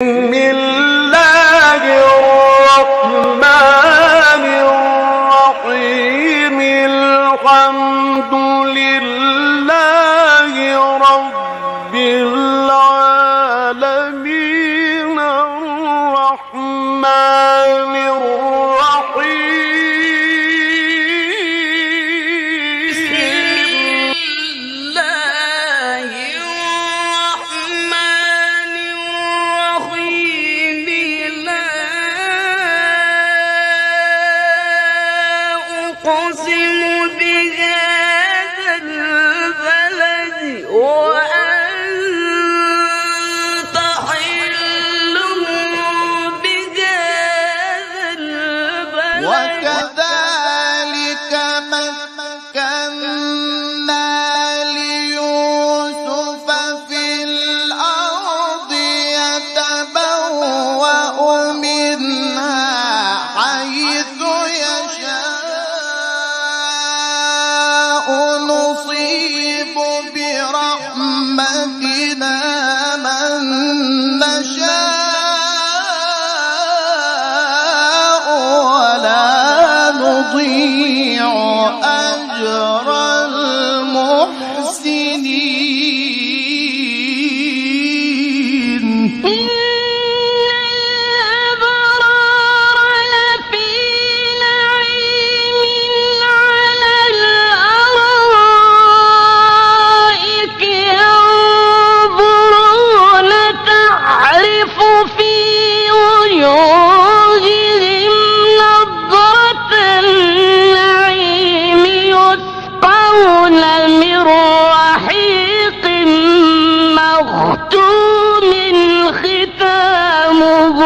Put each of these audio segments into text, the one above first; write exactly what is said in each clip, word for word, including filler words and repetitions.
بسم الله الرحمن الرحيم. الحمد لله رب العالمين. الرحمن الرحيم. بسم الله الرحمن الرحيم. لا أقسم بهذا البلد وأنت حل بهذا البلد. وكذلك مكنا ليوسف في الأرض يتبوأ منها حيث يشاء نصيب برحمتنا من نشاء ولا نضيع أجر المحسنين. إن الأبرار لفي نعيم على الأرائك ينظرون تعرف في وجوههم نضرة النعيم يسقون من رحيق مختوم ختامه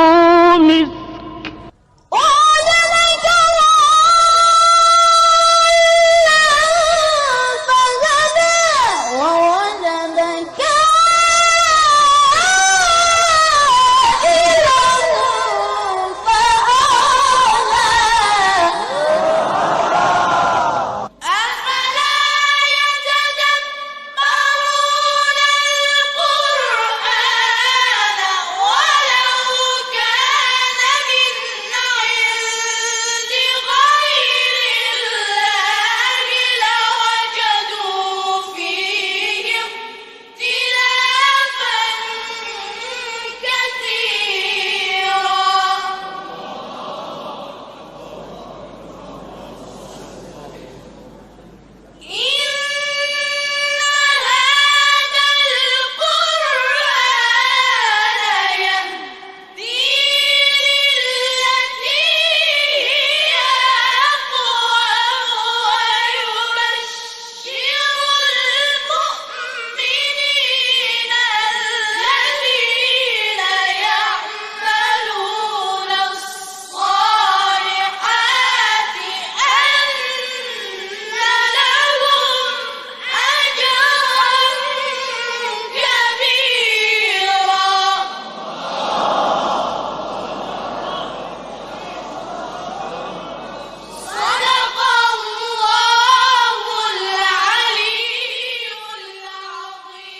مسك. أفلا يتدبرون القرآن ولو كان من عند غير الله لوجدوا فيه اختلافا كثيرا. إن هذا القرآن يهدي للتي هي أقوم ويبشر المؤمنين الذين يعملون الصالحات أن لهم أجرا كبيرا. صدق الله العلي العظيم.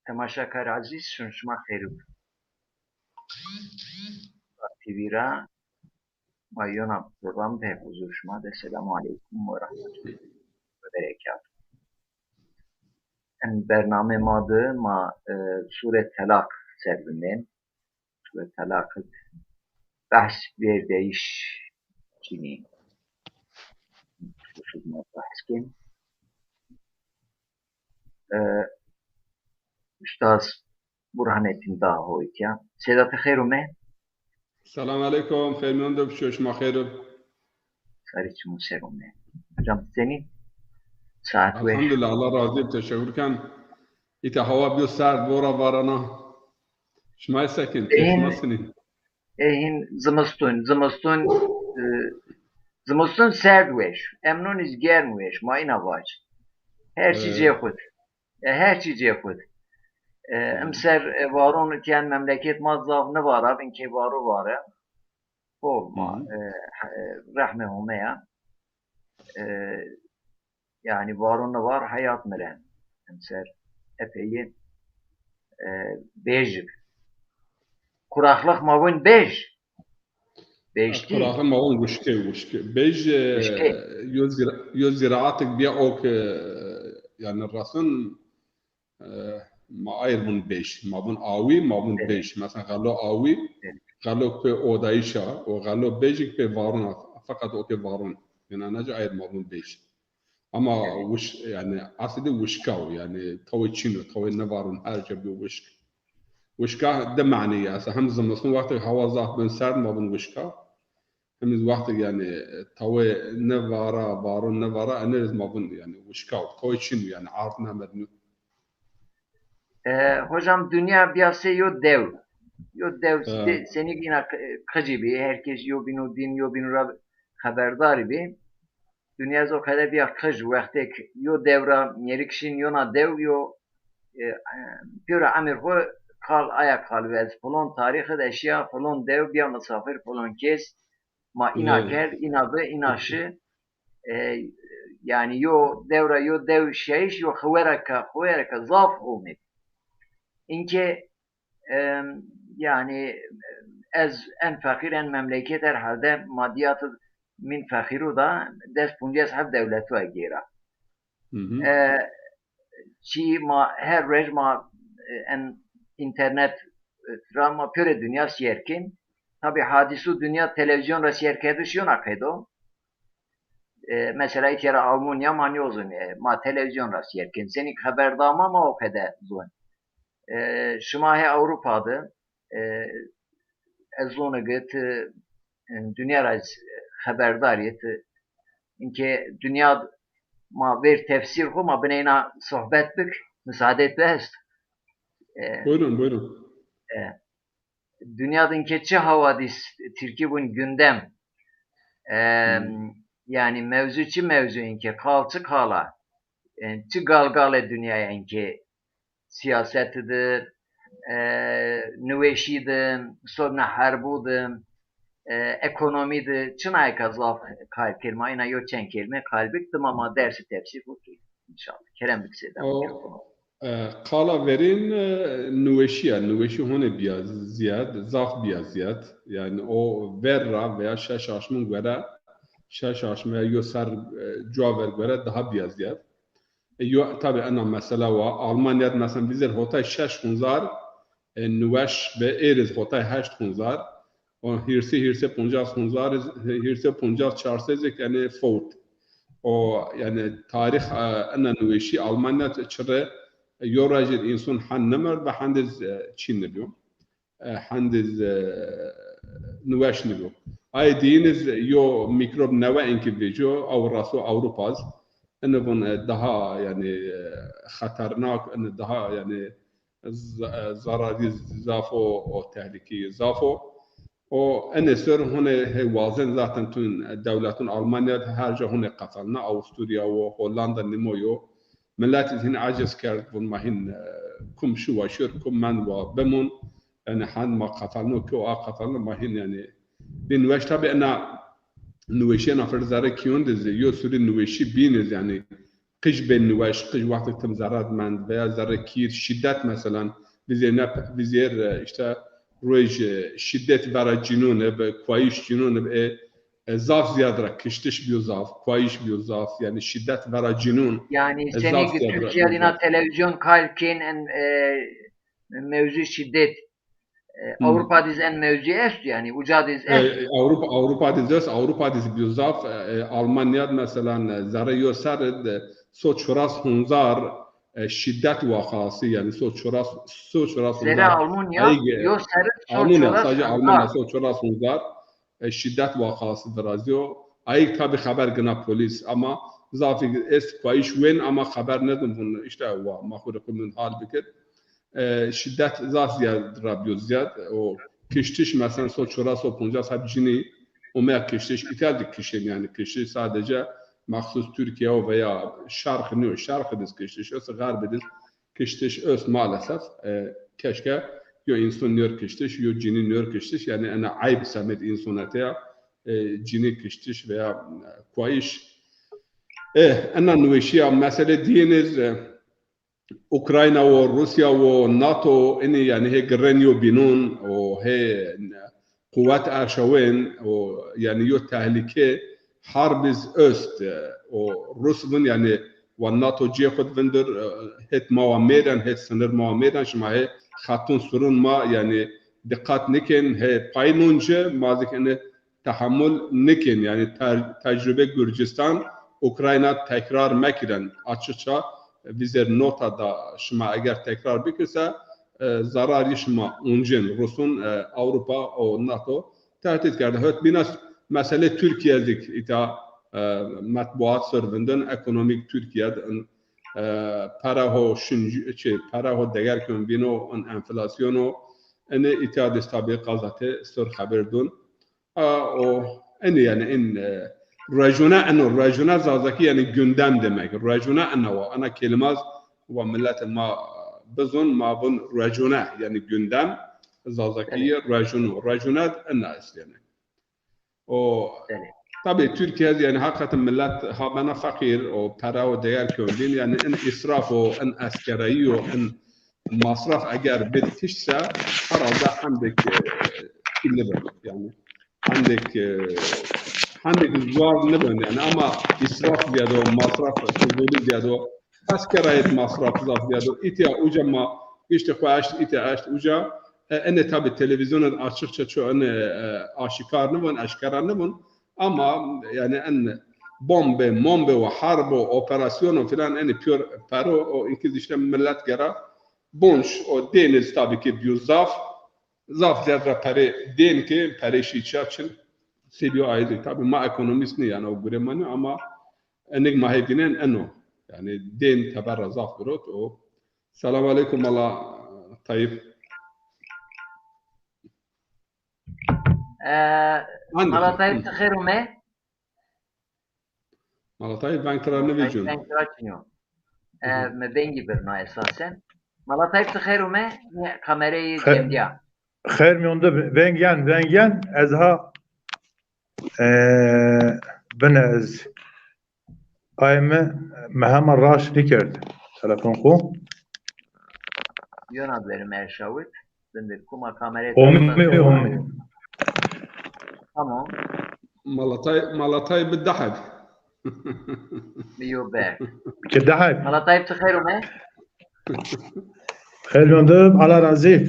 Temaşakar ezîz, şima xeyr û T V ra ma yona program de huzur şima de. Selamu aleykum ve rahmetullahi ve berekatuhu. En bername ma de ma, e, Sûre Telaq ser bimên. Sûre Telaq id behs vêrdeyîş çinî. Xusûs ma behs kên. E, Ustaz Burhanettin Dağ hoytya. Sedatê xeyr ûme. Selam aleykum, xeyr mîyan de biço, şima xeyr ib. Sarî çimû ser ûme. Hocam senî? Saet weş. Elhamdulillah, Allah razî ib, teşekkür ken. Îta hawa biyo serd, vora varana. Şima sekin, şima sinî. E, hîn zimiston, zimiston, e, zimiston serd weş. Emnon iz germ weş, ma îna vac. Her çî cê xwu d. E, her çî cê xwu d. E, emser, e, varon tiyen memleket ma zaf nivara, bin ke varo vare. Hol ma, e, e, rehmê Homê ya. E, yani varon nivar heyat mire. Emser epey, e, bejik. Kuraklık ma vun bej. Beştî. Qiraxê ma vun wişkê, wişkê. Bej, e, Wişkê. yo zira-, yo ziraatik biya o ke, e, yani rasin, e, ma ayr vun bej. Ma vun awî, ma vun Evet. bej. Mesela xelo awî, Evet. xelo pê odayîşa, o xelo bejik pê varun a, feqet o ke varun. Yani anaca ayr ma vun bej. Ama Evet. wiş-, yani aslında wişka o, yani tawê çin o, tawê nevarun her ca biyo wişk. Wişka di maneyî esta. Hem zimiston wextê hawa zaf bin serd ma vun wişka. Hem iz wextê yani tawê nevara, varun nevara, ene iz ma vun yani wişka o. Tawê çin o yani ard nemed nîyo. E, hocam, dünya biya sey yo dew. Yo dew Ha. sey, senî gina qi-, qicî bî. Herkes yo bînû dîn, yo bînû ra xeberdar bî. Dinya ez o qede bîya qij, wextêk yo dew ra mêrik şîn yona dew yo, e, e, pêro emir xwu qal aya qal ve ez filon tarîxi de şîya, filon dew bîya misafir filon kes, ma îna Evet. kerd, îna bi, îna şi. E, yani yo dew ra yo dew şîyayîş yo xiwereka, xiwereka zaf omê. Înke Em, yani ez en feqîr, en memleket herhalde madiyatı min feqîru da des puncas heb devletu gêra. Hı hı. E, çi ma her roj ma, e, en internet, e, ra ma püre dünya siyerkin. Tabi hadisu dünya televizyon ra siyerkediş yona qedo. E, mesela îtya ra Almanya ma nîyozun, e, ma televizyon ra siyerkin. Senî xeberdama ma o qede zon. E, şima hê Ewropa de, e, ez zonu ke ti, e, dinya ra xeberdar yê ti. Înke dinya ma ver tefsîr xwu ma bineyna sohbet bik, misadet bi est. E, Buyurun, buyurun. e, Dinya de înke çi hawadîs, tirkî vun gündem. E, Hmm. yani mewzu çi mewzu înke, qal çi qala. E, çi galgalê dinyaya înke siyaseti de, e, niweşî de, sobna herbû de, e, ekonomî de, çinayeka zaf qal kir. Ma îna yo çend kelîme qal bik, dima ma dersî tefsîr xwu kî. Înşallah. Kerem bik seyda. O, mikrofon. E, qala verîn, e, niweşî ya. Niweşî hone bîya zîyad, zaf bîya zîyad. Yani o ver ra veya şeş aşmin gore, şeş aşmin veya yo ser, e, cuwa ver gore daha bîya zîyad. E, yo, tabi ena mesela wa, Almanya de mesela vizêr hotay şeş hunzar, e, niweş bi, êr iz hotay heşt hunzar, o hîrsê, hîrsê poncas hunzar iz, hîrsê poncas çarsez ik, yani fowt. O, yani tarîx, e, ena niweşî Almanya de çi rê, e, yo rajir însan hend nimerd ve hend iz, e, çî nibiyo. E, hend iz, e, niweş nibiyo. Ay dîyin iz yo mîkrob newe înke vêco, ew raso Ewropa iz. Ini vun, e, daha, yani, e, xeternak, ini daha, yani, z-, e, zararî zaf o, o tehlîkî zaf o. O enê ser hone hê wazen zaten tun, e, dewletun Almanya her ca hone qefelna, Avusturya wo, Hollanda nîmo yo. Milet iz hîn aciz kerd, vun ma hîn, e, kum şi wa şir, kum mend wa bimon. Yani hend ma qefelno ki o a qefelno ma hîn yani bin weş tabi ena niweşîyena fir zerre kîyon de zî yo sürü niweşî bîn iz yani qij bên niweş, qij wextêk tim zerre mend veya zerre kîr, şîdet meselen, vizêr nep-, vizêr, e, işte roj, e, şîdet vera cînûn ib, kuayîş cînûn ib, e, e, zaf zîyad ra kiştiş bîyo zaf, kuayîş bîyo zaf, yani şîdet vera cînûn, Yani e, senî zaf ki zîyad ra Türkiye bîyo dina zaf. Televizyon kalkin en, e, mewzu şîdet. E, Hmm. Ewropa diz en mewzu est, yani uca diz est. E, Ewropa, Ewropa diz est, Ewropa diz bîyo zaf, e, e, Almanya de mesela, e, zerre yo ser de, e, so çuras hunzar, e, şîdet wakası, yani so çuras, so çuras hunzar. Zerre Almanya, ayig, e, yo ser so Almanya, çuras sadece Almanya hunzar. So çuras hunzar, e, şîdet wakası virazîyo. Ayig tabi xeber gina polîs, ama zafî est kuayîş wên, ama xeber nedin vun, işte wa, ma xwu rê qumûn hal bikir. E, şîdet zaf zîyad ra bîyo zîyad. O kiştiş, mesela, so çuras, so poncas heb cinî omeya kiştiş. Îtya de kişên, yani kiştiş sadece mexsus Türkiye o veya şerq nîyo. Şerq diz kiştiş est, xerb diz kiştiş öst maalesef. E, keşke yo inson nêr kiştiş, yo cinî nêr kiştiş. Yanî ena eyb semed insonete ya, e, cinî kiştiş veya, e, kuayîş. E, ena niweşîya mesele dîyêne zî, e, Ukrayna wo, Rusya wo, nato, inî yanî hê girren yo bînon û hê quwet erşawên û yanî yo tehlîke harb iz öst, e, û Rus vin yanî wa nato cê xwu di vindir, e, hêt ma wa mêren, hêt sinir ma wa mêren, şima hê xetûn surûn ma yanî diqat nikên, hê pay non ci, ma zik inî tehemul nikên. Yanî ter-, tecrube Gürcistan, Ukrayna tekrar mekiren. Açıkça vîzer nota da şima eger tekrar bikirse, e, zararî şima uncên. Rusun, e, Avrupa û nato tehdit kerde. Hot bîna mesele Türkiye zik îta, e, metbuat ser vindin, ekonomik Türkiye di, e, pere ho şinci, çi, pere ho deger kön bîno, in enflasyon o, inî îta di tabî gazete ser xeber dun. A, o, enî yanî in, e, ruejûne eno, ruejûne zazakî yanî gündem demek. Ruejûne ena wa, ena kelîma z wa milletê ma bizon, ma vun ruejûne yanî gündem, zazakî ruejûne. Ruejûne ena est yanî. O, tabî Türkiye yanî hakikaten millet ha bena feqîr, o pere o deger kön bîn, yanî in israf o, in eskerayî o, in masraf eger bid tişt se, herhalde hendek, e, çi nibin. Yanî hendek, e, hendek zor nibin. Yanî ama israf ziyade o, masraf fuzulî ziyade o, eskerayî masraf zaf ziyade o. Îtya uca ma giştî xwu eşt, îtya eşt uca. E, ene tabî televîzyonê açıkça ço ene, e, aşîkar nibin, eşkera nibin. Ama yanî en bombe, mombe û harb û operasyon û filan enî pîyor pere o, o inkî zî îşte millet gera bonç o dêniz tabî ki bîyo zaf, zaf ziyad ra pere dên ki pere şî çiya çin sebîyo ayrı. Tabî ma ekonomîst nî yanî o gure ma nî ama enik ma hê dînen eno. Yanî dên teber ra zaf girot o. Selam aleykum Mala Tayyip. E, Mala Tayyip, ti xêr ûme. Mala Tayyip, veng tira nivîcûn. Veng tira çinyo. E, mi vengî birna esasen. Mala Tayyip, ti xêr ûme, kamereyî cemdîya. Xêr mîyon de, veng yen, veng yen, ez ha, e, bine ez Ay mi, mi hema raşt nîkerd telefon xwu. Yona verî mi erşawit. Bindir kuma kamerayê. Omî, omî. Tamam. Malatay, Malatay bi deheb. Yo be. Ke deheb. Malatay, ti xeyr ome. Xeyr yondu, Allah razî.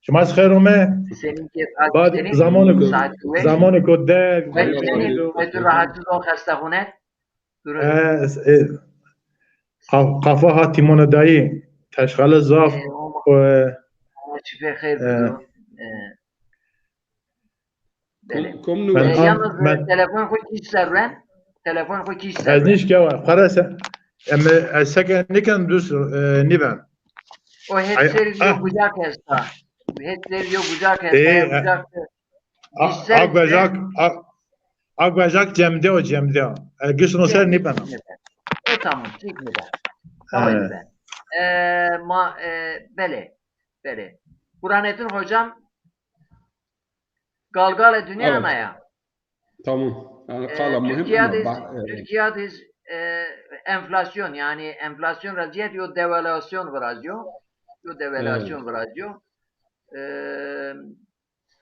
Şima zî xeyr ome. Senin ki, bad senin zamanı ko, saat zamanı ko der. Ve tu rahatsız ol, hastahane. Durum. E, e, qa-, qafa ha tîmona dayî. Teşxele zaf. E, o ma-, e, ama çipe xeyr, e, bido. E. Belê. Kom, kom nû? E, yalnız, e, telefon xwu kîş ser ren. Telefon xwu kîş ser ren. Ez nîşkewa. Xwara se, em, ez seke nîken dus, e, nîben. O het ser yo gucak esta. Het ser yo gucak esta, e, gucak. A, a guecak, a, a guecak cemde o, cemde o. E, giş no ser nîbena. E, tamam, çekmeden. Tamam, ben. E, ma, e, belê, belê. Burhanettin hocam, Galgalê dinya ana ya. Tamam. Yani, e, qala muhim, Türkiye ama diz, ba-, e, Türkiye diz, e, enflasyon, yani enflasyon ra ziyad yo devalüasyon virazyo. Yo devalüasyon virazyo. E,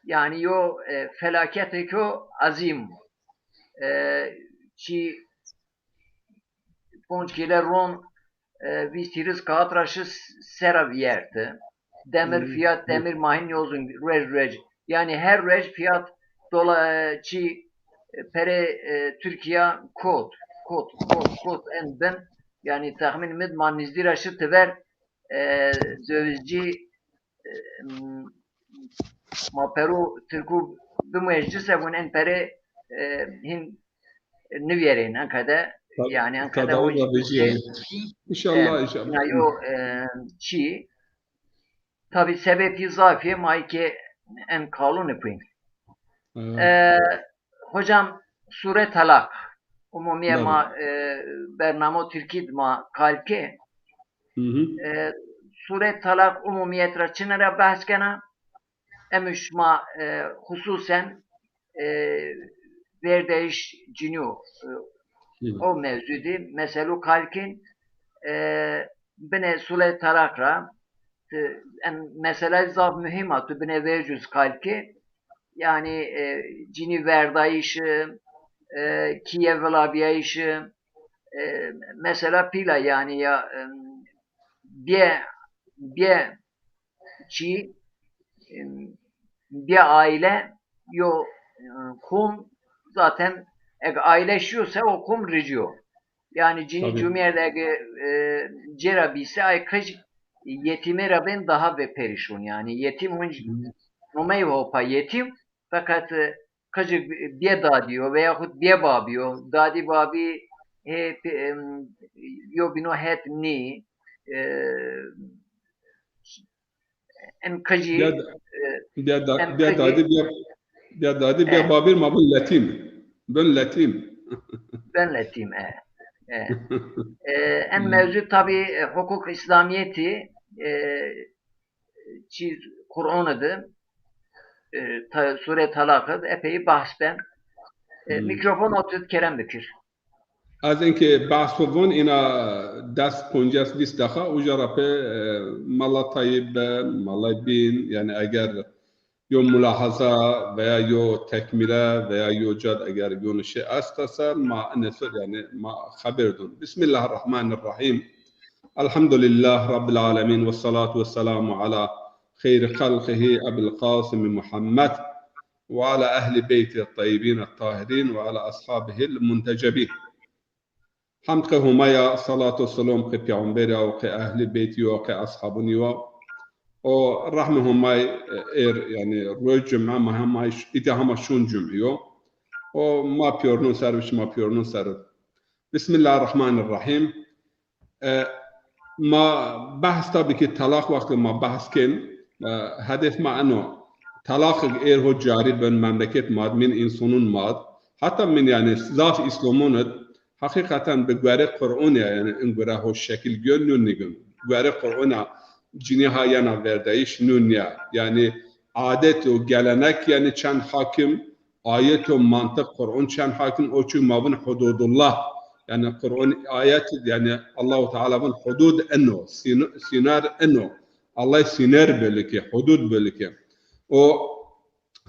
Yani yo, e, felaketêko azîm. E, çî ponc kîle ron, e, vîst hîris kaxit ra şi sera vîyerti. Demir fîyat, demir ma hîn yozun ruej ruej. Yani her ruej fîyat dola-, e, çî, e, perê, e, Tirkîya kot, kot, kot, kot en bin. Yani texmîn mid ma nizdî ra şi tiver, e, dövizcî, e, ma pero Tirkû bimuej ci se vun en pere, e, hin nivîyerên, en qede, yani en qede o vejîyê. İnşallah, e, inşallah. Yo, e, çî, tabi sebepî zafî ma ki en kalûn ipin. E, hocam, Sure Talak. Umumîye ma, e, bernamo Tirkî di ma kal ke. Hı hı. E, Sûre Talaq umumîyet ra çine ra behs kena. Em şima, e, xususen, e, verdeyiş cinî yo, e, o mewzû dî, meselu qal kên, e, binê Sûre Talaq ra, ti, em, mesela zaf muhîm a, tu binê vercû zî qal kê. Yanî, e, cinî verdayîşi, e, kîye vilabîyayîşi, e, mesela pîl a yanî ya, e, bê, bê çî, e, bê aîle yo, e, qom zaten eg aîle şîyo se o qom ricîyo. Yanî cinî Tabî. cumîyerde ege, e, cêra bîse ay qij yetîmê ra bên daha ve perîşon. Yanî yetîm hunc Hı. nomey hopa yetîm, feqet, e, qijik bê dadî yo veyahut bê babî yo. Dadî babî hê pe-, em, yo bîno het nî, e, em qijî, Bê, e, bê da-, em bê qijî, dadî, bê, bê dadî, bê e, babî ma bin letîm. Bin letîm. Ben letîm, e. E. E, en Hı. mewzu tabî, e, hukuk îslamîyetî, e, çîz Qur'anî de, e, ta-, Sûre Talaq de epey bahs ben. E, Hı. Mîkrofon otit kerem bikir. Ez inkê behso von îna des, poncas, vîst deqa uca ra pê, e, Mala Tayîb be, Mala Bîn, yanî eger yo mulahaza veya yo tekmîle veya yo cad eger yo nişe esta se ma ine ser, yanî ma xeber dun. Bismillahirrahmanirrahim. Elhamdulillah Rabbil alemin ve salatu ve selamu ala xeyri xelqihi Ebil Qasim Muhammed ve ala ehli beyti tayyibin tahirin ve ala ashabihil muntecebin. Hemd qe Homa ya, salat û selam qe Peyxamber ya û qe ehlî beytî yo, qe eshabûnî yo. O rehmê Homay, e, êr, yanî roj cume ma hema, îtya hema şûn cumî yo. O ma pîyornûn ser bi, şima pîyornûn ser bi. Bismillahirrahmanirrahim. E, ma behs tabî ki talaq wextê ma behs kên, e, hedef ma eno. Talaq êr ho carî bin memleket mad, min însonûn mad. Heta min yanî zaf îslamûn id, heqîqeten bi guerê Qur'ûn ya, yanî in gure ho şekil gön yo nîgön. Guerê Qur'ûn ya cinî ha yena verdayîş nû nîya. Yanî adet û gelenek yanî çend hakim, ayet û mantiq Qur'ûn çend hakim o çi ma vin hududullah. Yanî Qur'ûn ayet yanî Allahu Teala vin hudud eno, sîn-, sînar eno. Allah sîner belike, hudud belike. O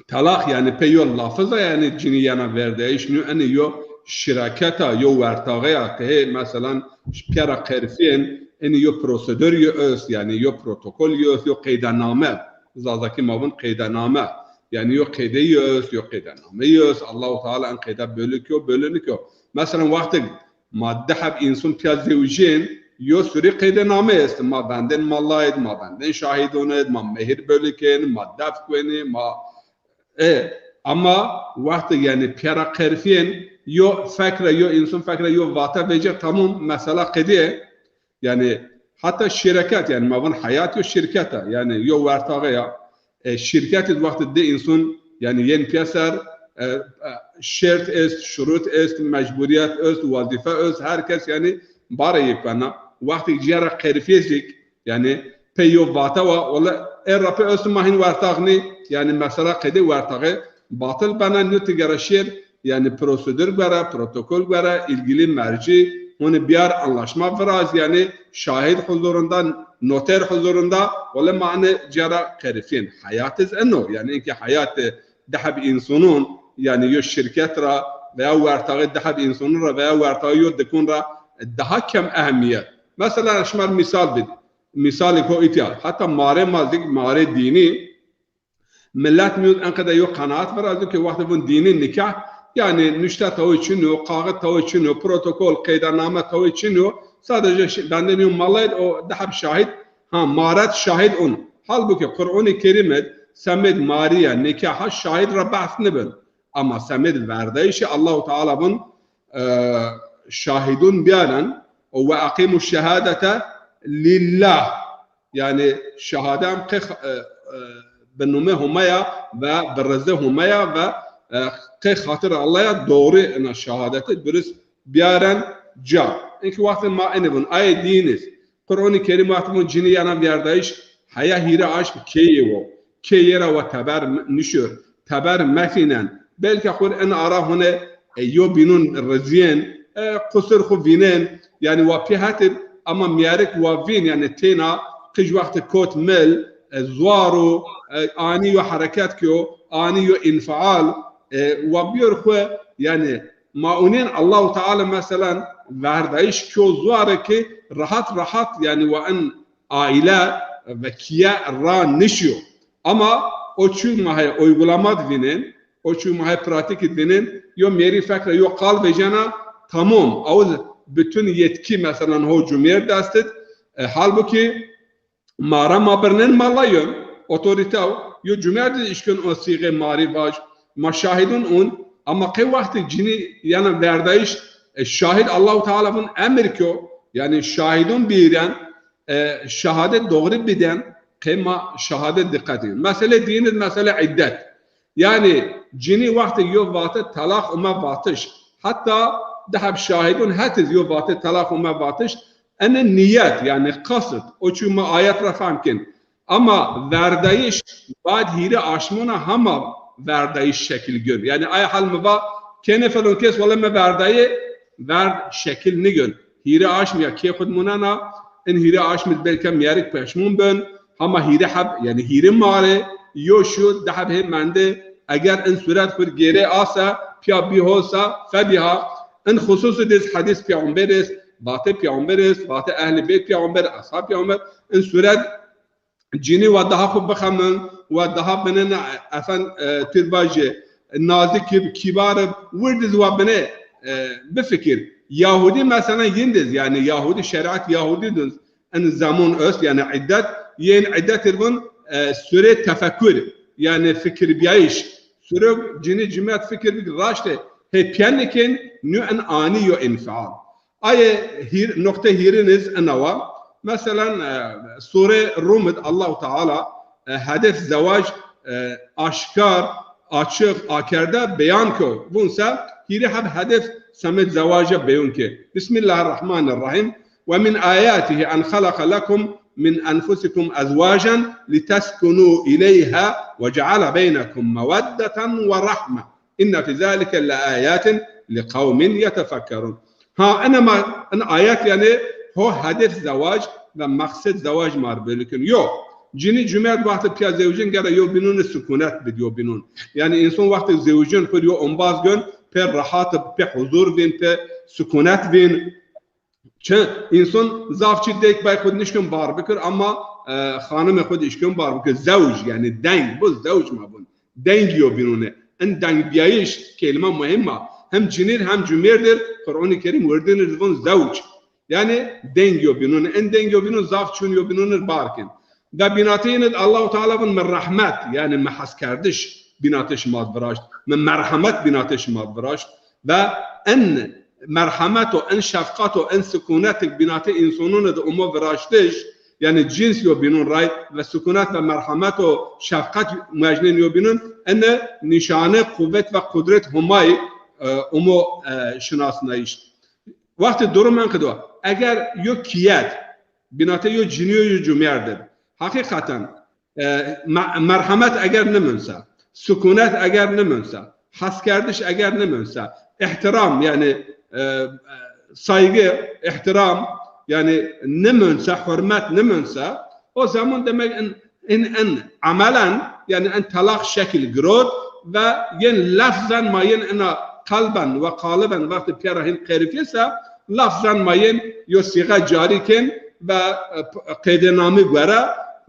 talaq yanî pê yo lafiza yanî cinî yena verdayîş nû, enî yo şiraketa, yo wertaxeya ke hê meselan pîya ra qerfîyên, enî yo prosedûr yo est, yanî yo protokol yo est, yo qeydname. Zazakî ma vin qeydname. Yanî yo qeyde yo est, yo qeydname yo est. Allahu Teala en qeyde bölük yo, bölünük yo. Meselan wextê ma di heb însan pîya zewjên, yo sürü qeydname est. Ma vendên malayêd, ma vendên şahidûnêd, ma mehir bölükên, ma def kuenî, ma E, ama wextê yanî pîya ra qerfîyên, yo fekre, yo însan fekre, yo vate vecîya tamam mesela qedîye. Yanî heta şireket, yanî ma vin heyat yo şirket a, yanî yo wertaxe ya. E, şirket id wextê di însan yanî yên pîya ser, e, e, şert est, şurut est, mecburîyet est, wezîfe est, her kes yanî bare yek bena. Wextê cîya ra qerfîyê zîk, yanî pê yo vate wa, wele ê ra pê est ma hîn wertax nî, yanî mesela qedê wertaxê batil bena, nû ti gere şêr, yanî prosedûr gore, protokol gore, ilgili merci, hûnî biyar anlaşma viraz, yanî şahid huzurunda, noter huzurunda, wele ma ene cîya ra qerfîyên. Heyat iz eno, yanî inkî heyat di heb însanûn, yanî yo şirket ra veya wertaxê di heb însanûn ra veya wertaxê yo dikon ra daha kem ehemîyet. Mesela şima mîsal bid. Mîsalêko îtya, heta marê ma zîk, marê dînî, milet mîyon enqede yo qenaat virazî ke wextê vun dînî nikah, yanî nuşte tawê çin o, kaxit tawê çin o, protokol, qeydname tawê çin o, sadece şi-, bendên yo malayêd o di heb şahid, ha, maret şahid un. Halbukî Qur'ûnî Kerîm id semêd marîye, nikaha şahid ra behs nibin. Ama semêd verdayîşî Allahu Teala vun, e, şahidûn biyaren, o ve eqîmû şehadete lillah. Yanî şehade em qê, e, e, bi nomê Homa ya ve bi rizê Homa ya ve, e, qê xatir Allah ya doğru ina şehadete durist biyaren ca. Inkî wextê ma enî vun, ayê dîn iz, Qur'anî Kerîm wextî vûn cinî yena vêrdayîş, heya hîrê aşm kê yê wo. Kê yê ra wa teber m-, nişyor. Teber mefînen. Belka xwir in ara hune, e, yo bînun rizîyên, e, qusir xwu vînên, yanî wa pî hetib, ama mîyerik wa vîn, yanî têna qij wextî kot mil, e, zuar û, e, anî yo hereket kîyo, anî yo înfial, e, wa bîyor xwu, yanî ma unên Allahu Teala meselan verdayîş kîyo zuare ki rahat rahat, yanî wa in aîle ve kîye ra nişîyo. Ama o çû ma hê uygulama di vînên, o çû ma hê pratîkî di vînên, yo mêrî fek ra yo qal vejena, tamam, aw bütün yetki meselan ho cumêrd est id, e, halbukî ma ra ma birnên mala yo, otorîte o, yo cumêrd di îşkin o sîxê marî vaj, ma şahidun un, ama qey wextî cinî yena verdayîş, e, şahid Allahu Teala vun emir kîyo, yanî şahidun bîren, e, şehadet doğru biden, qey ma şehadet diqet kin. Mesele dîn id, mesele îddet. Yanî cinî wextê yo vate talaq ume vatiş, heta di heb şahidun het iz yo vate talaq ume vatiş, ene nîyet, yanî qasd. O çû ma ayet ra fehm kin. Ama verdayîş bad hîrê aşmona hema verdayîş şekil gön. Yanî ay hal mi va, kênê felon kes wele mi verdayî, verd şekil nigön. Hîrê aşm ya kê xwu di munena, in hîrê aşm id belka mîyerik peşmûn bin, hama hîrê heb, yanî hîrê mare, yo şu, di heb hê mende, eger in suret xwu gêrê ase, pîya bî ho se, febîha, in xusus id iz hedîs peyxamber iz, vate peyxamber iz, vate ehlî beyt peyxamber, eshab peyxamber, in suret cinî wa daha xwu bixemin, wa daha binena, efend, e, tu vajî, nazik ib, kîbar ib, wird iz wa bine, e, bifikir. Yahudî meselan yin diz, yanî Yahudî, şerîet Yahudî diz, in zemon est, yanî îddet, yên îddet ir vun, e, sure tefekkür, yanî fikirbîyayîş. Sure cinî cumêrd fikir bik raşte, hê pîyen nikin, nû in anî yo înfial. Aye hîr-, noqte hîrin iz inawa. Meselan, e, Sure Rum id Allahu Teala, e, hedef zewac, e, aşkar, açık, akerde beyan ko. Vun se hîrê heb hedef semed zewaca beyan ke. Bismillahirrahmanirrahim. Ve min ayatihi en halaka lekum min enfusikum ezwacan liteskunu ileyha ve ceale beynekum meweddeten ve rahme. İnne fi zalike le ayatin li qawmin yetefekkerun. Ha, ena ma, en ayet yanî ho hedef zewac ve meqsed zewac mar belikin. Yo, cinî cumêrd wextî pîya zewcin gere yo bînun sukunet bid yo bînun. Yanî însan wextî zewcin xwu yo ombaz gön, pê rahat, pê huzur vîn, pê sukunet vîn. Çi însan zaf çî dek bay xwu di nişkin bar bikir, ama, e, xanimê xwu di îşkin bar bikir. Zewc, yanî deng, bu zewc ma vun. Deng yo bînune. In dengbîyayîş kelîme muhîm a. Hem cinîr hem cumêrdir, Qur'anî Kerîm wirdin ir vun zewc. Yanî deng yo bînune. In deng yo bînun zaf çûn yo bînun ir bar kin. Ve bînatê yin id Allahu Teala vun mi rehmet, yanî mi heskerdiş bînatê şima di viraşt. Mi merhemet bînatê şima di viraşt. Ve en merhemet o, en şefqat o, en sikunetik bînatê însonun id umo viraştiş, yanî cins yo bînun ray ve sikunet ve merhemet o şefqat muecnên yo bînun, ene nîşane quwet ve qudret Homay, e, umo, e, şinasnayîş. Wextê durum en qid o. Eger yo kîyet, bînatê yo cinî yo, yo cumêrd ib. Heqîqeten, e, me-, merhemet eger nimon se, sukunet eger nimon se, heskerdiş eger nimon se, îhtîram, yanî, e, e, saygı, îhtîram, yanî nimon se, hurmet nimon se, o zaman demek in, in, in emelen, yanî in talaq şekil girot ve yin lefzen ma yin ina qelben ve qaliben wextê pîya ra hin qerifî se, lefzen ma yin yo sîxe carî kin ve, e, p-, qeydênamî gore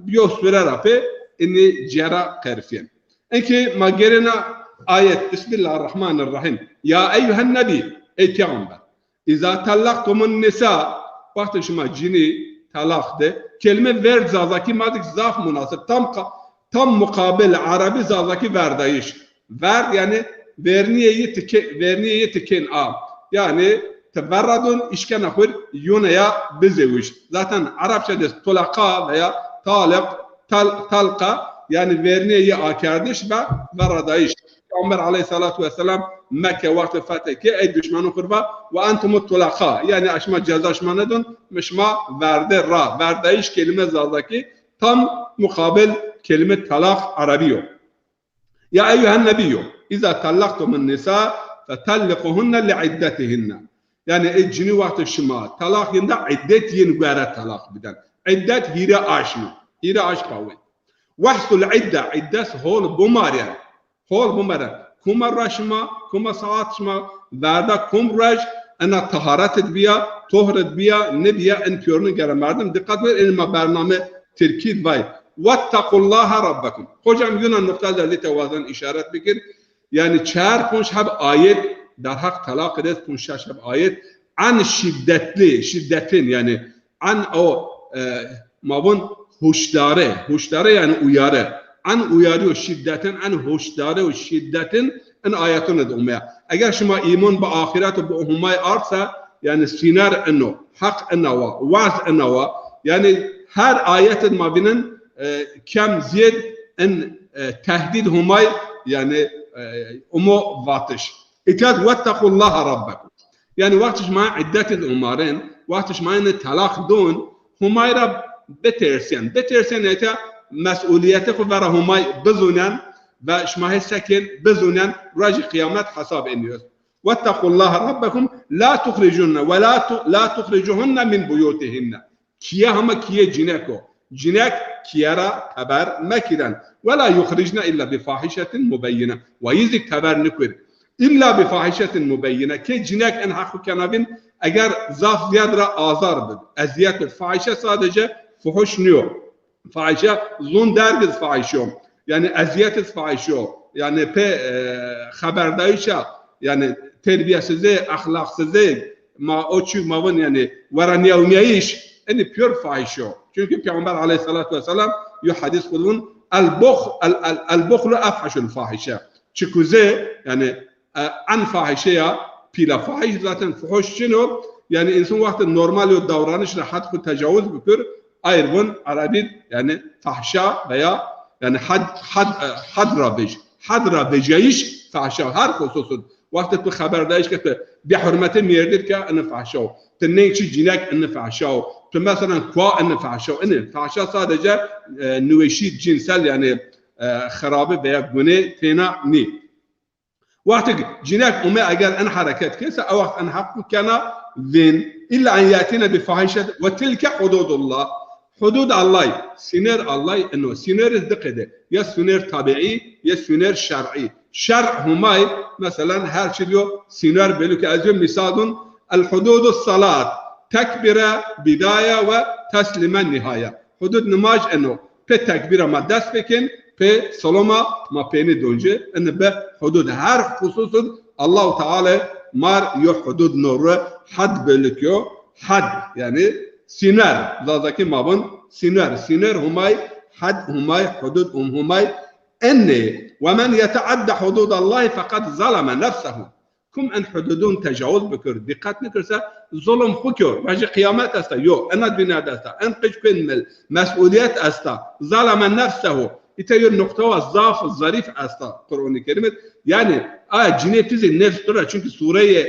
yo sure ra pê inî cêra qerifîyen. Inkî ma gêrêna ayet, Bismillahirrahmanirrahim. Ya eyyuhen nebî, ey peyxamber. Îza tellaqtumun nisa, wextê şima cinî talaq de, kelîme vêrd zazakî ma dik zaf munasib, tam qa-, tam muqabil erebî zazakî verdayîş. Verd, yanî vernîyê yi tikê, vernîyê yi tikên a. Yanî teverredun, îşkena xwir yone ya bizewij. Zaten Erebçe de tulaqa veya taliq, tal-, talqa, yanî vernîyê yi akerdiş ve verredayîş. Peyxamber aleyhîsselatu wesselam Mekke wextê fethê ke ey duşmenû xwu rê va, "Ve entumut tulaka." Yanî ez şima ceza şima nêdon, mi şima verde ra. Verdayîş kelîme Zazakî tam muqabil kelîme talaq Erebî yo. Ya eyyuhen nebiyyu, iza tallaqtumun nisa fetalliquhunne li iddetihinne. Yanî ê cinî wextê şima talaq yin de îddet yin gore talaq biden. Îddet hîrê aşm o. Hîrê aşm pawê. Wehsul idde, îddet hol bimare. Hol bimare. Kuma ra şima, kuma saat şima, verda kum roj, ena taharet id biya, tohr id biya, nibîya, in pîyorîn gere merdim. Diqet ver, in ma bername tirkî id vay. Wettaqullaha rabbekum. Hocam yuna nokta de lite wazan işaret bikir. Yanî çar ponc heb ayet, derheq talaq id est ponc şeş heb ayet, en şiddetli, şiddetin yanî en o, e, ma vun huşdare, huşdare yanî uyarı. En uyarî û şiddetin, en huşdare û şiddetin in ayetin id umeya. Eger şima îmon bi axiret û bi Humay ard se, yanî sîner ino, heq ina wa, waz ina wa. Yanî her ayet id ma vînin, e, kem zîyed in, e, tehdîd Humay, yanî, e, umo vatiş. Îtya id wettaqullaha rabbekum. Yanî wextê şima îddet id umarin, wextê şima yin talaq dun, Humay ra bitersîyen. Bitersîyen îtya mesûlîyetê xwu vera Humay bizûnen ve şima hê se kên bizûnen, rojê qîyamet hesab iniyor. Wettaqullaha rabbekum la tuxricunne ve la tu-, la tuxricuhunne min buyutihinne. Kîye hema kîye cinek o. Cinek kîye ra teber mekiren. Ve la yuxricne illa bi fahişetin mubeyyine. Wa yî zî teber nikur. Illa bi fahişetin mubeyyine. Ke cinek in heq xwu kena vîn, eger zaf zîyad ra azar bid, ezîyet bid. Fahişe sadece fuhuş nîyo. Fahişe zon derg iz fahişe yo. Yanî ezîyet iz fahişe yo. Yanî pê, e, xeberdayîşa, yanî terbîyesizê, exlaqsizê, ma o çî ma vun yanî werenîyewmîyayîş, inî pîyor fahîş o. Çunkî Peyxamber aleyhîsselatu wesselam yo hedîs xwu vun, "El-bux-, el-, el-, el-buxlu efhaşul fahîşe." Çikuze, yanî, e, en fahîşe ya pîla. Fahîş zaten fuhuş çin o. Yanî însan wextê normal yo davranîş ra hed xwu tecawuz bikir, ayr vun Erebî, yanî fahşa veya, yanî had, had, e, had ra vej. Had ra vejayîş fahşa. Her xusus id. Wextê tu xeberdayîş ke tu bêhurmetê mêrdî ke, inî fahşa o. Tu nêçî cînek, inî fahşa o. Tu mesela kua, inî fahşa o. Inî fahşa sadece, e, niweşî cinsel, yanî, e, xirabi veya gunê têna nî. Wextê cînek ume eger in hereket ke se, ew wext in heq xwu kena vîn. Îlla en yetîne bi fahîşet ve tilke hududullah. Hudud Allay, sîner Allay ino. Sîner iz di qede. Ya sîner tabîî, ya sîner şer'î. Şer' Humay, mesela her çî yo sîner belû ke. Ez yo mîsal dun, el hududus salat, tekbire bidaya ve teslime nihaya. Hudud nimaj ino. Pê tekbîra ma dest pê kên, pê soloma ma pênî don ci. Inî bi hudud. Her xusus id Allahu Teala mar yo hudud no ri had belû kî yo. Had, yanî sîner. Zazakî ma vun sîner. Sîner Humay, had Humay, hudud um Humay. Enê, "Ve men yeteadde hududallahi feqad zaleme nefsehu." Kum en hududun tecawuz bikir, dîqet nikir se, zulum xwu kir. Rojê qîyamet esta, yo, ena dinya de esta, en qic kuên mil, mes'ulîyet esta, zaleme nefsehu. Îta yo nuqta wa zaf zerîf esta Qur'anî Kerîm id. Yanî, aya cinê tu zî nefs tu ra, çunkî sureyê,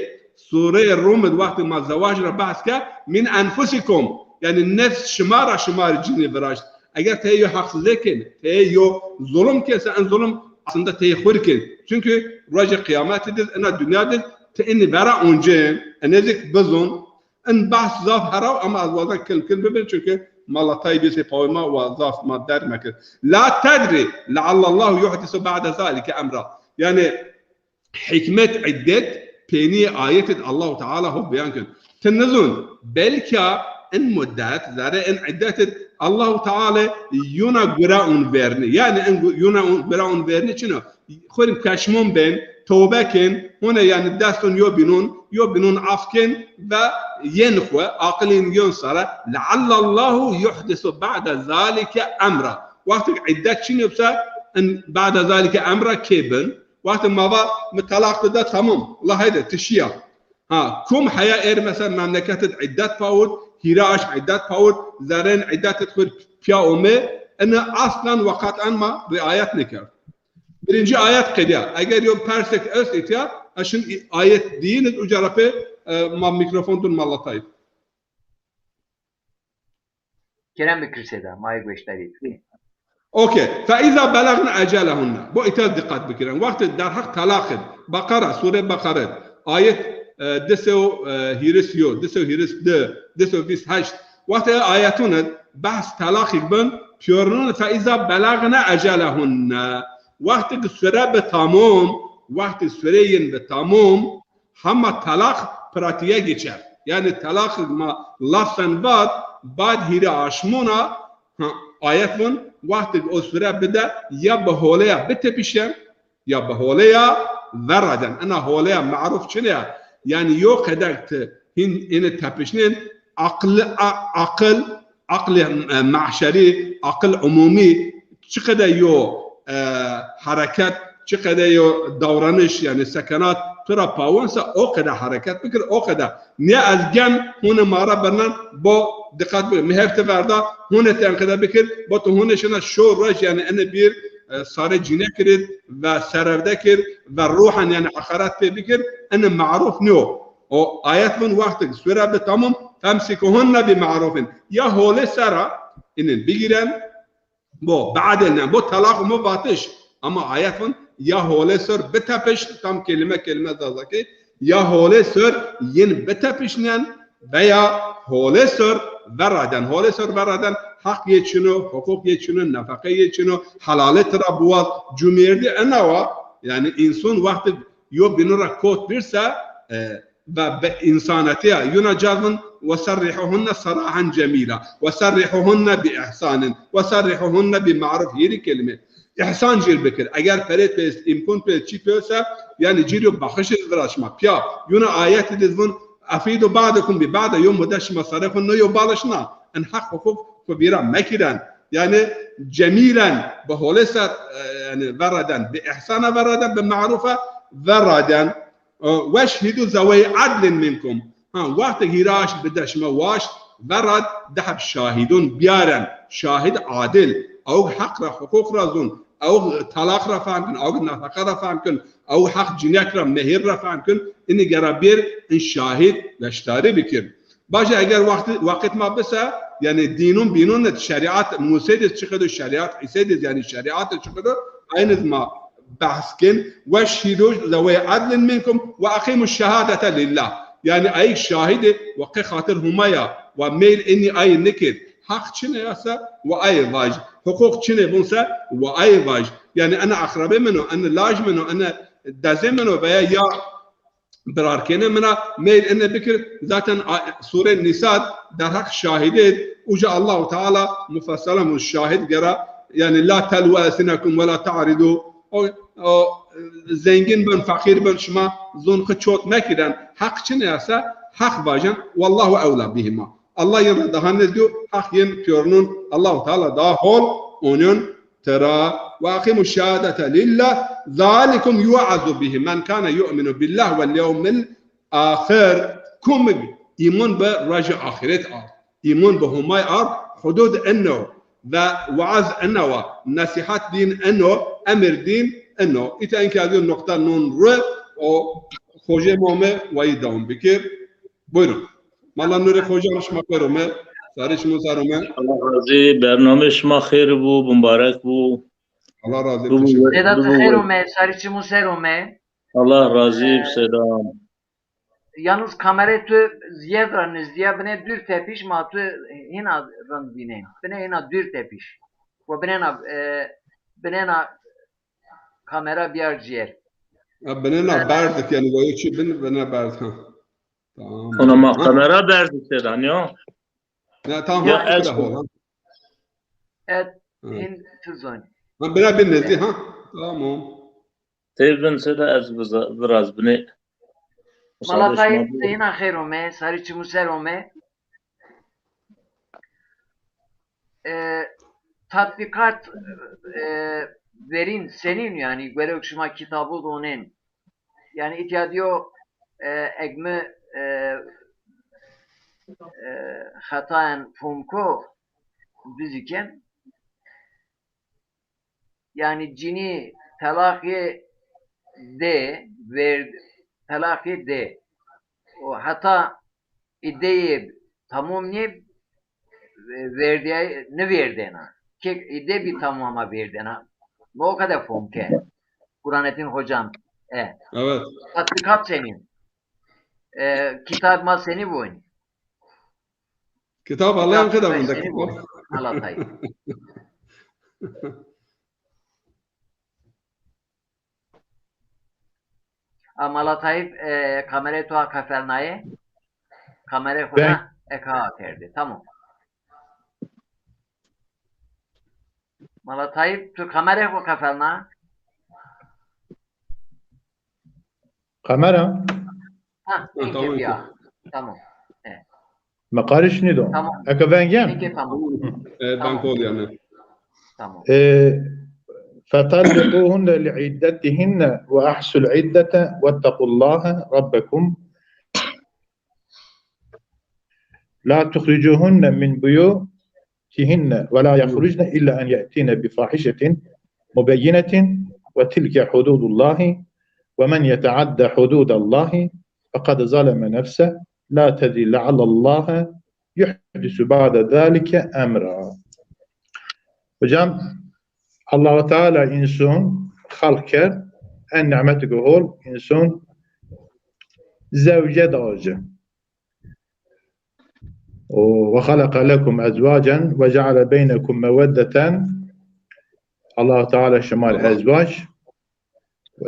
sureyê Rum id wextê ma zewac ra behs ke, "Min enfusikum." Yanî nefs şima ra şima rê cinî viraşt. Eger teyê yo heqsizê kên, teyê yo zulum kên se, en zulum aslında teyê xwu rê kên. Çunkî rojê qîyametî de, ena dinya de, ti inî vera oncên, enê zî bizon. In behs zaf hera wo, ama ez wazen kilm kilm bibin, çunkî ma latayî bî sey pawê ma wa zaf ma derg mekir. La tedrî, leallallahu yuhdisu ba'de zalike emra. Yanî, hîkmet îddet, pênîyê ayet id Allahu Teala ho beyan kin. Ti nizun, belka in muddet, zerê in îddet id Allahu Teala yuna gura un vernî. Yanî in gu-, yuna un, gura un vernî çin o? Xwu rê peşmon bên, tewbe kên, hone yanî dest un yo bînun, yo bînun af kên ve yên xwu, aqilîn yon sare, leallallahu yuhdisu ba'de zalike emra. Wextêk îddet çin yo se, in ba'de zalike emra kê bin? Wextê ma va mi talaq dida, tamam. La heyde, ti şîya. Ha, kum heya êr mesela memleket id îddet pawit, hîrê aşm îddet pawit, zerrên îddet id xwu rê pîya ome, inî aslan ve qet'en ma riayet nêkerd. Birinci ayet qediya. Eger yo persek est itiya, eşin ayet diyiniz uca ra pê, e, ma mikrofon dun malatayı. Kerem bikir sêda, ma yê gueştarî bikir. Okey. Fe îza belagna ecelehunne. Bu îta diqet bikirin. Wextê derheq telaq id. Beqara, sûre Beqara. Ayet, e, di sey û, e, hîris yo, di sey û hîris di, di sey û vîst heşt. Wextê ayetun id behs telaqî bin, piyornun fe îza belagna ecelehunne. Wextê ki sure bi tamom, wextê sure yin bi tamom, hema telaq pratiğe geçer. Yani telaq ma lafzen vat, bad hîrê aşmona, ha, ayet vun, wextê o sure bide ya bi holeya bitepişen, ya bi holeya verraden. Ena holeya maruf çine ya. Yani yo qeder ti hin ini tepişnin, aqli, a-, aqil, aqlê, e, mahşerî, aqil umumî, çiqede yo, e, hereket, çiqede yo davranış, yani sekenat, tu ra pawon se o qede hereket bikir, o qede. Niye ez gen hune ma ra birnen, bo diqet bikir. Mi hevte verda, hune tenqide bikir, bo tu hune şina şo roj, yani ene bir, e, sare cine kirid ve serevde kir ve ruhen, yani hakaret pê bikir, ene maruf niyo. O ayet vun wextik sure bi tamam, femsikuhunne bi ma'rufin. Ya hole sera inin bigiren, bo, be'delnen, bo talaq mu vatiş. Ama ayet vun ya hole ser bitepiş, tam kelime kelime Zazaki, ya hole ser yin bitepişnen veya hole ser verraden. Hole ser verraden hak yê çino, hukuk yê çino, nefaqe yê çino, helale tira buwaz, cumêrdî enawa, yani insan wextik yo bînu ra kot birse, e, ve bi însanetîya yuna cazmin, "Ve serrihuhunne serahen cemîla, ve serrihuhunne bi ihsanin, ve serrihuhunne bi ma'ruf." Yedi kelime. Îhsan cir bikir. Eger perê pê est, îmkun pê est, çî pê est se, yani cir yo baxış iz viraşma. Piya, yuna ayet diz vun, "Afidu ba'dukum bi ba'da", yo mude şima sarê xu no yo balışna. En haq hukuk xu vira mekiren. Yani cemîlen, bi hole ser, e, yani verraden, bi ihsana verraden, bi ma'rufa verraden. E, weşhidu zewey adlin minkum. Ha, wextê hîraş bide şima waşt, verad deheb şahidun biyaren. Şahid adil. Ew heq ra, huquq ra zun. Ew talaq ra fehm kin, ew nefeqe ra fehm kin, ew heq cinek ra, mehir ra fehm kin. Ini gera bir in şahid weştarî bikir. Baje eger wexti, waqit ma bise, yani dînun bînun de şerîat Musê de çiqedo, şerîat Îsê de yani şerîat çiqedo, aynı ma behs kin. Weşhidu zewey adlin minkum ve aqimu şehadete lillah. Yani ayik şahidi ve qe xatir Huma ya ve meyl inni ayı nikir. Haq çine ya se ve ayı vaj. Hukuk çine bun se ve ayı vaj. Yani ena akrabe meno, ena laj meno, ena deze meno veya ya birarkêne mina meyl ene bikir. Zaten a-, Sure Nîsa derheq şahidê, uca Allahu Teala mufesselen şahid gera, yani la telwu elsinekum ve la ta'ridu. O, o zengin bin, feqîr bin, şima zun xi çot mekiren. Heq çine ese heq vajen. Wallahu ewla bihima. Allah yin ra daha nêz yo, heq yin piyornun, Allahu Teala daha hol onun tira. Ve aqimu şehadete lillah, zalikum yu'azu bihi men kana yu'minu billah vel yevmil axir. Kumig îmon bi rajê axiret ard, îmon bi Humay ard, hudud eno ve waaz eno, nesihat dîn eno, emir dîn eno. Îta enkê ez yo noqta non ru o xocê ma ome wayî dewam bikir. Buyurun. Mala Nurê Xoca, şima xêr ome. Sarê çimû ser ome. Allah razî, bernameyê şima xêr bo, mubarek bo. Allah razî, teşekkür. Sêda tu xêr ome, sarê çimû ser ome. Allah razî, Sêda. Yalnız kamerayê tu ziyed ra nizdîya, binê dûr tepîş, ma tu hîna rind vînên. Binê hîna dûr tepîş. Wa binêna, e, binêna kamera biyar cîyer. Ha, binêna berdik, yani, wa yo çi bin, binê berdik, ha. Tamam. Ona ma kamera berdik sedan, ya. Ya, tamam, ya, ha, ez hol, ha. Evet, hin tu zon. Ha, bira bin nezî, ha. Tamam. Têr bin se de ez viza-, viraz binê. Malatay, seyna xêr ome, sarê çimû ser ome. E, tatbikat, e, verîn senîn, yani, gerek şima kitabû donin. Yani, îtya diyo, e, eg mi, e, e, xetayen fomko, biziken. Yani, cinî telaqê de ver, telaqê de. O heta îddeyê tamom nê, verdiyay, niverdena. Kek îdde bî tamom ama verdena. Ma o kadar fom ke. Burhanettin hocam. E. Evet. Tatbikat senîn. E, kitab ma senî bûn. Kitab Allah'ın kitabında. Senî bûn. Malatay. A, Malatay, e, kamerayê to akefelnaye. Kamerayê xo na eka akerdê. Tamam. Malatay, tu kamerayê xo kefelna. Kamera? Ha, tamam. Tamam. Evet. Meqarîş nîdo. Tamam. Eke veng yen? Peki, tamam. E, ben Tamam. kol yani. Tamam. E, فطلقوهن لعدتهن وأحصوا العدة واتقوا الله ربكم لا تخرجوهن من بيوتهن ولا يخرجن إلا أن يأتين بفاحشة مبينة وتلك حدود الله ومن يتعد حدود الله فقد ظلم نفسه لا تدري لعل الله يحدث بعد ذلك أمرا. Hocam, Allahu Teala însan xelq kerd, en nîmetêko hol însan zewce da ci. O, "Ve halaqa lekum ezwacen ve ceale beynekum meweddeten." Allahu Teala şima rê ezwac,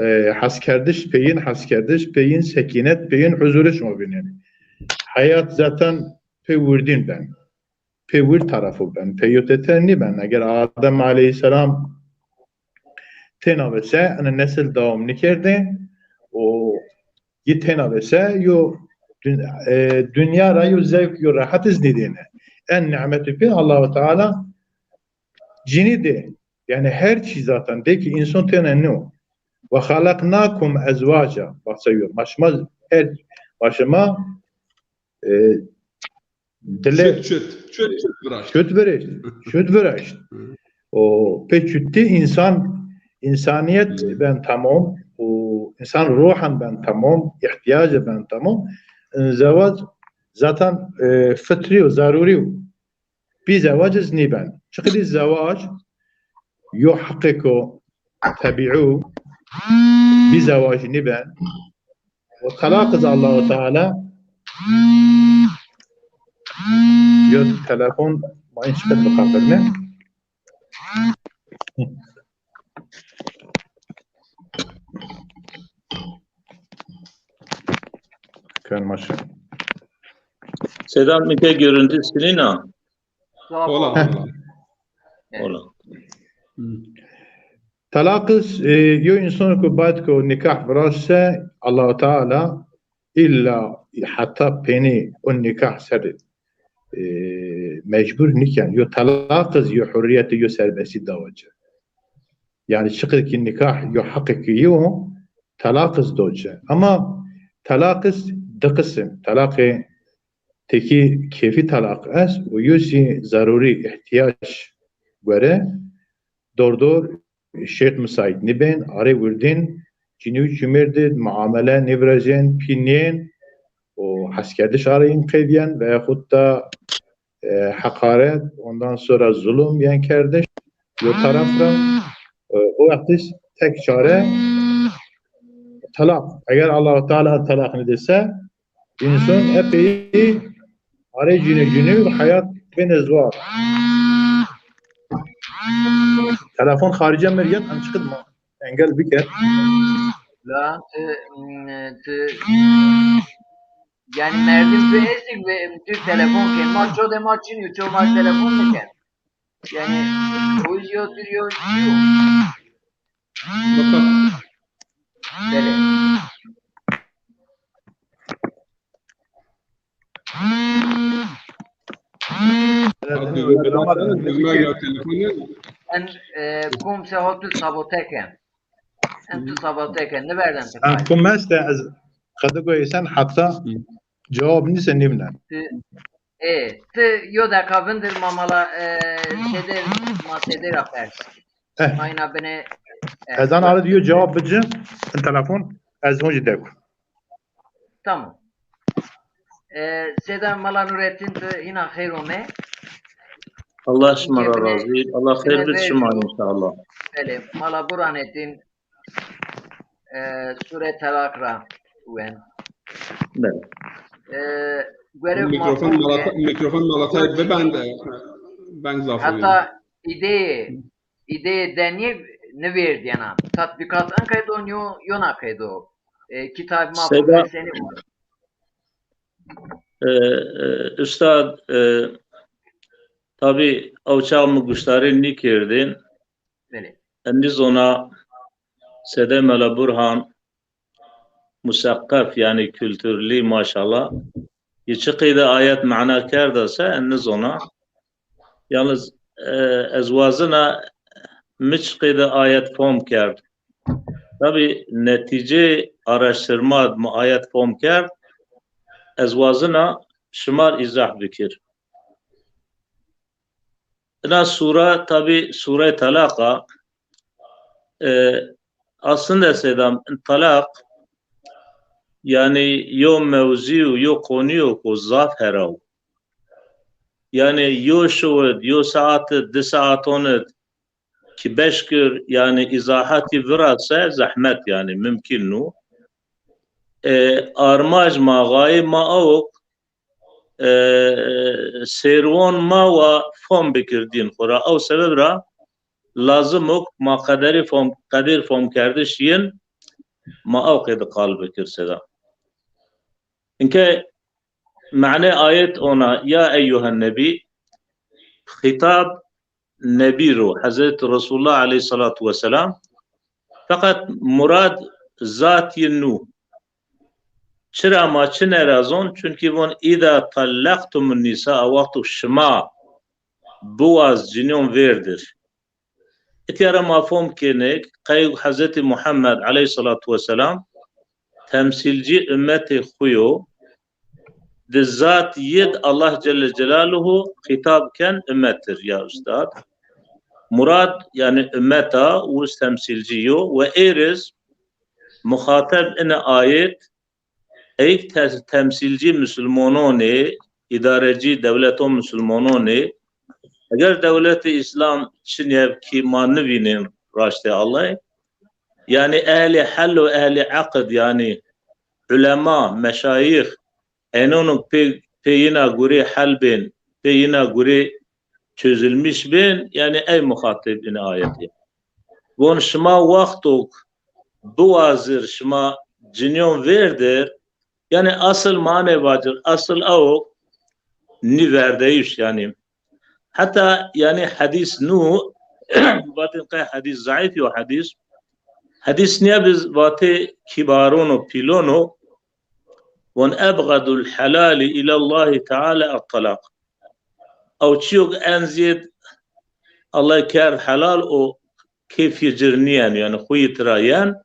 e, heskerdiş peyîn, heskerdiş peyîn, sekînet peyîn, huzurê şima vînenê. Heyat zaten pê wirdîn ben. Pê wir tarafo ben, pê yo tete nîben. Eger Adem aleyhîsselam têna vese, ene nesil dewam nêkerdê û yi têna vese yo dün-, e, dinya ra yo zewq, yo rehet iz nêdêne. En nîmetî pê Allahu Teala cinî dê. Yanî her çî zaten dê ki însan têna nîyo. "Ve halaknakum ezwaca." Bak, sayıyor. Ma şima her, ma şima, e, dile Çüt, çüt, çüt, çüt viraşt. Çüt viraşt. Çüt viraşt. Hı. O pê çüttî însan, însanîyet ben tamam, o însan ruhen ben tamam, îhtîyacê ben tamam. Zewac zaten, e, fitrî yo, zerurî yo. Bî zewac iz nîben. Çiqdî zewac yo heqêko tebîî, bî zewac nîben. O telaq iz Allahu Teala, yo telefon ma în çiqet biqaqirne. Kön maşe. Sedat, mi ke görüntü silina. Ola, ola. Ola. Telaq iz, e, yo însan ku bayd ku nîkah viraşt se, Allahu Teala îlla heta pênî o nîkah ser, e, mecbur nîken. Yo telaq iz yo hurrîyetî, yo serbestî dawa ci. Yanî çiqir ki nîkah yo heqê ki yo, telaq iz do ci. Ama telaq iz di qisim. Telaqê tekî keyfî telaq est û yo zî zerurî, îhtîyac gore. Dor dor şêrt misaît nîbên, arê wirdîn, cinî û cumêrdî muamele nêvirajên, pî nîyên û heskerdiş arê yin qeydîyen veyahut da, e, heqaret, ondan sonra zulum yen kerdiş yo taraf ra, e, o wext iz tek çare telaq. Eger Allahu Teala telaq nêdê se, însan epey arê cinî, cinî heyat bêne zuar. Telefon xarîce mi rîyet, em çiqid ma engel biker. La, ti, ti, yanî merdim tu esik ve tu telefon ke ma ço de ma çin yo, ço ma telefon nêken. Yanî o yo tu yo. Belê. En, e, kum se ho tu sabote ken. En tu sabote ken. Nêverden ti. Em kum este ez qedi goyê sen heta cewab nîse nîvnen. E, ti yo deqa vindir ma mala, e, sêdê, ma sêdê ra pers. Eh. Ma îna binê Evet. Ez an arada yo cevap bici, in telefon, ez honci dek. Tamam. E, Seyda Mala Nurettin de hina xeyr ome. Allah şima ra razî. Allah xeyr bid şima înşallah. Belê, Mala Burhanettin, e, Sure Talaq ra wen. Belê. E, görev mikrofon Mala, mikrofon Mala Tay bibend, e, ben zaf. Hatta îdeyê, îdeyê denî nivêrdîyena. Tatbîkat en qeydo, yo, yona qeydo. E, kitab ma Seyda, senî var. E, e, Ustad, e, tabî ew çax mi guştarî nîkerdîn. Belê. Ez nîzona Sede Mela Burhan museqqef, yanî kulturlî maşallah. Yi çi qeyde ayet mana kerda se, ez nizona. Yalnız, e, ez wazena mi çi qeyde ayet fom kerd. Tabî netîcê araştirma mi ayet fom kerd. Ez wazena şimar îzah bikir. Ina sure, tabî, Sure Talaq a. E, aslında Seyda, talaq, yanî yo mewzî û yo konî yo ku zaf hera o. Yanî yo şew id, yo saet id, di saeton id ki beş kir, yanî îzahatî vira se zehmet, yanî mumkîn nû. E, armaj ma, xayê ma awk, e, sêrwon ma wa fom bikir dîn xwu ra. Ew sebeb ra lazim o ma qederî fom, qedîr fomkerdiş yin ma ew qeyde qal bikir Seyda. Inke mane ayet ona, ya eyyuhen nebî, xîtab Nebî ro, Hezretî Resulullah aleyhissalatu vesselam. Feqet murad zat yi nû. Çira ma çi nerazon? Çunkî von, "Îza tallaqtumun nîsaa", wexto şima biwaz cinyon vêrdir. Îtya ra ma fom kênê qey Hezretî Muhammed aleyhissalatu vesselam temsîlcî ummetê xwu yo, di zat yid Allah Celle Celaluhu xîtab ken ummetir ya ustad. Murad, yanî ummeta wis temsîlcî yo ve êriz muxateb ine ayet, eyk te-, temsîlcî musulmononê, îdarecî dewleto musulmononê, eger dewletê Îslam çinyev ki ma nivînên raştê Allay, yanî ehlê hel û ehlê eqid, yanî ulema, meşayîx, ênono pê, pê yina gurê hel bên, pê yina gurê çözülmüş bên, yanî ey muxatib ine ayetî. Von şima wextok biwazir şima cinyon vêrdir, yanî asıl mane vacir, asıl awok nîverdeyîş, yanî. Heta, yanî, hedîs nû, vatên qey hedîs zeîf yo hedîs. Hedîs nîya biz vatê kîbaron û pîlon o, von ebxedul helali îlallahî teala et-talaq. Ew çîyo ke en zêd Allah kerd helal û kêfî cir nîyen, yanî xwu yi tira yen,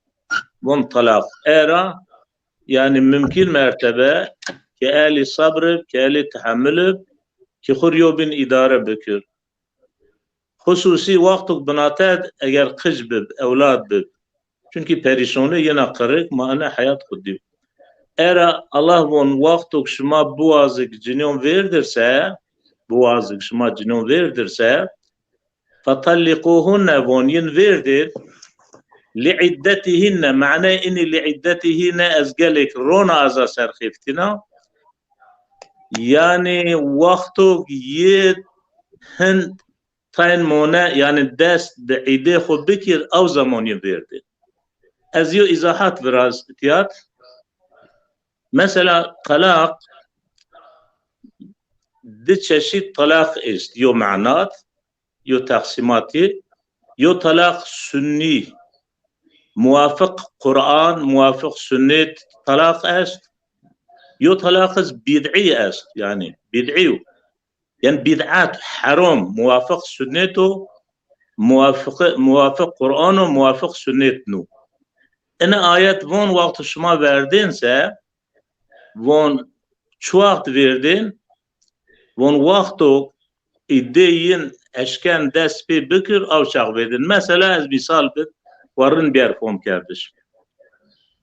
von talaq. Era, yanî mumkîn mertebe ke ehlî sebr ib, ke ehlî tehemul ib, ke xwu rî yo bin îdare bikir. Xususî wextok binate d eger qic bib, ewlad bib. Çunkî perîşonî yina qirrik ma ene heyat xwu dî. Era Allah von wextok şima biwazik cinyon vêrdir se, biwazik şima cinyon vêrdir se, fetalliquhunne, von yin vêrdên, li iddetihinne, mane inî li iddetihinne ez gelêk rona ez a ser xeftîna. Yanî wextok yi hin tayn mone, yanî dest bi îdê xwu bikir, ew zeman yi vêrdên. Ez yo îzahat viraz tiyat. Mesela talaq, di çeşît talaq est, yo manat, yo teqsîmatî, yo talaq sunnî, muwafiq Quran, muwafiq sunnet talaq est, yo talaq iz bid'î est, yanî bid'î yo. Yanî bid'at, herom, muwafiq sunnet o, muwafiq, muwafiq Quran o, muwafiq sunnet nû. Ine ayet von wexto şima verdên se, von çi wext vêrdên, von wexto îdê yin eşken dest pê bikir, ew çax vêdên. Mesela ez mîsal bid, wa rind bîyer fom kerdiş.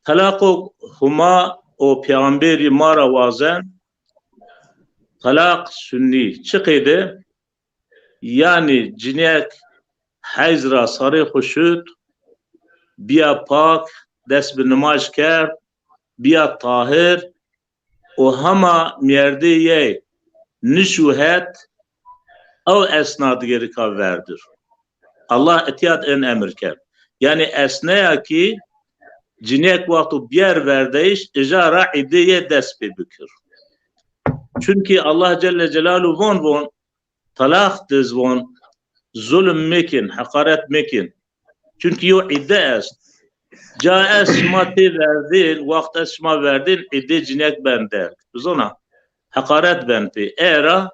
Telaqo Huma û peyxamberî ma ra wazen, telaq sunnî. Çi qeyde? Yanî cinîyek heyz ra sarê xwu şut, bîya pak, dest bi nimaj kerd, bîya tahir û hema mîyerdê yey nişû het, ew esna di gerika verdir. Allah itîya di in emir kerd. Yanî esneya kî cinîyek wexto bîyer verdeyiş, îja ra îdê yê dest pê bikir. Çunkî Allah Celle Celaluhu von von, talaq diz von, zulm mekin, heqaret mekin. Çunkî yo îdde est. Ca est şima tê verdên, wext est şima verdên, îdê cinîyek ben derg. Bizona, heqaret ben pê. Ê ra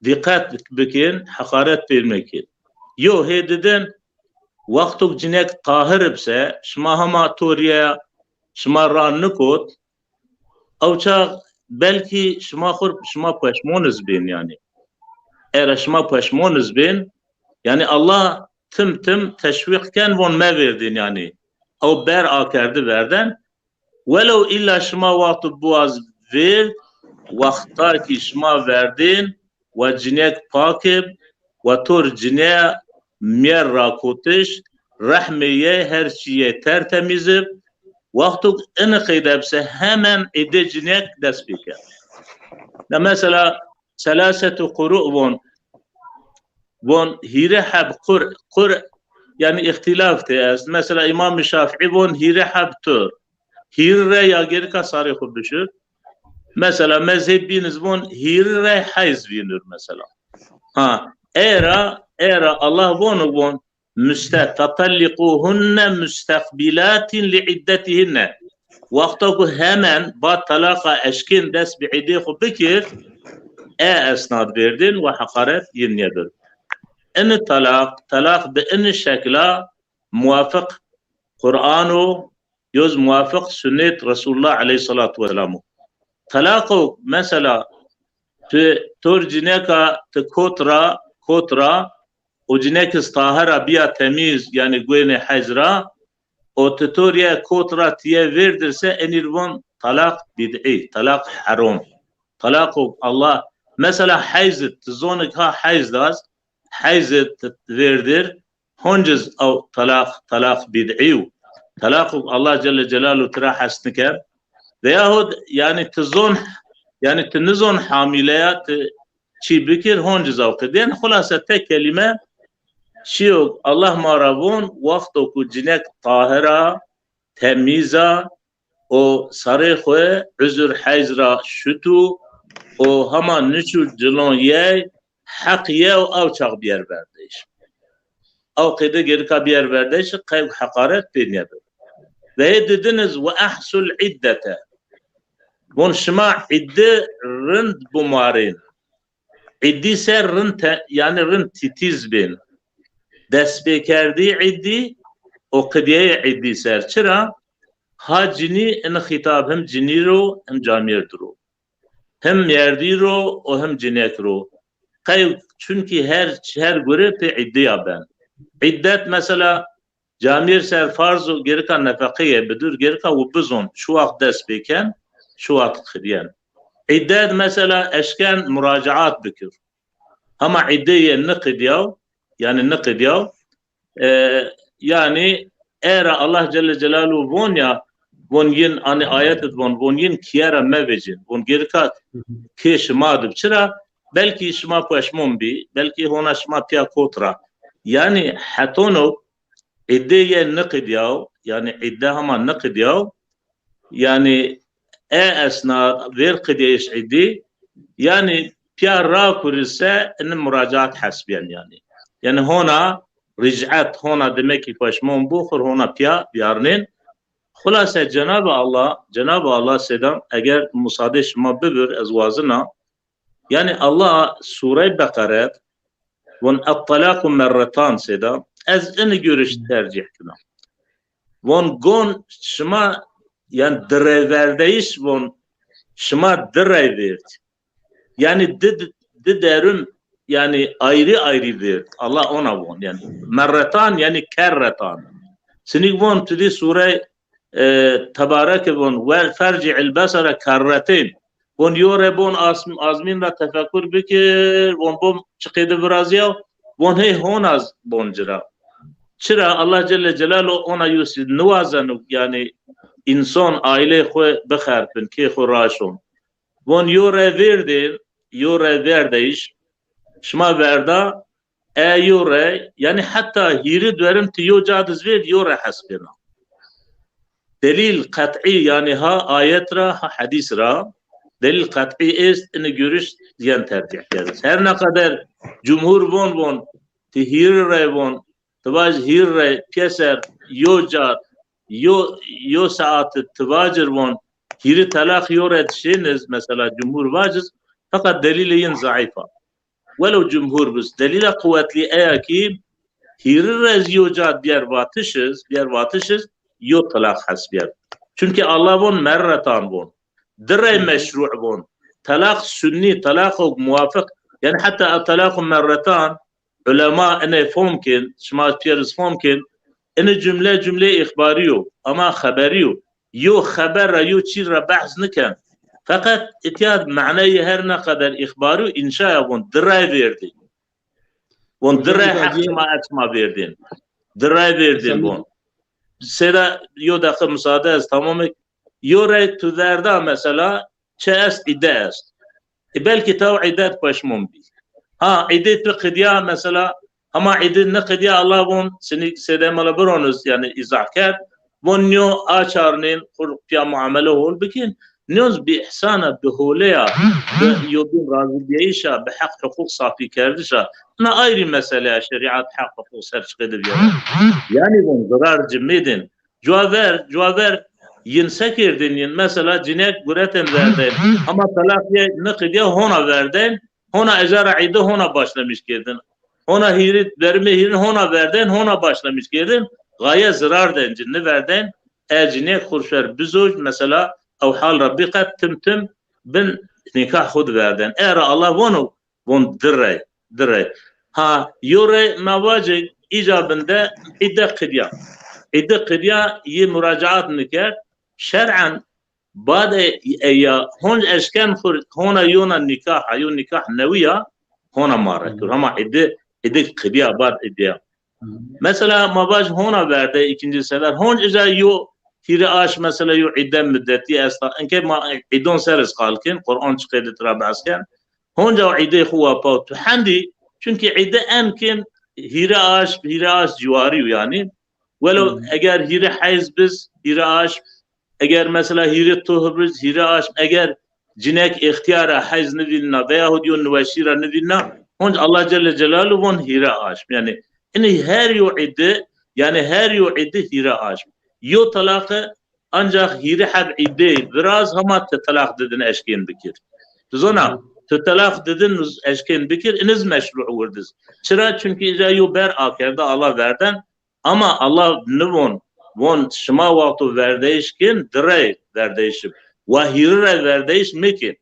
dîqet bikên, heqaret pê mekên. Yo hê didin, wexto cinîyek tahir bise, şima hema torîya şima ra nikot, ew çax belkî şima xwu r-, şima peşmon iz bên yanî. Ê ra şima peşmon iz bên, yanî Allah tim tim teşwîq ken von mevêrdên yanî. Ew ber akerdi verden. Welew îlla şima wexto biwaz vêrd, wexta kî şima verdên, wa cinîyek pak ib, wa tor cinîye mîyer rakotiş, rehmê yey her çî yey tertemîz ib, wexto ini qeyde bise hemen îdê cinîyek dest pê kerd. Na mesela selasetu quru von, von hîrê heb qur, qur, yanî îxtîlaf tê est. Mesela Îmam Şafîî von hîrê heb tur. Hîrê rey a gerika sarê xwu bişir. Mesela mezheb bîn iz von hîrê rey heyz vînir mesela. Ha, ê ra, ê ra Allah vonu von, muste-, "Fetalliquhunne musteqbilatin li iddetihinne." Wexta ku hemen ba talaqa eşkên dest bi îdê xwu bikir, e esnad verdên ve heqaret yin nêbir. Ini talaq, talaq bi ini şekla muwafiq Qur'an o, yoz muwafiq sunnet Resulullah aleyhissalatu vesselam o. Talaqo mesela tu tor cineka tu kot ra, kot ra, o cinek iz tahir a biya temîz, yanî guênê heyz ra, o tu tor ye kot ra tiye vêrdirse, enî ri von talaq bid'î, talaq herom. Talaqo Allah, mesela heyz id, tu zonik ha heyz daz, heyz id vêrdir, honciz ew talaq, talaq bid'î yo. Talaqo Allah Celle Celaluhu tira hes nikerd. Veyahud yanî tu zon, yanî tu nizon hamîle ya, tu çî bikir, honciz ew qidên. Xulase tek kelîme, çîyo Allah ma ra von, wexto ku cinek tahir a, temîz a, o sarê xwu uzur heyz ra şutu, o hema niçu cilon yey, heq yew ew çax biyer verdeyiş. Ew qeyde gerika biyer verdeyiş, qey heqaret pê nêbi. Ve hê didiniz ve ehsul iddete. Von şima iddi rind bumarên. Îdî ser rind te-, yanî rind tîtîz bên. Destpêkerdî îdî û qidîyeyê îdî ser. Çira? Ha cinî, ini xîtab him cinî ro, him camêrd ro. Him merdî ro û him cinek ro. Qey, çunkî her, her gure pê îdîya ben. Îddet mesela camêr ser farz o, gerika nefeqeyê bidur, gerika wu bizon, şu waxt dest pêken, şu waxt qidyen. Îddet mesela eşken muracaat bikir. Hema îddeyê niqidyaw, yanî niqidyaw, e, yanî era Allah Celle Celaluhu von ya, von yin, anî ayet id von, von yin kiye ra mevecin, von gerika kê şima dib. Çira? Belkî şima peşmon bî, belkî hona şima piya kot ra. Yanî hetono îddeyê niqidyaw, yanî îdde hema niqidyaw, yanî e esna vêr qidêyiş îdî, yanî piya rakurise ini muracaat hesbîyen yanî. Yanî hona ric'et, hona demek ki peşmon bu, xur hona piya biyarnên. Xulase Cenab-ı Allah, Cenab-ı Allah sêda, eger musadê şima bibir, ez wazina, yanî Allah Sure Beqere von "Ettalaku merretan" sêda, ez ini görüş tercih kina. Von gon şima, yanî direyverdeyiş von şima direy vêrd. Yanî di, di derun, yanî ayrı ayrı vêrd. Allah ona von. Yanî merretan, yanî kerretan. Çinik von tu dî sûrey, e, Tebareke von, "Ve ferci'il besere kerreteyn." Von yo re bon asm-, azmîn ra tefekur bikir, von bon çi qeyde virazîya, von hey hona z-, bon ci ra. Çira Allah Celle Celaluhu ona yo sî niwazeno, yanî însan aîleyê xwu bixerpin, kê xwu raşon. Von yo re vêrdên, yo re verdeyiş, şima verda, e yo re, yanî heta hîrî duerim ti yo ca diz vêrd, yo re hesbêna. Delîl qet'î, yanî ha ayet ra, ha hedîs ra, delîl qet'î est, ini görüş yen tercih kerdis. Her ne qeder cumhur von von, ti hîrî re von, ti vaj hîrî re pîyeser yo ca, yo, yo saati ti vacir von, hîrî telaq yo re şêniz, mesela cumhur vaciz, feqet delîlê yin zeîf a. Welew cumhur biz, delîla quwetlî eya kî hîrî re zî yo ca bîyer vatiş iz, bîyer vatiş iz, yo telaq hesbîyer. Çunkî Allah von merretan von. Di rey meşru' von. Telaq sunnî, telaqo muwafiq. Yanî heta ew telaqo merretan, ulema inê fom kên, şima pîyer iz fom kên, inê cumle, cumleyê îxbarî yo, ama xeberî yo. Yo xeber ra, yo çî ra behs niken. Feqet îtya maneyê her ne qeder îxbarî û înşa ya von, di rey vêrdên. Von di rey heq şima, ez şima vêrdên. Di rey vêrdên von. Seyda yo deqe musade ez tamam ek. Yo rey tu verda mesela, çi est, îde est. E, belkî taw îdet peşmon bî. Ha, îdê tu qidîya mesela, hema îdê niqidîya, Allah von, sinî sêde mala bironiz, yanî îzah kerd. Von nîyo açarnên, xur pîya muamele hol bikên. Nîyoz bi îhsana, bi holeya, bi yobîn razîbîyayîşa, bi heq huqûq safî kerdişa. Ina ayrî mesele ya, şerîat, heq, huqûq ser çi qeyde bîyara. Yanî von zirar ci mêdên. Cuwa ver, cuwa ver yin se kerdên yin? Mesela cinêk guretên verdên. Hema telaq yê niqidîya hona verdên. Hona ejara îde hona başlamiş kerdên. Hona hîrî, vermê hîrîn hona verdên, hona başlamiş kerdên. Gaye zirar dên ci, niverdên. E cinêk xurşer bizoj, mesela ew hal ra bîqet tim tim bin nîkah xwu di verdên. Era Allah vono, von di rey, di rey. Ha, yo rey ma vacê îcabinde îde qidîya. Îde qidîya yê muracaat nikerd. Şer'en bade eya honc eşken xur hona yona nîkah, ha yo nîkah newî ya, hona ma re kir. Hema îde, îde qidîya, bad îde ya. Mesela ma vaj hona verde îkincî sefer. Honc îca yo hîrê aşm mesela yo îde muddetî esta. Inke ma îdon ser iz qal kên, Quran çi qeyde tira behs ken. Honca îdê xwu wa paw tu hendî, çunkî îde en kêm hîrê aşm, hîrê aşm ciwarî yo yanî. Welew eger hîrê heyz biz, hîrê aşm, eger mesela hîrê tuh biz, hîrê aşm, eger cinêk îxtîyar a, heyz nivînna veyahut yo niweşî ra nivînna, honc Allah Celle Celaluhu von hîrê aşm. Yanî inî her yo îde, yanî her yo îde hîrê aşm. Yo telaqe ancax hîrê heb îdeyî viraz hema ti telaq didin eşkên bikir. Tu zona, ti telaq didin eşkên bikir, iniz meşru' wirdiz. Çira? Çunkî îca yo ber akerde, Allah verden, ama Allah nivon, von şima wexto verdeyiş kên, di rey verdeyiş ib. Wa hîrî rey verdeyiş mekên.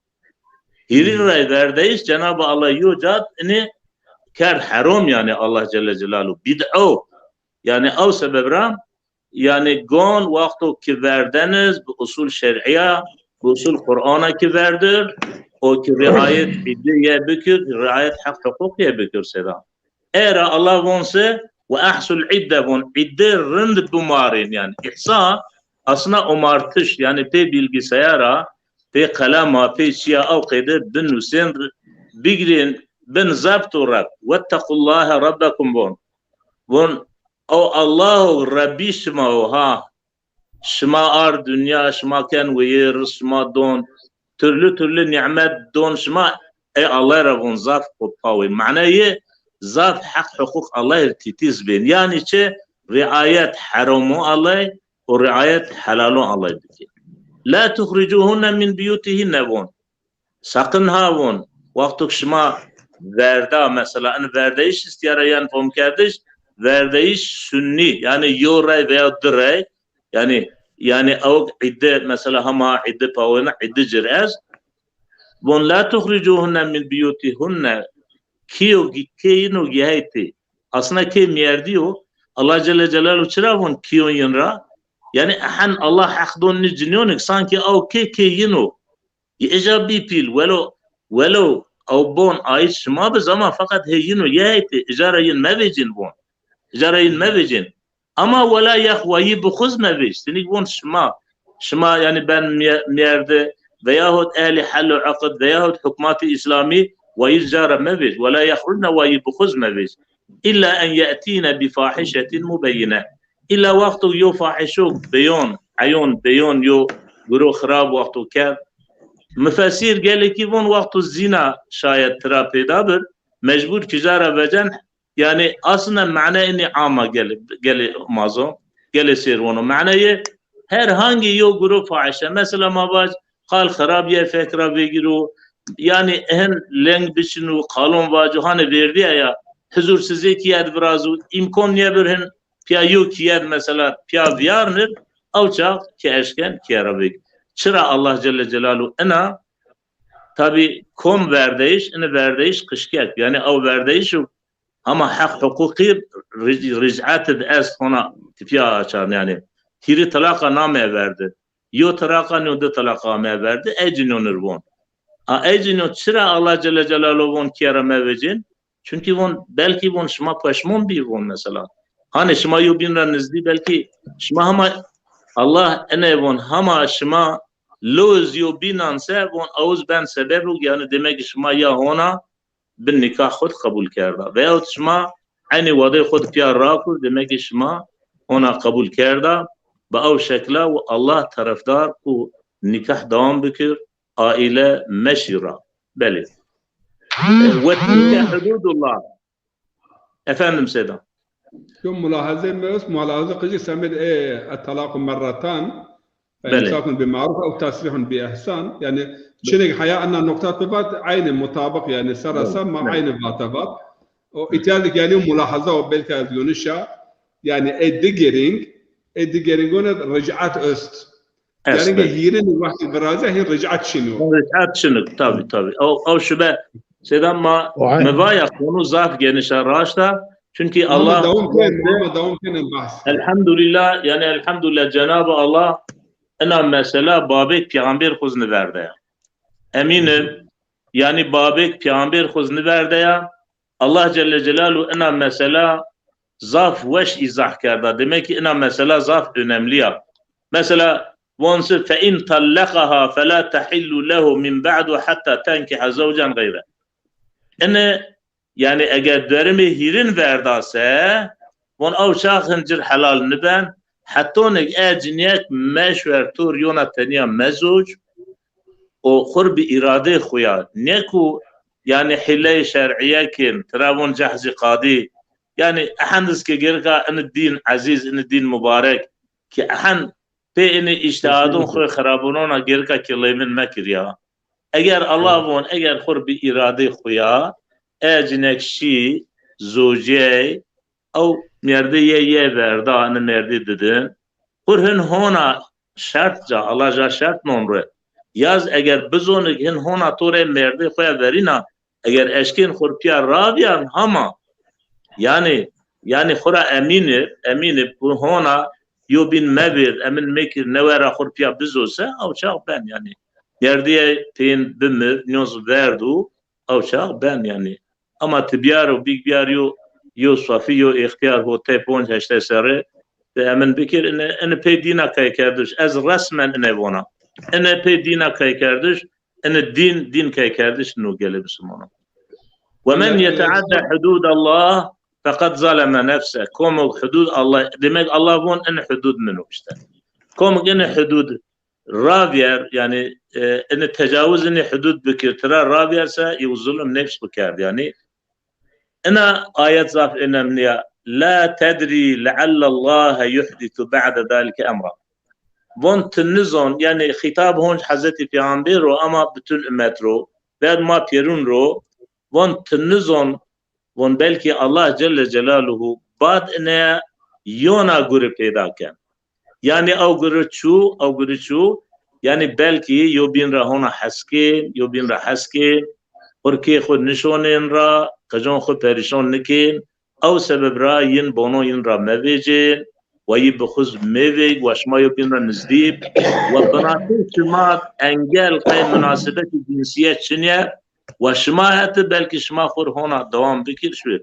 Hîrî rey verdeyiş Cenab-ı Allah yo cad inî kerd herom, yanî Allah Celle Celaluhu. Bid'o. Yanî ew sebeb ra, yanî gon wexto ki verdeniz bi usul şer'îya, bi usul Qur'ana ki verdir, o ki riayet îdê ye bikir, riayet heq huqûq ye bikir seyda. Era Allah von se, "Ve ahsul idde" von, îdde rind bimarên, yanî îhsa, aslında omartiş, yanî pê bilgisayara, pê qelema, pê çiya ew qeyde binusên, bigirên, bin zebt û reb. "Vettequllahe rebbekum" von. Von, o Allah o Rebbî şima o ha. Şima ard dinya, şima ken weyê, rizq şima don, türlü türlü nîmet don şima, ey Allah ra von zaf xo pawê. Manayê zaf heq huqûq Allah ir tîtîz bên. Yanî çi? Riayet heromo Allah û riayet helalo Allah bikê. "La tuxricuhunne min biyutihinne" von. Saqin ha von, wexto ki şima verda, mesela, in verdeyiş îstîyara yen fomkerdiş, verdeyiş sunnî, yanî yo rey veya di rey, yanî, yanî ewk îdde, mesela, hema îdde pawêna, îdde cir est. Von, "La tuxricuhunne min biyutihunne", kîyo gi-, kê yino giheytê. Aslında kê mîyerdî yo, Allah Celle Celaluhu çira von kîyon yin ra? Yanî ehen Allah heq don nî cinîyonik, sankî aw kê kê yin o. Yê îca bî pîl, welo, welo aw bon ayît şima bi zama feqet hê yin o, yê heytê, îca ra yin mevêcên von. Îca ra yin mevêcên. Ama wela yex wayî bi xuz mevêc. Sinîk von şima, şima yanî ben mîye-, mîyerde veyahut ehlî hel û eqd veyahut hukmatî îslamî wayî îca ra mevêc. Wela yexrucne wayî bi xuz mevêc. Îlla en ye'tîne bi fahîşetin mubeyîne. Îlla wexto yo fahîşo beyon, eyon, beyon yo guro xirab wexto kerd. Mufesîr gelekî von wexto zîna şayet tira peyda bir, mecbur kî îca ra vecen, yanî aslında mane inî ama gelê, gelê ma zon, gelê sêr wono. Maneyê her hangî yo guro fahîşe. Mesela ma vac qal xirab yê fek ra vegîro, yanî hin leng biçino, qalon vaco, hanê verdîya ya, huzursizê kîyed virazo, îmkon nêbir hin pîya yo kîyed mesela pîya vîyarnir, aw çax kî eşken kîye ra vegîr. Çira Allah Celle Celaluhu ina, tabî kom verdeyiş, ini verdeyiş qişkek. Yanî aw verdeyiş û hama heq huqûqî ric-, ric'et di est hona tipîya açan yanî. Hîrî tilaqa nameye verdi. Yo tilaqa nîyo di tilaqa ameye verdi. Ey cinîyo nir von. A ey cinîyo çira Allah Celle Celaluhu von kîye ra mevecên? Çunkî von, belkî von şima peşmon bî von mesela. Hanê şima yo bîn ra nizdî, belkî şima hama Allah ene von, hama şima loz yo bînan se von awuz ben sebeb û yanî demek ki şima ya hona bi nikah xud qebul kerda. Veyahut şima eynî wadey xud pîya rakur, demek ki şima hona qebul kerda. Bi ew şekla û Allah terefdar ku nikah dewam bikir, aîle meşî ra. Belê. E, ve tilke hududullah. Efendim Seyda. Yo mulahazê mi est, mulahazê qijî semêd e, e, talaqu merratan, e, belê, imsakun bi maruf ew tesrihun bi ihsan. Yanî çinik heya ena noktat bivat, eynî mutabık yanî serasa ma eynî vate vat. O îtya dik yanî mulahaza o belkî ez yonişa, yanî e digerîng, e digerîngone ric'et est. Yanî ke hîrê nî wextî viraze hîn ric'et çin o. Ric'et çin o, tabî, tabî. Ew, ew şibe sêda ma, mi va ya konu zaf geniş a, raşt a. Çunkî Allah dewam ken, ma dewam ken bahs. Elhamdulillah, yanî elhamdulillah Cenab-ı Allah ina mesela babêk peyxamber xuz niverde ya. Emînim, yanî babêk peyxamber xuz niverde ya. Allah Celle Celaluhu ina mesela zaf weş îzah kerda. Demek ki ina mesela zaf önemli ya. Mesela von se fe in tallaqaha fela tahillu lehu min ba'du hatta tenkiha zewcen gayre. Ine yanî eger derimê hîrin verda se, von ew çax hin cir helal niben, hetonik e cinîyek meşwer tor yona tenya mezoc, o xur bi îradê xu ya. Nê ku yanî hîleyê şer'îye kên, tira von cehzî qadî. Yanî ehend iz ke gerika ini dîn ezîz, ini dîn mubarek ki ehend pê ini îctihadon xu, xirabonona gerika ki leymin mekir ya. Eger Allah von, eger xur bi îradê xu ya, e cinîyek şî, zocey, ew mêrdê yê, yê verda, ini mêrdê didin. Xur hin hona şert ca, Allah ja şert nomre. Yaz eger bizonik hin hona to rê mêrdê xo ya verîna, eger eşkên xur pîya ravîyarn hama. Yanî, yanî xura emîn ib, emîn ib, bu hona yo bîn mevêrd, emin mekir, newe ra xur pîya bizose, ew çax ben yanî. Mêrdîye pên bimir, nyoz verdu, ew çax ben yanî. Ama ti biyaro, bîk biyar yo, yo safî, yo îxtîyar ho tey ponc heştay serrî, ti emin bikir, ini, ini pey dîna kaykerdiş. Ez resmen ine vona. Ini pey dîna kaykerdiş, ini dîn, dîn kaykerdiş nîno gelê misilmanan. Ve men yeteadde hududallah feqad zaleme nefse. Komik hudud Allah, demek Allah von ini hudud min o işte. Komik ini hudud ravyer, yanî, e, ini tecawuz ini hudud bikir, tira ravyer se, yew zulm nefs bikerd, yanî. Ina ayet zaf önemli ya. La tedrî leallallâhe yuhdisu ba'de zalike emra. Von ti nizon, yanî xîtab honc Hezretî Peyxamber ro ama bütün ummet ro, veyahut ma pêrun ro, von ti nizon, von belkî Allah Celle Celaluhu bad ine yona guri peyda ken. Yanî ew guri çû, ew guri çû, yanî belkî yo bîn ra hona hes kên, yo bîn ra hes kên, xurkê xu nişonên ra, qicon xu perîşon nikên, Ew sebeb ra yin bono yin ra mevêcên, wa yi bi xuz mêvêg, wa şima yo bîn ra nizdî, wa binatê şima engel qey munasebetê cinsîyet çinye, wa şima heti belkî şima xwu r hona dewam bikir şwi.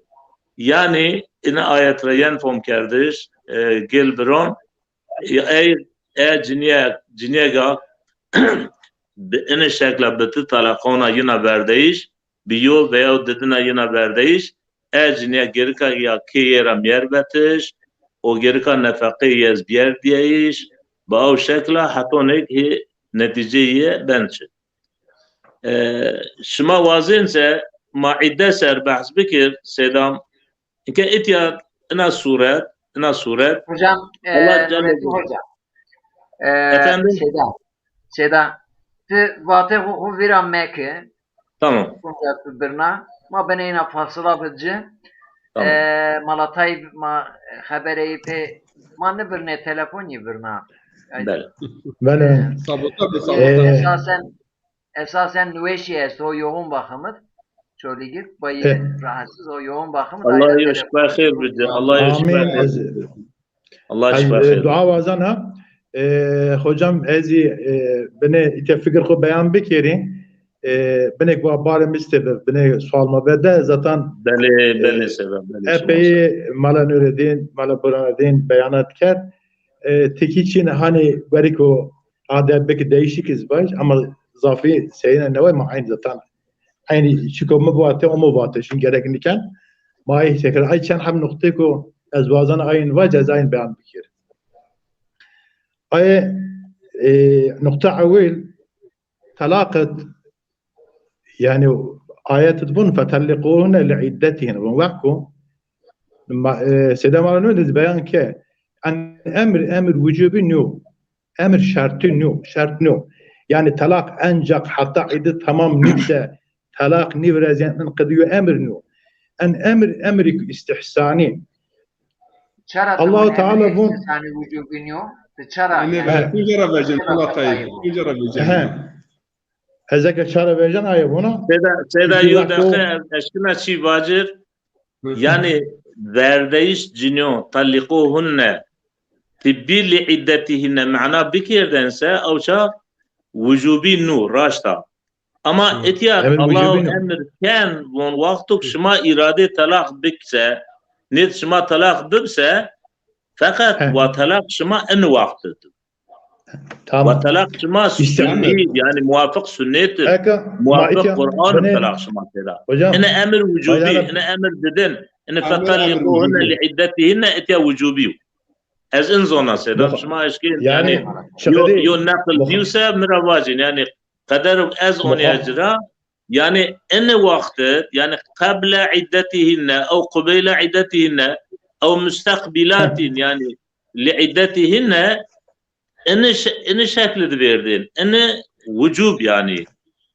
Yanî, ina ayet ra yen fom kerdiş, e, gel biron, ey, e cinîye, cinîyega bi ini şekla bi ti talaqona yina verdeyiş, bi yo veya didina yina verdeyiş, e cinîye gerika ya kê yê ra mîyer vetiş, o gerika nefeqeyê yê ez bîyer dîyeyiş, bi ew şekla hetonêk hê netîceyê yê ben çi. E, şima wazên se ma îdde ser behs bikir, Sêdam, inke îtya ina suret, ina suret, Hocam, e, Allah Celle Nurettin Celaluhu. Hoca. E, Efendim? Sêda. Sêda. Ti vatê xwu, xwu vîra meke. Tamam. Hoca tu birna. Ma binê ina fasila bici. Tamam. E, malatay ma xebereyî pê ma nibirnê telefonî birna. Yani, Belê. Belê. Sabota be Ee, sabota. Esasen esasen nüweşi est, o yoğun bakımı. Çolîgir, bayı Evet. rahatsız, o yoğun bakımı. Allah Ayrı yo telefon. şifa xêr bide. Allah yo şifa Amin. xêr Ez, bide. Allah ez, şifa e, xêr bide. dua wazan ha. E, hocam, ez ê, e, binê îte fikir xo beyan bikerî. E, binê ku barê mi stê bi, binê sual ma bede zaten, Belê, e, belê Sêdam, belê Sêdam. epey Mala Nureddin, Mala Burhaneddin beyanat kerd. E, tekî çin hani weri ku adeb bik değişik iz baş ama zafî seyine newe ma aynı zaten. Aynı çiko mi vate, o mi vate. Şun gerek niken. Ma ay tekrar ay çend hem noktê ku ez wazan ayın vac, ez ayın beyan bikir. Ay, e, nokta ewil, talaqet, yani ayet bun, "Fetalliquhunne li iddetihin." Bun, wek ku, ma, e, Seyda Mala Nureddin beyan ke, en emir, emir vücubi nîyo. Emir şertî nîyo, şert nîyo. Yani talak ancak hatta iddet tamam nîbse, talak nîvirazîyen, en qediyo emir nîyo. En emir, emrî istihsanî. Çara Allahu tamam Teala emir vun- istihsanî vücubi nîyo? Ti çara Ene yani? be, tu cara vecin, Çara Allah vecin? Tayyip, tu cara vecin. He. Ez eke çare vejen aye vuna. Seyda, Seyda Çünkü yo wek o- deqe ez eşkina çî vacir. Yani verdeyiş cinyon, talliquhunne, tibbi li iddetihinne mana bikirdense, ewça vücubi nû, raşta. Ama Hı. etiyat Emir Allahu vücubi nû. emir ken von wexto ki şima irade talak bikse, nêt şima talak bibse, feqet He. wa talak şima in wexti. Wa Tamam. talak şima İşte- sünnî, yani muwafiq sünnettir. Eka, ma Muwafiq eke, Qur'an'ı bine- talak şima têda. Hocam, Ine emir vücubi, Bayram- ine emir didin, ine Emir, fetalliquhunne emir li iddetihinne etya vücubi. Ez in zona Seyda, Muha- şima eşkin, yani, yani, yo, çıkıdı, yo naql muha- diyse mi ra vacin, yani, qeder ez Muha- onîya cira, yani, ine wexti, yani, qeble iddetihinne, ew qubeyle iddetihinne, ew müstakbilatin, yani, li iddetihinne, ini, ş- ini şekli di verdin, ini vücub, yani.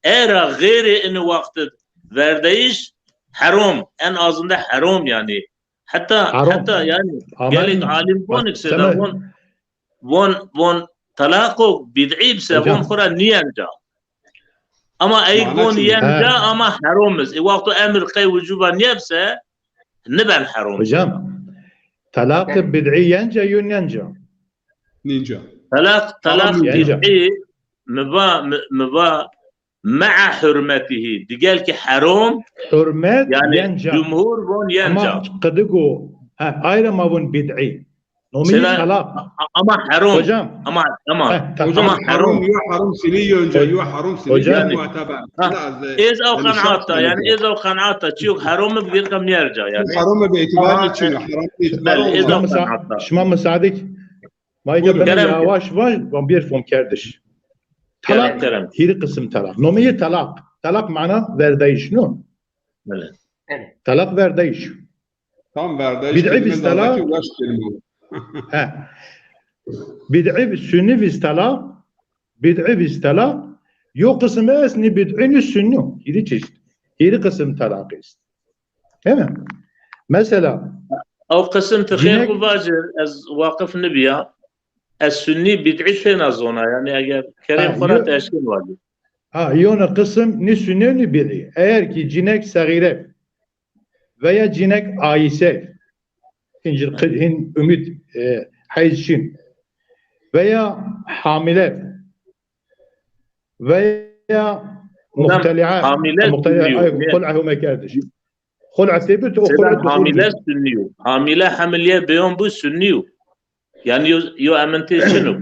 Era xêrê ini wexti verdeyiş herom, en azında herom, yani. Heta, Herom. Heta, yani, Amen. gelek alim vonik se da Tamam. von, von, von talaqo bid'i bise, Hocam. von xura niyenca. Ama ey Mana von çi? yenca Ha. ama herom iz. E wexto emir qey vücuba niyebse, niben herom. Hocam, talak bid'i yenca yo niyenca? Ninca. Talak, talak Herom yenca. Bid'i, mi va, mi, mi va, ma'a hurmetihi. Digel ki herom, Hurmet yani yenca. Cumhur von yenca. Ama qedigo, ha, ayrı ma vun bid'i. Nomî Seyda, talak. A- ama herom. Hocam. Ama, ama, Heh, tamam. Hocam, ama herom, herom. yo herom sini yo önce, yo herom sini Hocam. yo mu'teber. Ha. Lazım. Ez ew Yani, qenaata, şart yani yani. Ez ew qenaata, çiyok heromi bigirka miyerca, yani. Herom be itibarı Ama, için, herom Belê, itibarı ez Şima ew olmaz. müsa- qenaata. Şima müsaade. Ma eke Buyurun. bine Kerem. Yavaş yavaş, ben bir fom kerdiş. Kerem, Talak, kerem. hiri kısım talak. Nomî talak. Talak mana verdeyiş, no? Belê. Talak verdeyiş. Tam verdeyiş Bid'i kelime biz talak. Zazdaki yaş kelime. He. Bid'i sünni biz talak. Bid'i biz talak. Yo kısım est ni bid'i ni sünni. Hiri çeşit. Hiri kısım talak est. Değil mi? Mesela, Ew qisim ti xêr Cinek- xu vacir, ez waqif nibiya. Ez sünnî bid'î têna zona. Yani eger kerem Ha, xora yo- teşkil vacir. Ha, yone kısım ni sünne ni bid'i. Eğer ki cinek sagire Veya cînek ayîse, hîn, hîn umîd, e, heyz şin. Veya hamile. Veya muxteli'a, hamile muxteli'a, sunniyo. Ay, xul'a Home kerdiş. Xul'a tê bit, o xul'a duxul bit. Hamile sunniyo. Hamile hamilîye beyon bu sunniyo. Yanî yo, yo emintê çin o.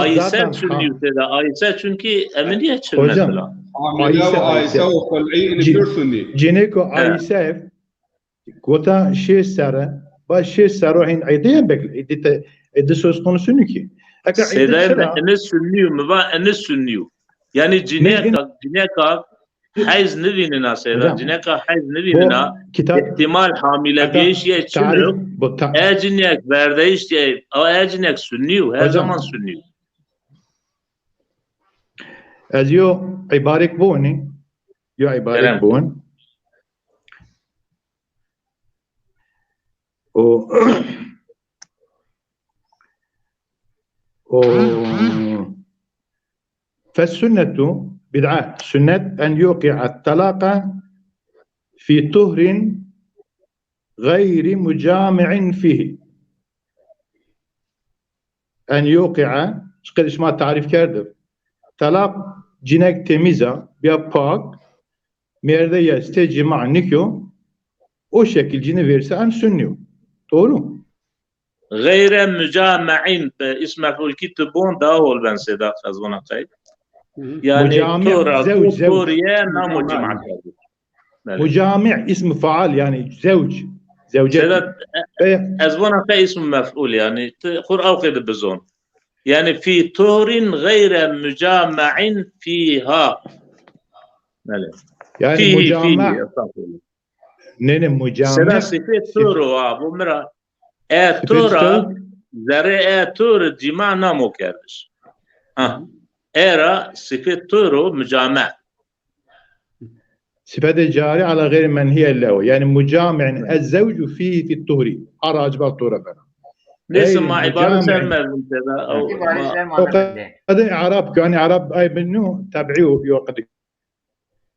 Ayîse sunniyo têde. Ayîse çünkü emintê çin mesela. Hamile ve ayîse ve xul'i, inî pir sunniyo. Cîneko ayîse, kota şeş serre, ba şeş serre hîn îdîye bekle. Îdî te, îdî söz konusu nîyo ki. Eke îdî çira, inî sunniyo, mi va inî sunniyo. Yanî cîneka, cîneka heyz nivînina seyda, cîneka heyz nivînina, îhtîmal hamile bîyişîye çin o. E cînek verdeyiş diye, a e cînek sunniyo, her zaman sunniyo. Ez yo îbarek biwinî, yo îbarek biwin. O, o, فالسنة, bid'a, sunnet, en yuqi'a talaqa fi tuhrin gayri mucami'in fihi. En yuqi'a, çiqedî şima tarîf kerdib. Talaq, cînek temîz a, bîya pak, mêrde ya estê cîma nîkyo, o şekil cîni vêrse en sunnî yo. Doğru. Gayri mucami'in, pe îsm mef'ul kî tu bon daha hol ben seyda, ez vona qey. Yanî mucami, tora, zewc, ku zewc. Toriye namo cîma kerdi. Belê. Mucami, îsm faal, yanî zewc. Zewcet. Seyda, e, ez vona qey îsm mef'ul, yanî ti xur ew qeyde bizon. Yanî fi tuhrin gayri mucami'in fiha. Belê. Yanî fihi, mucami. Fihi, estağfurullah. Nê, nê, mucami. Seyda sifê tor o, a, bo mi ra. E tora, zerê e tor cîma namo kerdiş. Ha. E ra sifê tor o mucame. Sifetê carî ala gayri menhiye lehu. Yanî mucami'in ez zewcu fihi fi tuhri. A ra acaba tora bena. Neyse, ma îbare ser merdin têda. O qede Arap, yanî Arap ay binu, tabî o, yo qede.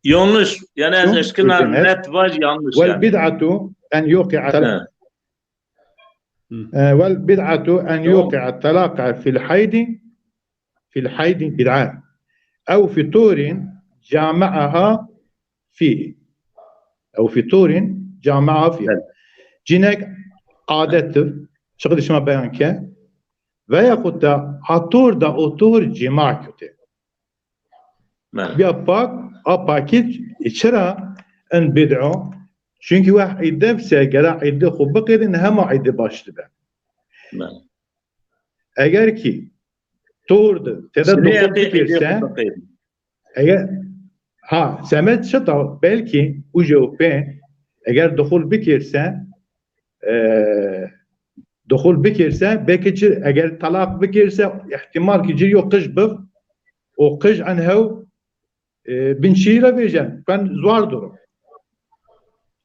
Yanlış. Yanî ez eşkina net vaj yanlış yanî. Vel bid'atu en yuqi'a. E, vel bid'atu en yuqi'a talaqa fil haydi, fil haydi bid'a. Ew fi turin cama'aha fihi. Ew fi turin cama'aha fihi. Evet. Cînek adet ir, çiqdî şima beyan ke, veya xutta ha tur da o tur cîma kute. Bîya pak, a pakî, e, çira en bid'o? Çünkü weh îde bise, gera îde xu biqedin, hema îde baş dibe. Eger ki tur de tede duxul bikirse, eger, ha, semed çita, belki uce û pê, eger duxul bikirse, e, duxul bikirse, belki ci, eger talaq bikirse, îhtîmal ki ci yo qij biv, o qij en hew, e, bin çî ra vêjen, kuen zuar duro.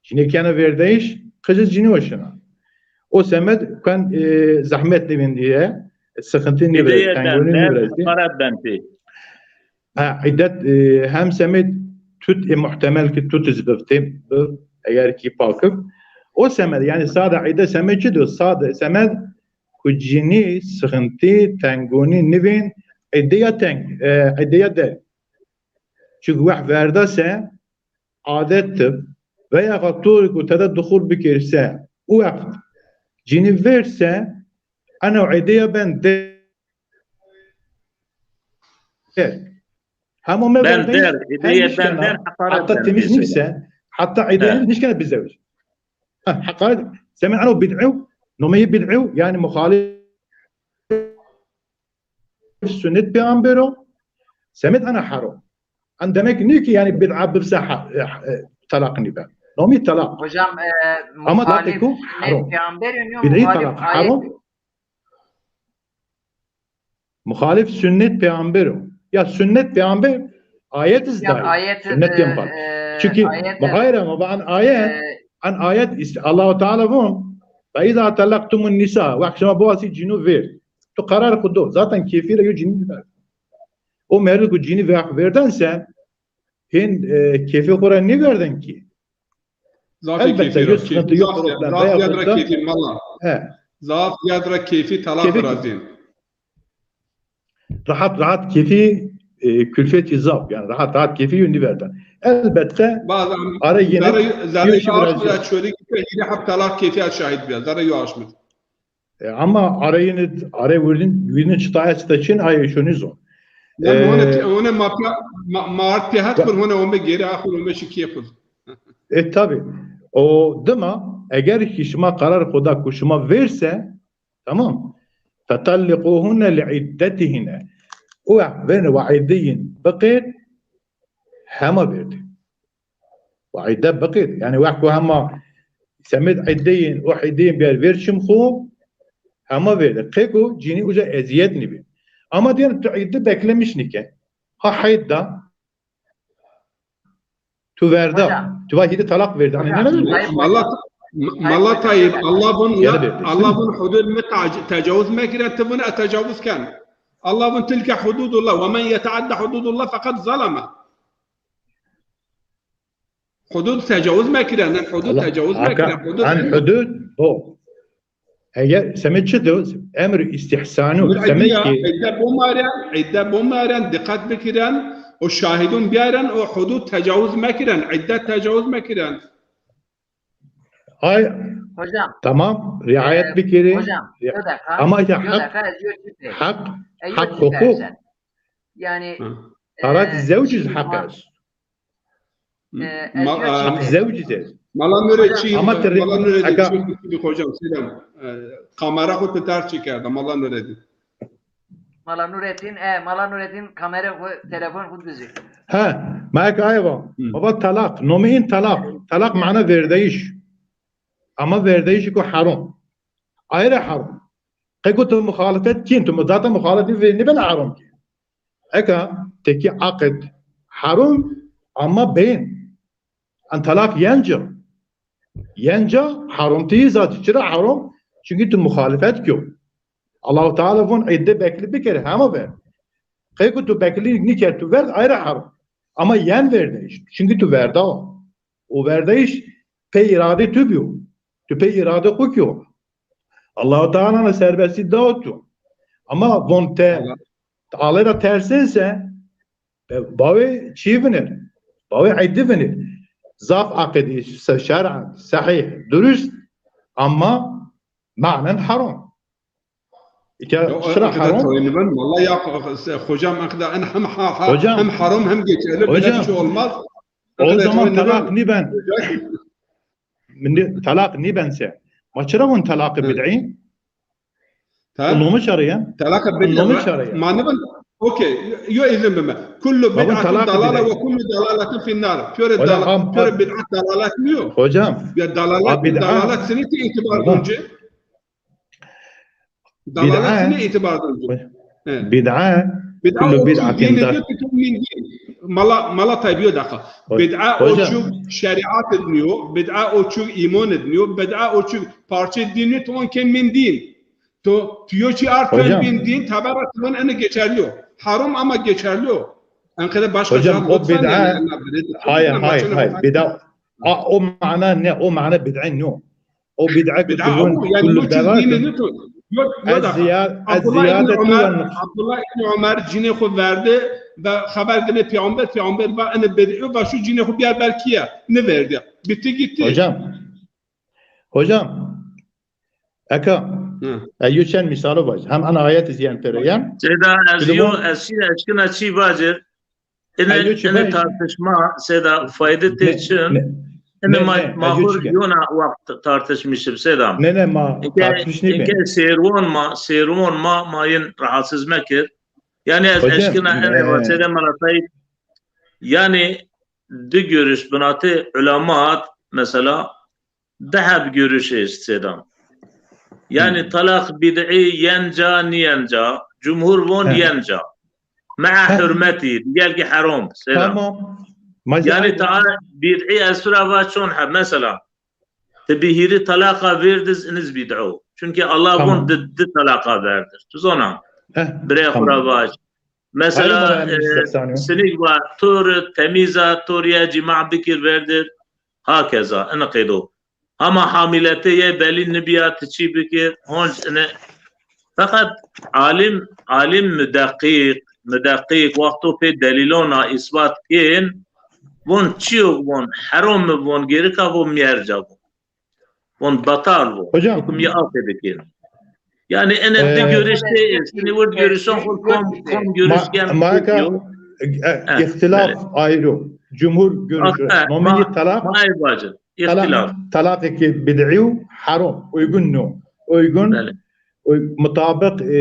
Cînê kena vêrdeyîş, qij cînî o şina. O semed kuen, e, zehmet nêvindîye, sıkıntı nêvire, tengûnî nêvire. Heqaret ben pê. Ha, îdet, e, hem semed tut, e, muhtemel ki tut iz biv, tê biv, eger ki pak ib. O semed, yanî sade îde semed çi do? Sade semed ku cînî sıkıntı, tengûnî nivên, îdeya teng, e, îdeya de. Çünkü weh verda se, adet ib, veya ka tur ku tede duxul bikirse, o wext cînî vêrse, eno îdeya ben de der. Hema me ben der, îdeye ben der, heqaret. Hatta temiz nîse, hatta îdeye nîşkena bizewc. Ha, heqaret, semed eno bid'u, nomeyê bid'u, yanî muxalif sünnet peyambero, semed ena hero. En demek nîyo ki yanî bid'a bibse ha, e, e, talaq nîbe. Nomî talaq. Hocam, e, ama muxalif sünnet peyambero, bid'î talaq hero. Muxalif sünnet peyamber o. Ya sünnet peyamber ayet iz dayî. Sünnet yem bak. Çünkü muxayra ma an ayet, an ayet is-, Allahu Teala von, "Fe iza tellaktumun nisa", wext şima biwasî cînû vêr. Tu qerar xu do. Zaten keyfî ra yo cînî ver. O merdû ku cînî ver-, verden se, hên, e, keyfê xu ra nêverden ki. Zafê keyfî ra, keyfî. Zaf zîyad ra keyfî mala. He. Zaf zîyad ra keyfî talaq virazîn. Rahat rahat keyfî, e, külfetî zaf. Yanî rahat rahat keyfî yo nîverdan. Elbette, are yenî zerre yo aşmî ra çolî kî hîrê heb talaq keyfî ez şahid bîya. Zerre yo aşmî. E, ama are yenî, are wirdin, wirdin çita est çin, ay şonî zon. Yanî hone, hone ma, ma, ma ard pê het kur, hone ome geri axur, ome şi kê xur. E, tabi. O dima, eger ki şima karar xo da ku şima vêrse, tamam. Fetalliquhunne li iddetihine. O wext vêrne wa iddeyin biqêt, hema vêrdê. Wa idde biqêt. Yanî wext ku hema semêd iddeyin, o iddeyin biyar vêr çim xo, hema vêrdê. Qê ku cinî uca ezîyet nîbî. Ama diyen tu idde beklemiş nîke. Ha heyd da, tu verda. Tu va hîrê talaq verda. Hanî nêna verda? Mala, Mala Tayyip, Allah vun ya, Allah vun hudud mi tecavuz mekiren, ti vun e tecavuz ken. Allah vun tilke hududullah, ve men yeteadde hududullah fekad zaleme. Hudud tecavuz mekiren, hudud tecavuz mekiren, hudud. An hudud, o. Eger semê çi de emr îstîhsanî yo, semê ki îdde bomaren, îdde bomaren, dîqet bikiren, o şahidun biyaren, o hudud tecawuz mekiren, îdde tecawuz mekiren. Ay, hocam, tamam, riayet e, bikiri. Hocam, bir dakika, ama işte bir hak, dakika, ez diyor ki, hak, e, hak, hukuk. Yani, Tarat e, zewciz hak est. E, ez diyor ki, zewciz est. Mala Nurettin, ama Mala Nurettin, hocam, selam. E, kamera xo ti ters çekerda, Mala Nurettin. Mala Nurettin, e, Mala Nurettin kamera xo, telefon xo dizî. Ha, ma eke aye va. Baba talak, nomê in talak. Talak mana verdeyiş. Ama verdeyiş ku harom. Aye ra harom. Qey ku tu muxalefet kîn, tu zaten muxalefet nîbena harom kî. Eka tekî aqid harom ama beyin. En talak yenca. Yenca haromtî zat. Çira harom? Çünkü tu muxalefet kîyo. Allahu Teala von îdde bekli bikir, hema ver. Qey ku tu bekli nîker, tu verd, aye ra harom. Ama yen verdeyiş. Çünkü tu verda. O verdeyiş pey îradê tu bîyo. Tu pey îradê xo kîyo. Allahu Teala na serbestî dao tu. Ama von te Allay ra tersên se, e, bawê çî vinir. Bawê îdde vinir. Zaf aqidî, se-, şer'en, sehîh, durust, ama manen harom. Îka şira harom. Valla ya, se-, hocam, en qeda en hem ha-, ha-, hem harom hem geçerli. Böyle bir şey olmaz. O zaman talak nîben. Talak nîben se. Ma çira von talaqê bid'î? Nomi çare ya? Talaqê bid'î. Nomi çare ya? Ma nîben. Okey. Yo, izin bime. Kullu bid'atin dalale ve kullu dalaletin finnar. Piyore dala-, piyore bid'at dalalet nîyo. Hocam. Ya dalalet, dalalet sinî ti îtibar dunci. Dalalet sinî îtibar dunci. Bid'a, bid'a kullu o çû bid'atin dîn id nîyo, tu min dîn. Mala, mala Tayyip, yo dakika. Bid'a o çû şerîat id nîyo, bid'a o çû îmon id nîyo, bid'a o çû parçe dîn nîyo, tu on ke min dîn. Tu, tu yo çî ard ken min dîn, tebera tu von ene geçerli yo. Harom ama geçerli yo. En qede başka cevap o bid'a, hay, hay, hay, bid'a, a, o mana ne, o mana bid'a nîyo. O bid'a, bid'a o, yanî kullu bid'a dînî nîto. Yo, yo dakika. Abdullah ibn Ömer, Abdullah ibn Ömer cinê xo verdi ve xeber dine peyxamber, peyxamber va ene bid'î, va şu cinê xo biyar ber kîye, nêverdiya. Bitti gitti. Hocam, hocam, eka, e, yo çend mîsalo vacî. Hem ana ayet izî yen pêro yen. Seyda, ez yo, ez şî eşkina çî vacî. Ine, ine tartışma, Seyda, fayde tê çin. Ine ma, ma xur yona wext tartışmışib, Seyda. Ne, ne, ma tartışmış nîbî. Inke sêrwon ma, sêrwon ma, ma yin rahatsız mekir. Yanî ez eşkina ene va, Seyda Mala Tayyip, yanî di görüş binatê ulemat, mesela, di heb görüş est, Seyda. Yanî talaq bid'î yen ca, nîyen ca, cumhur von yen ca. Mea hurmetî, digel ki herom, Seyda. Tamam. Yanî ta bid'î ez tu ra va çon heb, mesela, ti bi hîrî talaqa verdiz, iniz bid'o. Çünkü Allah von di, di talaqa verdir. Tu zona. Birê xo ra vaj. Mesela, e, sinik va, tor, temîz a, tor ya cima bikir verdir. Hakeza, ine qeydo. Hama hamîletê yê belî nibîya, ti çî bikir, honc ine. Feqet alim, alim mudeqîq, mudeqîq, wexto pê delîlona îsbat kên, von çîyo, von herom mi, von gêrika, von mîerca, von. Von betal, von. Hocam. Hukmî aw pê bikên. Yani ene di, e, görüş de, sinî wird görüşon xo kom, kom görüş gen. Ma, ma ka, e, ihtilaf ayrı. Cumhur görüşü. Nomeni talak. Ma ay bacı. Talak, talak ki bid'i, haram, uygun no. Uygun, uy-, mutabık, e,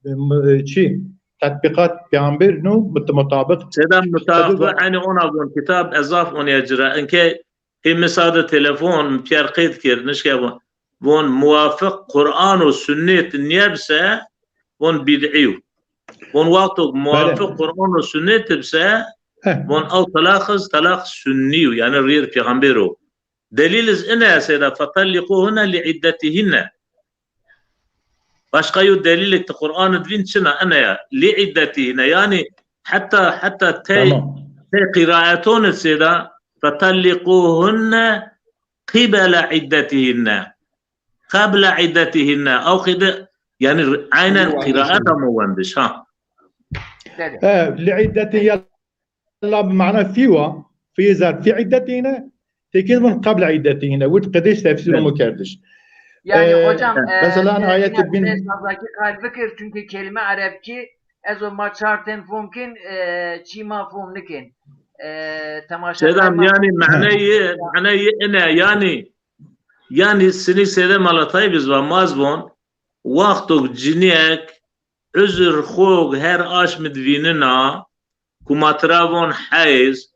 e, çi? Tatbikat peygamber no, mut-, mutabık. Seyda mutabık, hani ona von kitab ezaf on ya cira. Enke qî mi sade telefon, mi pîyer qeyd kir, nişke von. Von muwafiq Quran û sunnet niyebse, von bid'i yo. Von wexto muwafiq Quran û sunnet bise, von ew talaq iz talaq sunnî yo, yani rîyêr peygamber o. Delîl iz ine ya seyda, "Fetalliquhunne li iddetihinne." Başka yo delîlêk ti Quran id vîn çina, ine ya. Li iddetihinne. Yani hetta, hetta tey, tey qiraeton id seyda, "Fetalliquhunne qibele iddetihinne." Qebla iddetihinne. Ew qide, yani aynen qiraeta mo wendiş, ha. E, li iddeti yella bi mana fî wa, fî zerf, fî iddetine, tekîn von qebla iddetine. Wird qediş tefsîr omo kerdiş. Yani, e, hocam, e, mesela, e, ayet bin Zazakî qal bikir, çünkü kelime Arapçı, ez o ma çar ten fom kin, e, çî ma fom nikin. E, temaşa. Sedam, yani, manayı, manayı ine, yani, yani, sinî sede malatay biz va maz von, wextok ciniyek, uzr xo her aşm id vînina, ku ma tira von heyz,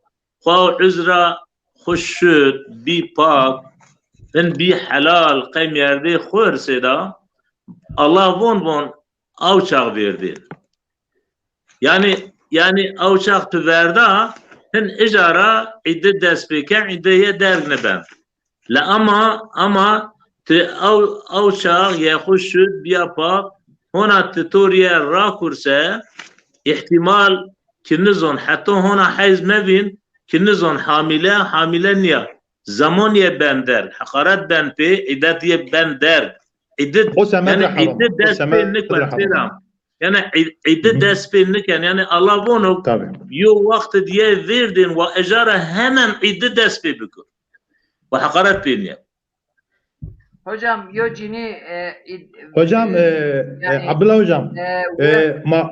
xo uzra xo şud, bî pak, hin bî helal, qey merdê xo ir sêda, Allah von von, aw çax vêrdên. Yani, yani aw çax tu verda, hin ija ra îdde dest pê ke, îdde ye derg nibend. La ama, ama ti aw, aw çax ye xo şud, bîya pak, hona ti to rîye rakurse, îhtîmal ki nizon, heta hona heyz mevîn, ki nizon hamîle, hamîle nîya. Zaman ye ben derg, heqaret ben pê, îddet ye ben derg. Îddet, yani îddet dest pê nikwen, selam. Yani î-, îddet dest pê niken. Yani Allah vono, yo wext diye vêrdên wa ejara hemen îddet dest pê bikir. Wa heqaret pê niye. Hocam, yo cinî, e, id-, hocam, e, e, yani, Abdullah hocam, e, e, ma,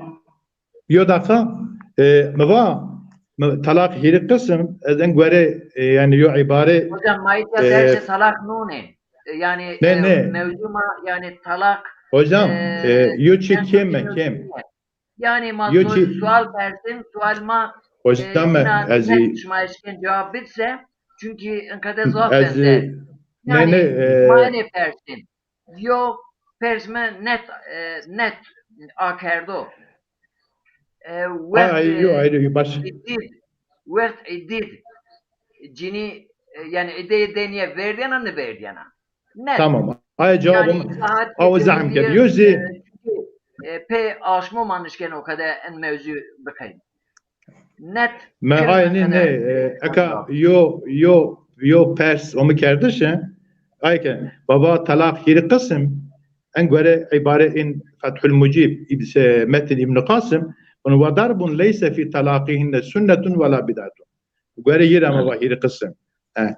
yo dakika, e, mi va, mi talak hîrî qism, ez en guere, e, yani yo îbare, hocam, ma îta, e, dersê talak nonê. E, yani, ne, e, ne? Mewzu ma, yani talak, hocam, e, e, yo çi kêm, kêm. Yani ma sual persin, sual ma, hocam, e, ez şima eşken cevap bitse, çünkü inqede zaf benzer. Yani, ne, ne, e, ma ne persin. Yo pers mi net, e, net akerdo. E, wext, ay, yo, e, ayrı, baş. Îdîd, wext îdîd. Cinî, e, yani îdeyê deniye verdiyena, niverdiyena. Ne? Tamam. Aya cevabım, yani, aw zehim kerd. Yo zî, e, çünkü, e, pê aşmo ma nişken o kadar en mewzu bikeyim. Net. Me aynî ne, e, eka yo, yo, yo pers o mi kerdiş, e? Ay ke, baba talak hîrî qism, en guere îbare in Fethul Mucib, ib-, se-, metin Îbn Qasim, onu vadar bun leyse fî talaqihinne sunnetun ve la bid'atun. Guere yir ama va hîrî qism. E.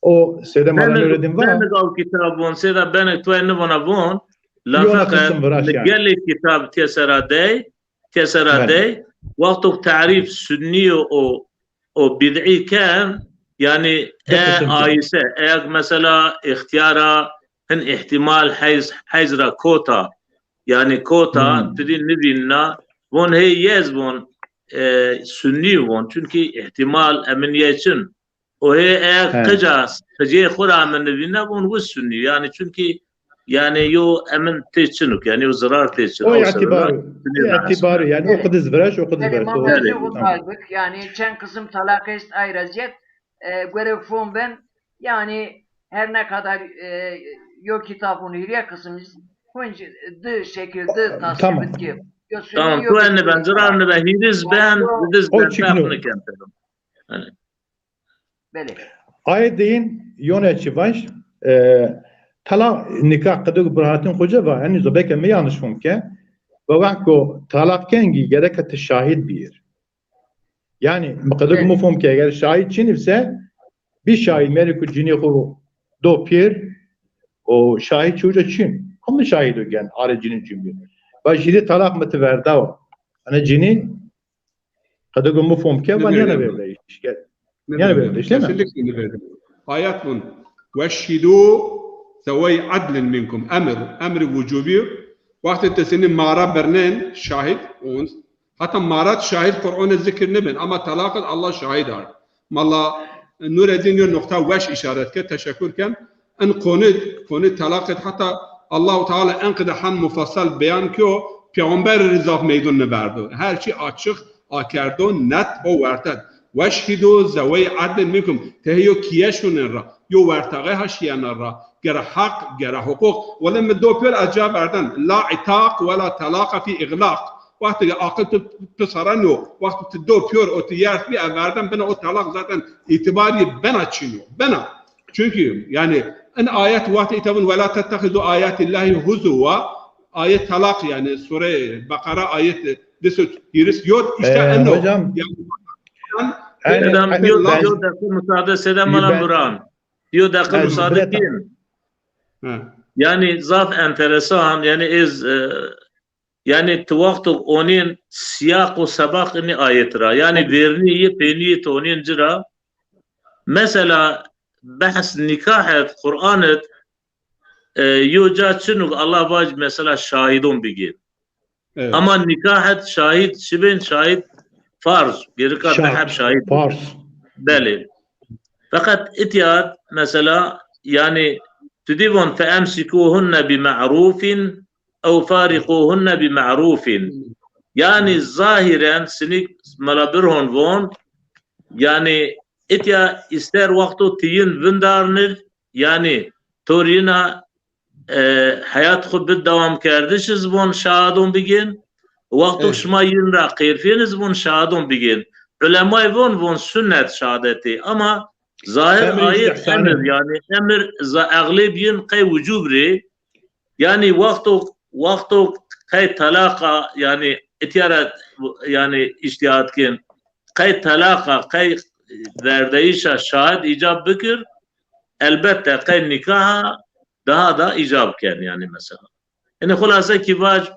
O sede Mala Nureddin va. Benik aw kitab von, sede benik tu en nivona von. La feqet gelê kitab tê sera dey, tê sera dey. Wexto tarîf sunnî o, o bid'î ken, yani e ayse, e mesela îxtîyara hin îhtîmal heyz, heyz ra kota. Yani kota, tu dî nivînna, von hey yez von, e, sunnî von. Çünkü îhtîmal emin ye çin. O hê eğer qica, qicê xo ra mi nivîne, von wi sunnî. Yani çünkü, yani yo emin tê çinuk, yani yo zirar tê çin. O îtibarı, îtibarı, yani o qidiz viraş, o qidiz viraş. Tamam. Yani çend kısım talak est, ay raziyet, e, guere fon ben, yani her ne kadar, e, yo kitabun hîrye kısım, hunc di şekilde tasvir ki. Tamam, tu enne ben, zirar ne ben, hîriz ben, diz ben, taf niken. Belê. Ayet deyin yone çi vaj, e, talak nikah qedo Burhanettin Hoca va, henî zo beke mi yanlış fom ke, ve wexto talak kengî gereke ti şahid bîr. Yani, mi qedo mi fom ke eger şahid çin ise, bir şahid meri ku cinî xu do pir, o şahid çi uca çin. Ama şahid o gen, are cinî çin bir. Va jiri talak mi ti verda o. Hani cinî Qedo mi fom ke, va nîyana verdeyiş. Nîyana verdeyiş, değil mi? Kesinlikle verdeyiş. Ayet vun. Weşhidû zewey adlin minkum. Emir, emri wucubî. Wextê ti senî mara birnên şahid, heta mara şahid Qur'anê zikir nibin, ama talaq id Allah şahid ard. Mala Nureddin yo noqta weş işaret ke, teşekkür ken. In konu, konu talaq id heta Allahu Teala enqede hem mufassal beyan keo, peyxamber rî zaf meydun niverdo. Her çî açık, akerdo, net o werted. Weşhidû zewey adlin minkum. Tehê yo kîye şunen ra, yo werteğe ha şiyena ra. Gere haq, gere huquq. Wele mi do pêr ez ca verden. La itaq we la talaqa fî iğlaq. Wextê ke aqil tu pisareno, wextê tu do pêr o tu yers bî, ez verden bina o talaq zaten îtîbarî bena çin o. Bena. Çünkü yani in ayet wextê îta vun, "Ve la tettexizu ayatillahi huzuwa", ayet talaq yani sure Beqara ayet di sey hîris yod işte. E, eno. Hocam, yani, e, hocam, yo, yo dakika müsaade sede malam Buran. Yo dakika müsaade kin. Yani zaf enteresan, yani ez, e, yani ti wexto onîn siyaq û sebaq inî ayet ra. Yani vernî yê peynî yê ti onîn ci ra. Mesela behs nikah et, Qur'an et, e, yo ca çinuk Allah vac mesela şahidon bigên. Evet. Ama nikah et şahid çi bên, şahid farz. Gerika di heb şahid. Farz. Belê. Fakat itiyat mesela yani tu dî von fe emsikuhunne bi ma'rufin ew fariquhunne bi ma'rufin. Yani zahiren sinik mela birhon von yani itya ister wexto tiyin vindarnir yani torina e, heyat xu bi dewamkerdiş iz von şahadon bigên. Wexto şima yin ra qêrfên iz von şahadon bigên. Ulemay von, von sunnet şahadetê. Ama zahir ayet emir, yani emir za eğleb yin qey wucub rê. Yani wexto, wexto qey talaqa, yani itiyara, yani içtihat kên, qey talaqa, qey verdeyişa şahid icab bikir, elbette qey nikaha daha da icab ken yani mesela. Yani xulase ki vac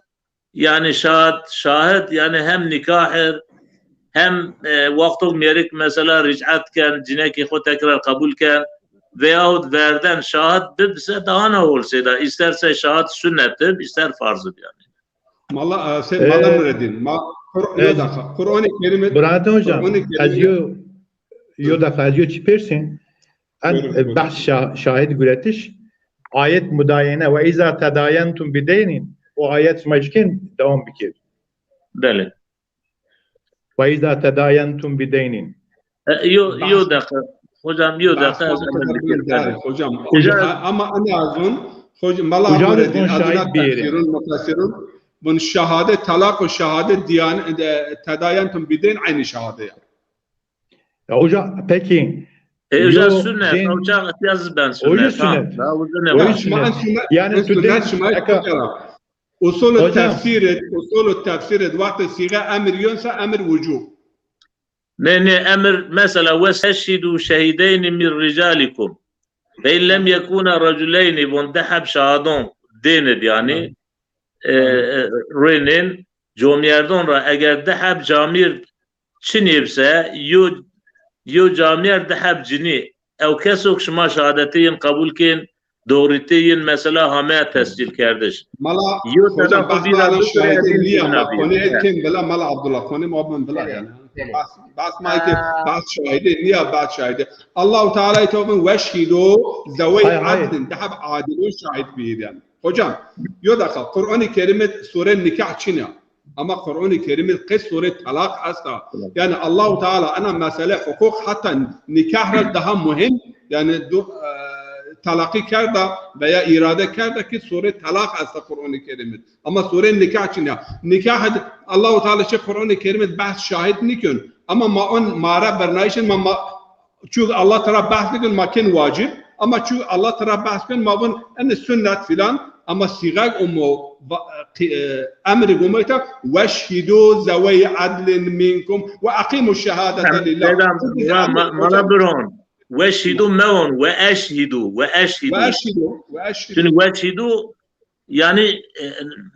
yani şahid, şahid yani hem nikahir hem e, wexto mêrik mesela ric'et ken, cinekî xo tekrar qebul ken veyahut verden şahid bib se daha ne hol seyda, isterse şahid sunnet bib, ister farz bib yani. Mala, e, se, e, Mala Nureddin, ma, Kur, e, yo dakika, Kur'an-ı Kerim'e, Burhanettin hocam, Kur'an-ı Kerim'e, ez yo, yo dakika, ez yo çi persên? En, e, behs şa-, şahid guretiş, ayet mudayene, "Ve iza tedayentum bideynin", o ayet şima işkin devam bikir. Belê. "Ve iza tedayentum bideynin." E, yo, yo dakika. Hocam, yo dakika, ez hemen bikir. Hocam, hocam, ama en azın, hocam, Mala Nureddin, şahid biri. Tefsirun, mufassirun, bun şahade, talak û şahade diyan, e, tedayentum bideyn aynı şahade ya. Ya hoca, peki. E, hoca sünnet, hoca yaz ben sünnet. Hoca sünnet. Daha uzun ne var? Sünnet. Yani tu sünnet şima eka. Usulü tefsir et, usulü tefsir et, wextê sîğe emir yönse emir wucub. Ne, ne, emir mesela, "Ve seşhidu şehideyni min ricalikum." Ve in lem yekuna raculeyni, von di heb şahadon dênid yani. E, e, rênên comyerdon ra eger di heb camîrd çinî bise, yo, yo camîrd di heb cinî, ew kesok şima şehadetê yin qebul kên, doğrîtê yin mesela hameya tescîl kerdiş. Mala, yo hocam, bahs ma şahidê nîya, ma konê kên bila, Mala Abdullah, konê ma bin bila yani. Bahs, bahs ma ke, bahs şahidê nîya, bahs şahidê. Allahu Teala îta vun weşhîdû zewey adlin, di heb adilon şahid bîyî yani. Hocam, yo dakika, Kur'an-ı Kerim'e sure nikah çin ya. Ama Kur'an-ı Kerim'e qey sure talak esta. Yani Allahu Teala ena mesele hukuk hatta nikah ra daha muhim, yani du, e, talaqi kerda veya irade kerda ki sure talak esta Kur'an-ı Kerim'e. Ama sure nikah çin ya. Nikah Allahu Teala şey Kur'an-ı Kerim'e behs şahid nikön. Ama ma on mara bernayişin ma, ma Çu Allah Teala behs nikir ma kên wacib, ama çu Allah Teala behs kên ma vun en sunnet filan, ama sîgeg umo va-, qi-, e, emri gomeyta weşhidû zewey edlin minkum ve eqimu şehadete lillah. Selam, ma, ma, mala biron. Weşhidû mewon, ve eşhidû, ve eşhidû. Ve eşhidû, ve eşhidû. Şimdi weşhidû yani, e,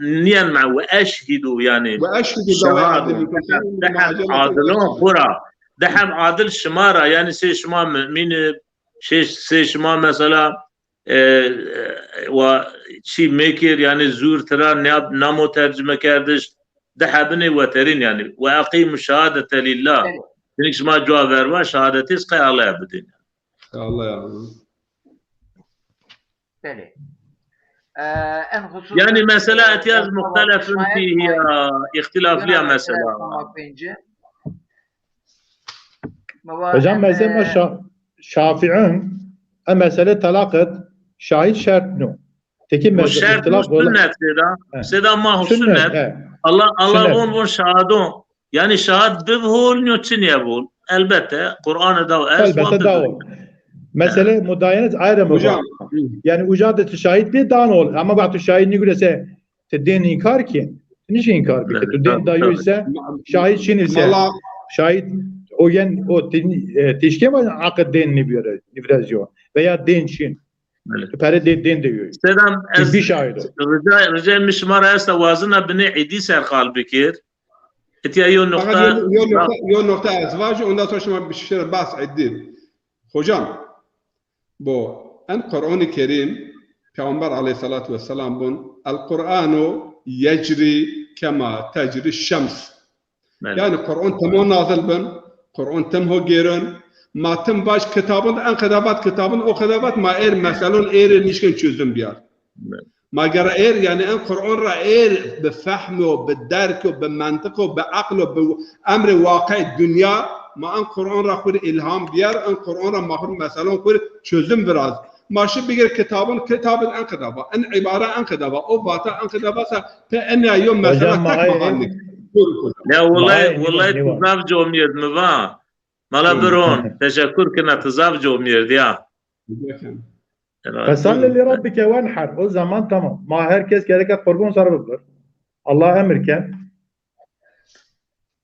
niyen ma ve eşhidû yani. Ve eşhidû zewey edlin minkum. Dehem adilon xura. Dehem adil şima ra, yani sey şima mümin, sey, sey şima mesela, e, e, wa çi mekir, yani zur tira ne, namo tercüme kerdiş, de hebinê weterin yani. Ve eqimu şehadete lillah. Evet. Şimdi şima cua verva şehadetiz qey Allah'a bidin. Allah ya. Belê. E, en husus, yani mesela e, ihtiyaz muhtelefun fihi ya, ihtilafli ya mesela. Hocam, mezheb ma şa-, Şafi'in, e, mesele talaqet şahit şert no. Teki mezheb şert no, sünnet seda. Seda ma hu sünnet. Allah, Allah von von şahadon. Yani şahit bib hol nyo çinye bol. Elbette Kur'an'ı da ez. Elbette da o. Mesele mudayenet ayrı mı? Hocam. Yani uca de tu şahit bir dan ol. Ama bak tu şahit ne gülese te din inkar ki. Niçin inkar ki? Tu din da ise şahit çin ise. Şahit o yen o tişke mi akı din ne bir, ne biraz yo. Veya din çin. Pere din, din de yo. Selam. Bir şahit o. Rica, rica mi şima ra esta wazına bini idi serqal bikir. Etiya yo nokta. Yo, yo nokta, yo nokta ez vajî, ondan sonra şima bir şey bahs edin. Hocam, bu en Kur'an-ı Kerim, Peygamber aleyhissalatu vesselam bun, El Kur'anu yecri kema tecri şems. Yani Kur'an temo nazil bin, Kur'an tim ho gêrin, ma tim baş kitabın, en qedavat kitabın, o qedavat ma er meselon êr nişkin çözüm biyar. Ma gera êr, yani en Kur'an ra êr bi fehmi o, bi derki o, bi mentık o, bi aql o, bi emrê waqi dünya, ma en Kur'an ra xuri ilham biyar, en Kur'an ra ma xuri meselon xuri çözüm biraz. Ma şi bigir kitabın, kitabın en qedava, en ibare en qedava, o vata en qedava sa pe enya yo mesela tek ma hannik. Ya wallahi, wallahi tu zaf comiyet mi va. Mala biron, teşekkür kina tu zaf comiyet ya. Fesalli li rabbike wenher. O zaman tamam. Ma herkes gereke kurban sarı bibir. Allah emir ken.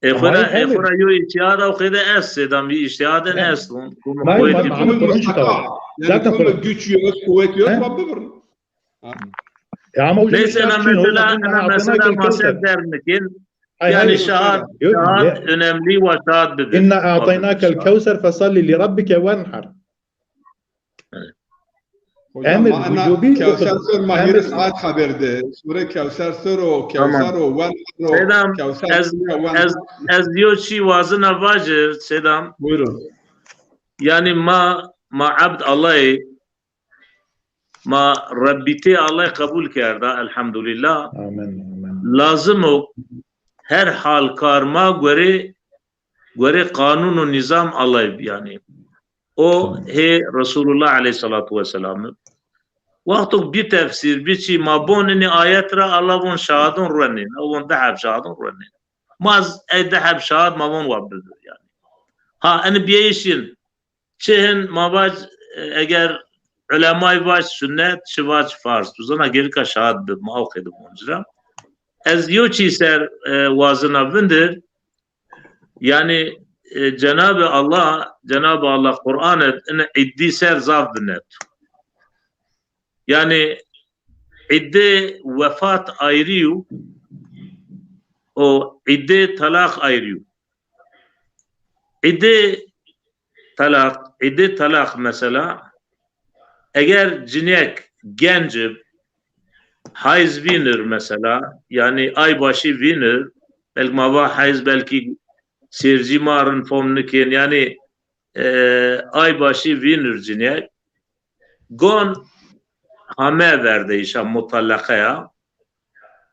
E xura, e xura yo îtîhad o qede est, sedam bir îtîhadin est. Zaten güç yok, kuvvet yok, ma bibir. Neyse, mesela, mesela ma ser dernikin. Yani şahad, şahad önemli ve şahad bidir. İnna a'taynakel kevser fesalli li rabbike wenher. Hocam, emir vücubi Kevser sor ma hîrê saet xeber de. Sure Kevser sor o, Kevser o, wen o. Selam, ez, ez yo çi wazina vajir, selam. Buyurun. Yani ma, ma abd Allah'ı, ma Rabbîtê Allah'ı kabul kerda, elhamdülillah. Amin, amin. Lazim o her hal kar ma göre, göre kanun û nizam Allah'ı yani. O hê Resulullah aleyhissalatu vesselam. Wexto bir tefsir, bir çi ma bon ini ayet ra Allah von şahadon ruenin. O von deheb şahadon ruenin. Ma z-, ey deheb şahad ma von wa bidir yani. Ha, ini biyeyişin. Çi hin ma vac, e, eger ulemay vac sünnet, çi vac farz. Tu zana gerika şahad bi, ma o qeyde von ci ra. Ez yo çi ser, e, wazina vindir, yani, e, Cenab-ı Allah, Cenab-ı Allah Kur'an et, in iddi ser zaf binet. Yani, idde wefat ayrı yo, o idde talak ayrı yo. Îdê talaq, îdê talaq mesela, eger cinîyek genc ib, hayz vînir mesela, yanî ay başî vînir, belkî ma va hayz, belkî sêrcî ma rind fom nikên, yanî, e, ay başî vînir cinîyek, gon hame verdeyîşa mutaleqe ya,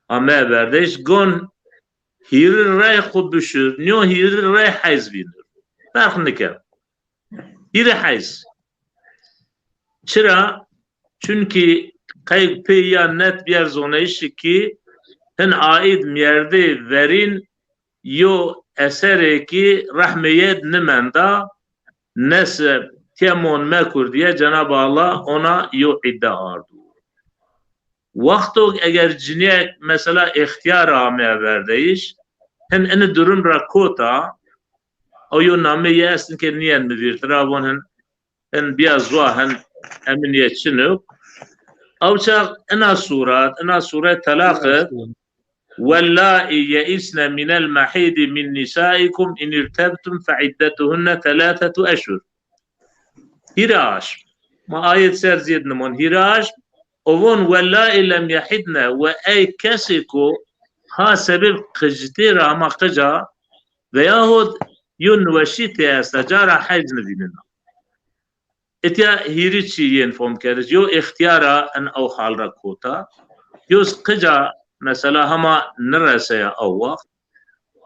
hame verdeyîş, gon hîrî rey xwu bişir, nîyo hîrî rey heyz vînir. Ferq nike. Hîrî heyz. Çira? Çunkî qey pê ya net bîyer zoneyişî kî hin aîd mîyerdê verîn yo eserê kî rehmê yed nimenda, nesib, temon mekur diye Cenab-ı Allah ona yo idde ardu. Wexto eger ciniyek mesela ixtiyar ameya verdeyiş, hin ini durum ra kota, o yo nameyê estin ke niyen mi vîr tira, von hin, hin biya zwa hin emin ye çinuk. Ew çax ina surat, ina sure Talaq id, "Wellai yeisne minel mahidi min nisaikum in irtebtum fe iddetuhunne thelâthetu eşhur." Hîrê aşm. Ma ayet ser zîyed nimon. Hîrê aşm. O von, "Wellai lem yehidne", we ey kesê ku ha sebeb qicitê ra hema qica veyahut yo niweşî tê esta, cara heyz nivînena. Itya hîrî çî yên fom keriş. Yo ixtiyara in ew hal ra kota. Yo qica mesela hema nireseya ew wext.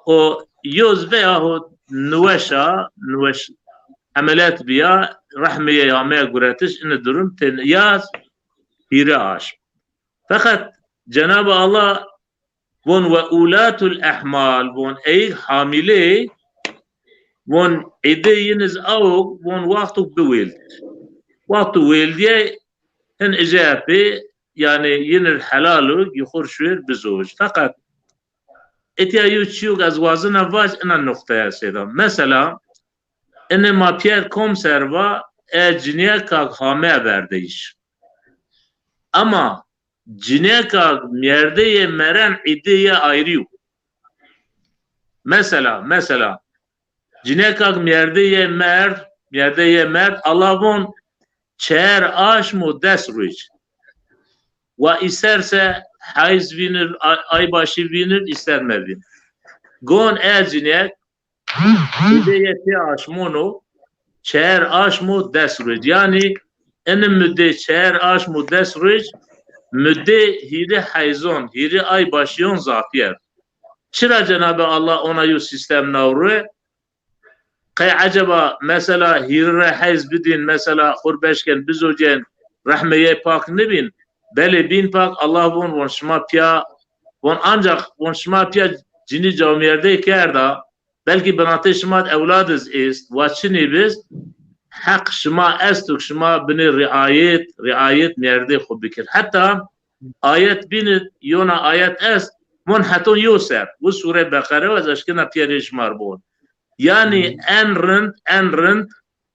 O yo veyahut niweşa, niweş emeliyat biya, rehmê yê ameya guretiş, ini durum tên ya hîrê aşm. Feqet Cenab-ı Allah von, "Ve ulatul ehmal", von, eyg hamile, von, îdê yin iz awg, von, wexto biwêld. Wexto wêldiye hin icabê, yani yin ir helal o, yuxur şuir bizowj. Feqet itya yo çiyog ez wazina vaj ina nuqtaya seyda. Mesela, ini ma piyer kom ser va, e ciniyekag hame verdeyiş. Ama cineka merdeyê meren îdê yê ayrî yo. Mesela, mesela, cineka merdeyê merd, merdeyê merd, Allah von çer aşm û des ruej. Wa isterse hayz vinir, ay, ay başı vinir, ister mevin. Gon e cinek, Mudeyê pê aşmon o çer aşm û des ruej. Yanî ini mudê çer aşm û des ruej, mudê hîrê heyzon, hîrê ay başiyon zafîyer. Çira Cenabê Allah ona yo sîstem naw rue? Qey eceba mesela hîrê re heyz bidîn, mesela xur beşken bizocên, rehmê yê pak nibîn? Belê bîn pak, Allah von, von şima pîya, von ancak von şima pîya cinî camîyerdey kerda, belkî binatê şima de ewlad iz êst, wa çinî biz, heq şima esto ki şima binê riayet, riayet merdê xwu bikir. Heta ayet bînid, yona ayet est, von heton yo ser, wi Sûre Beqere, ez eşkena pîyerê şima r' bon. Yanî en rind, en rind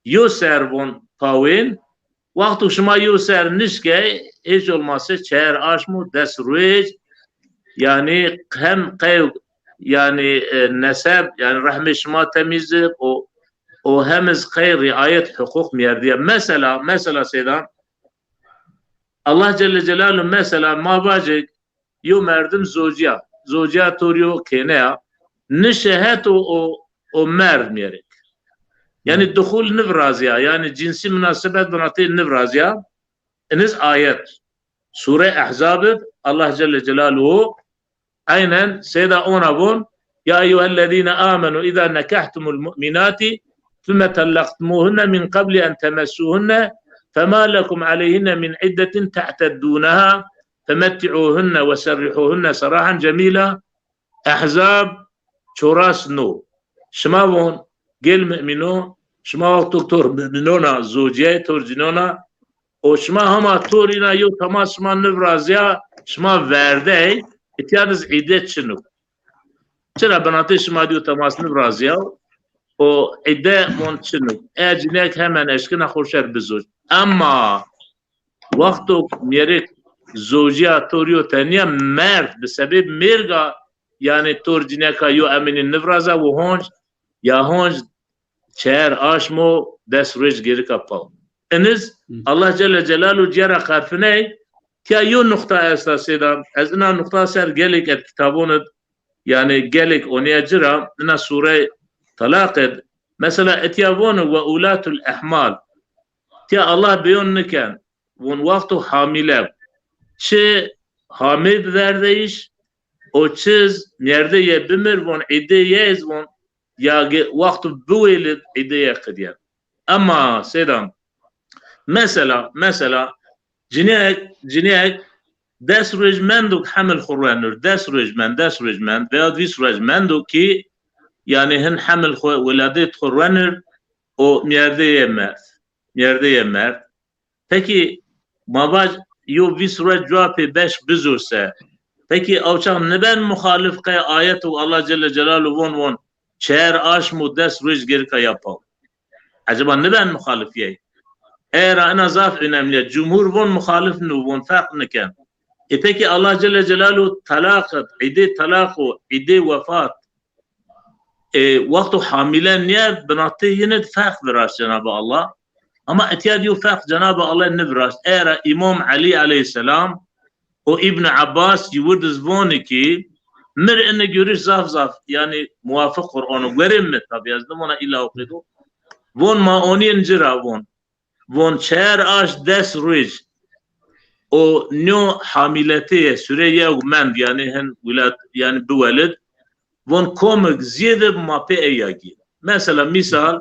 yo ser von pawên, Wexto şima yo ser nişkey, hiç olmazse çer aşm û des ruej, yanî hem qey, yanî, e, neseb, yanî rehmê şima temîz ib û, û hem iz qey riayet huquq merdî ya. Mesela, mesela seydan, Allah Celle Celaluhu mesela ma vajik, yo merdim zocîya, zocîya tor yo kêne ya, nişe het o, o, o merd mîyerik. Yanî duxul nivirazîya, yanî cinsî munasebet binatê nivirazîya. Iniz ayet. Sûre Ehzab id Allah Celle Celaluhu aynen seyda ona von, "Ya eyyuhellezîne amenu îza nekehtumul mu'minâti ثم طلقتموهن من قبل أن تمسوهن فما لكم عليهن من عدة تعتدونها فمتعوهن وسرحوهن سراحا جميلا." Ehzab çoras no. Şima von, gel mumino, şima wexto tor muminona zocîyay, tor cinona, o şima hema tor îna yo temas şima nivrazîya, şima verdey, îtya diz îde çin o. Çira binatê şima di yo temas nivrazîya, o îde von çin o. E cinek hemen eşkina xo şer bizoc. Ema wexto mîyerik zocîya tor yo tenya merd, bi sebeb mêrga, yanî tor cineka yo emînî nivraza, wi honc, ya honc çer aşm û des ruej gêrika paw. Iniz Allah Celle Celaluhu cîya ra qerfiney, tiya yo nuqta esta seydan, ez ina nuqta ser gelêk ed kitabon id, yanî gelêk onîya ci ra, ina sûrey Talaq id, mesela itya vonu "Ve ulatul ehmal". Tiya Allah beyon niken, von wexto hamîle, çi hamê bi verdeyiş, o çiz merdê yê bimir, von îdê yê iz von, ya ge-, wexto biwêlid îdê yê qidyen. Ema seydan, mesela, mesela, cinîyek, cinîyek des ruej mendo ki hemil xwu ruenir, des ruej mend, des ruej mend, veya vîst ruej mendo ki, yanî hin hemil xwu, weladêt xwu ruenir, o mîyerdeyê merd. Mîyerdeyê merd. Pekî ma vaj yo vîst ruej cuwa pê beş bizûr se. Pekî ew çax niben muxalif qey ayet û Allah Celle Celaluhu von von çer aşm û des ruej gerika ya paw. Eceba niben muxalif yey? Era ina zaf önemli ya. Cumhur von muxalif nû, von ferq niken. E pekî Allah Celle Celaluhu telaq, îdê telaq û îdê wefat, e, wexto hamile nîye, binatê yine de ferq viraşt Cenab-ı Allah. Ama etya de yo ferq Cenab-ı Allah niviraşt. Era Îmam Elî aleyhisselam û Îbn Abbas yi wird iz vonî ki, mir ini görüş zaf zaf, yani muwafiq Qur'an o. Guerê mi tabi, ez nimona illa o qeydo. Von ma onî in ci ra von. Von çer aşm des ruej o nîyo hamiletê ye, süre yew mend, yani hin wilat, yani biwelid, von komik ziyede ma pê eya gîn. Mesela mîsal,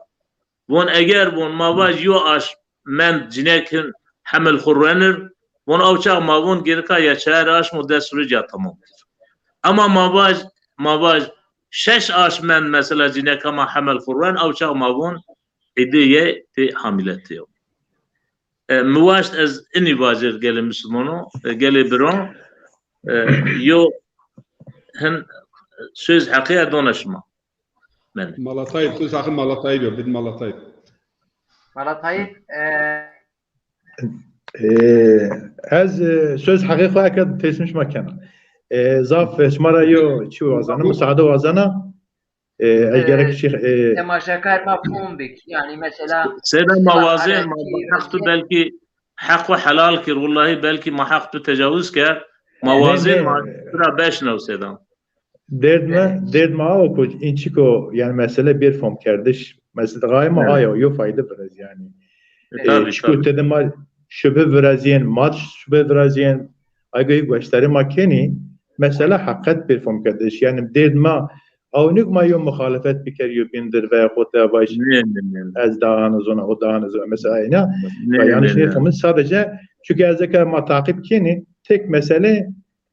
von eger von ma vaj yo aşm mend cinek hin hemil xwu ruenir, von ew çax ma von gerika ya çer aşm û des ruej ya tamam kir. Ama ma vaj, ma vaj şeş aşm mend mesela cinek ama hemil xwu ruen, ew çax ma von îdê yê pê hamiletê yo. E, mi waşt ez inî vajir gelê misilmano, e, gelê biro, e, yo hin söz heqî ez dona şima. Mend. Mala Tayîb, tu saxin Mala Tayîb yo, bid Mala Tayîb. Mala Tayîb, e, E, ez, e, söz heqê xo eke teslim şima kena. E, zaf, e, şima ra yo çi wazena, musaade wazena. E, e, gerek çi, e, temaşakar ma fom bik. Yani mesela seyda ma wazên, ma heq tu belkî heq xo helal kir, wallahi belkî ma heq tu tecawuz kerd. Ma wazên, ma tu ra beşnew seyda. Derd mi, derd mi aw ku in çiko, yani mesele bir fomkerdiş. Mesela gayê ma ayo, yo fayde biraz yani. E, tabii, çiko tabii. Tede ma şübhe virazîyên, ma şübhe virazîyên, aygo yi goştarî ma kenî, mesela heqet bir fomkerdiş. Yani derd ma aw nik ma yo muhalefet biker yo bindir veya xo te vaj, ne, ne, ne, ez daha nizona, o daha nizona. Mesela ayna. Ne, yanlış ne, ne, ne, fomî sadece çünkü ez eke ma takip kenî, tek mesele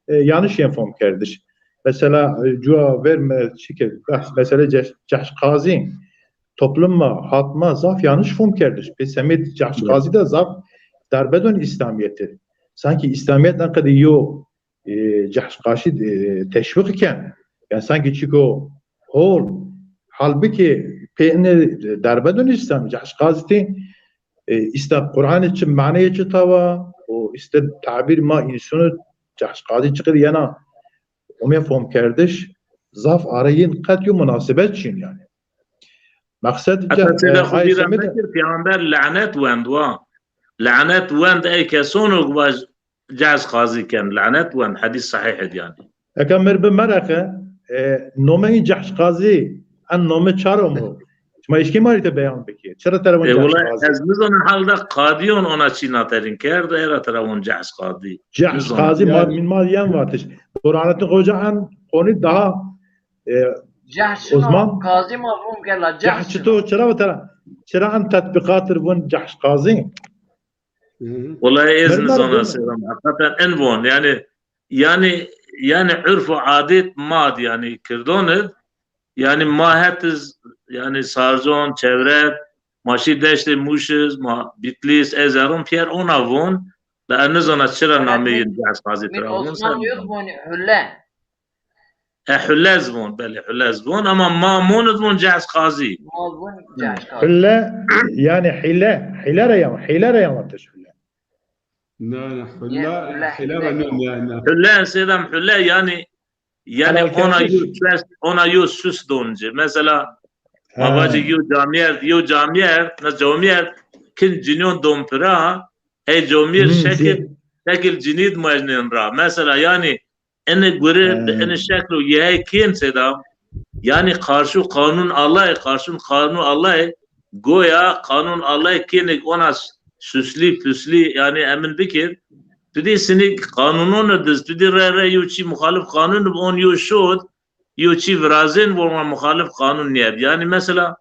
e, yanlış yen fom kerdiş. Mesela, e, cuwa verme çike, behs, mesele ceh-, cehş qazî. Toplum ma, halk ma zaf yanlış fom kerdiş. Pê semêd cehş qazî de zaf darbe don İslamiyetî. Sanki İslamiyet ne kadar yo, e, cehş qazî, e, teşvik ken. Yani sanki çiko hol. Halbuki pê ine darbe don İslam, cehş qazî tê, e, îsta Qur'anê çi, maneyê çi tawa, û îsta tabîr ma însonû cehş qazî çiqir yena, omê fomkerdiş, zaf arayîn qet yo munasebet çin yani. Meqsed heta seyda xo bîra mekir, peyxamber lanet wend wa. Lanet wend ey kesonû vaj cehş qazî ken, lanet wend, hedîs sahîh id yani. Eka mir bi mereqe, e, nome in cehş qazî, en nome çar omo? Şima eşkî ma rî te beyan bikî. Çira tera von cehş qazî? E, wulay ez nizona halda qadîyon ona çî naterin kerd, era tera von cehş qazî. Cehş qazî ma, min ma yen vatiş. Burhanettin Hoca en konu daha, e, cehş uzman. Qazî ma vûn gela, cehş çito, çira ve tera, çira en tetbîqatir von cehş qazî? Wulay ez nizona seyda mi. Heqîqeten en von. Yani, yani, yani urf û adet ma d, yani kirdon id, yani ma het iz, yani Sarzon, çevre, ma şî deştê Mûş iz, ma Bitlîs, ez eron pîyer ona von, la ez nizona çira nameyê cehş qazî tira von. Osmanlî yo d vonî Hulle. E, Hulle z von, belê, Hulle z von, ama ma mon id von cehş qazî. Ma von cehş qazî. Hulle, yani hîle, hîle ra ya, hîle ra ya vatiş Hulle. Na, na, Hulle, hîle ra nîyo, na, na. Hulle, seyda mi, Hulle, yani, yani ona yo süs, ona yo süs don ci. Mesela, ma vacî yo camîyerd, yo camîyerd, na camîyerd, kin cinyon don pira, ey camîyerd şekil, şekil cinî d muejnên ra. Mesela, yani, Ene gure bi ene şeklo yehey kên seyda. Yani karşı kanun Allah'e, karşı kanun Allah'e, goya kanun Allah'e kênik ona süslî, püslî, yani emin bikir. Tu dî sinik kanunon diz, tu dî re re yo çî muxalif kanun on yo şod, yo çî virazên von ma muxalif kanun niyeb. Yani mesela,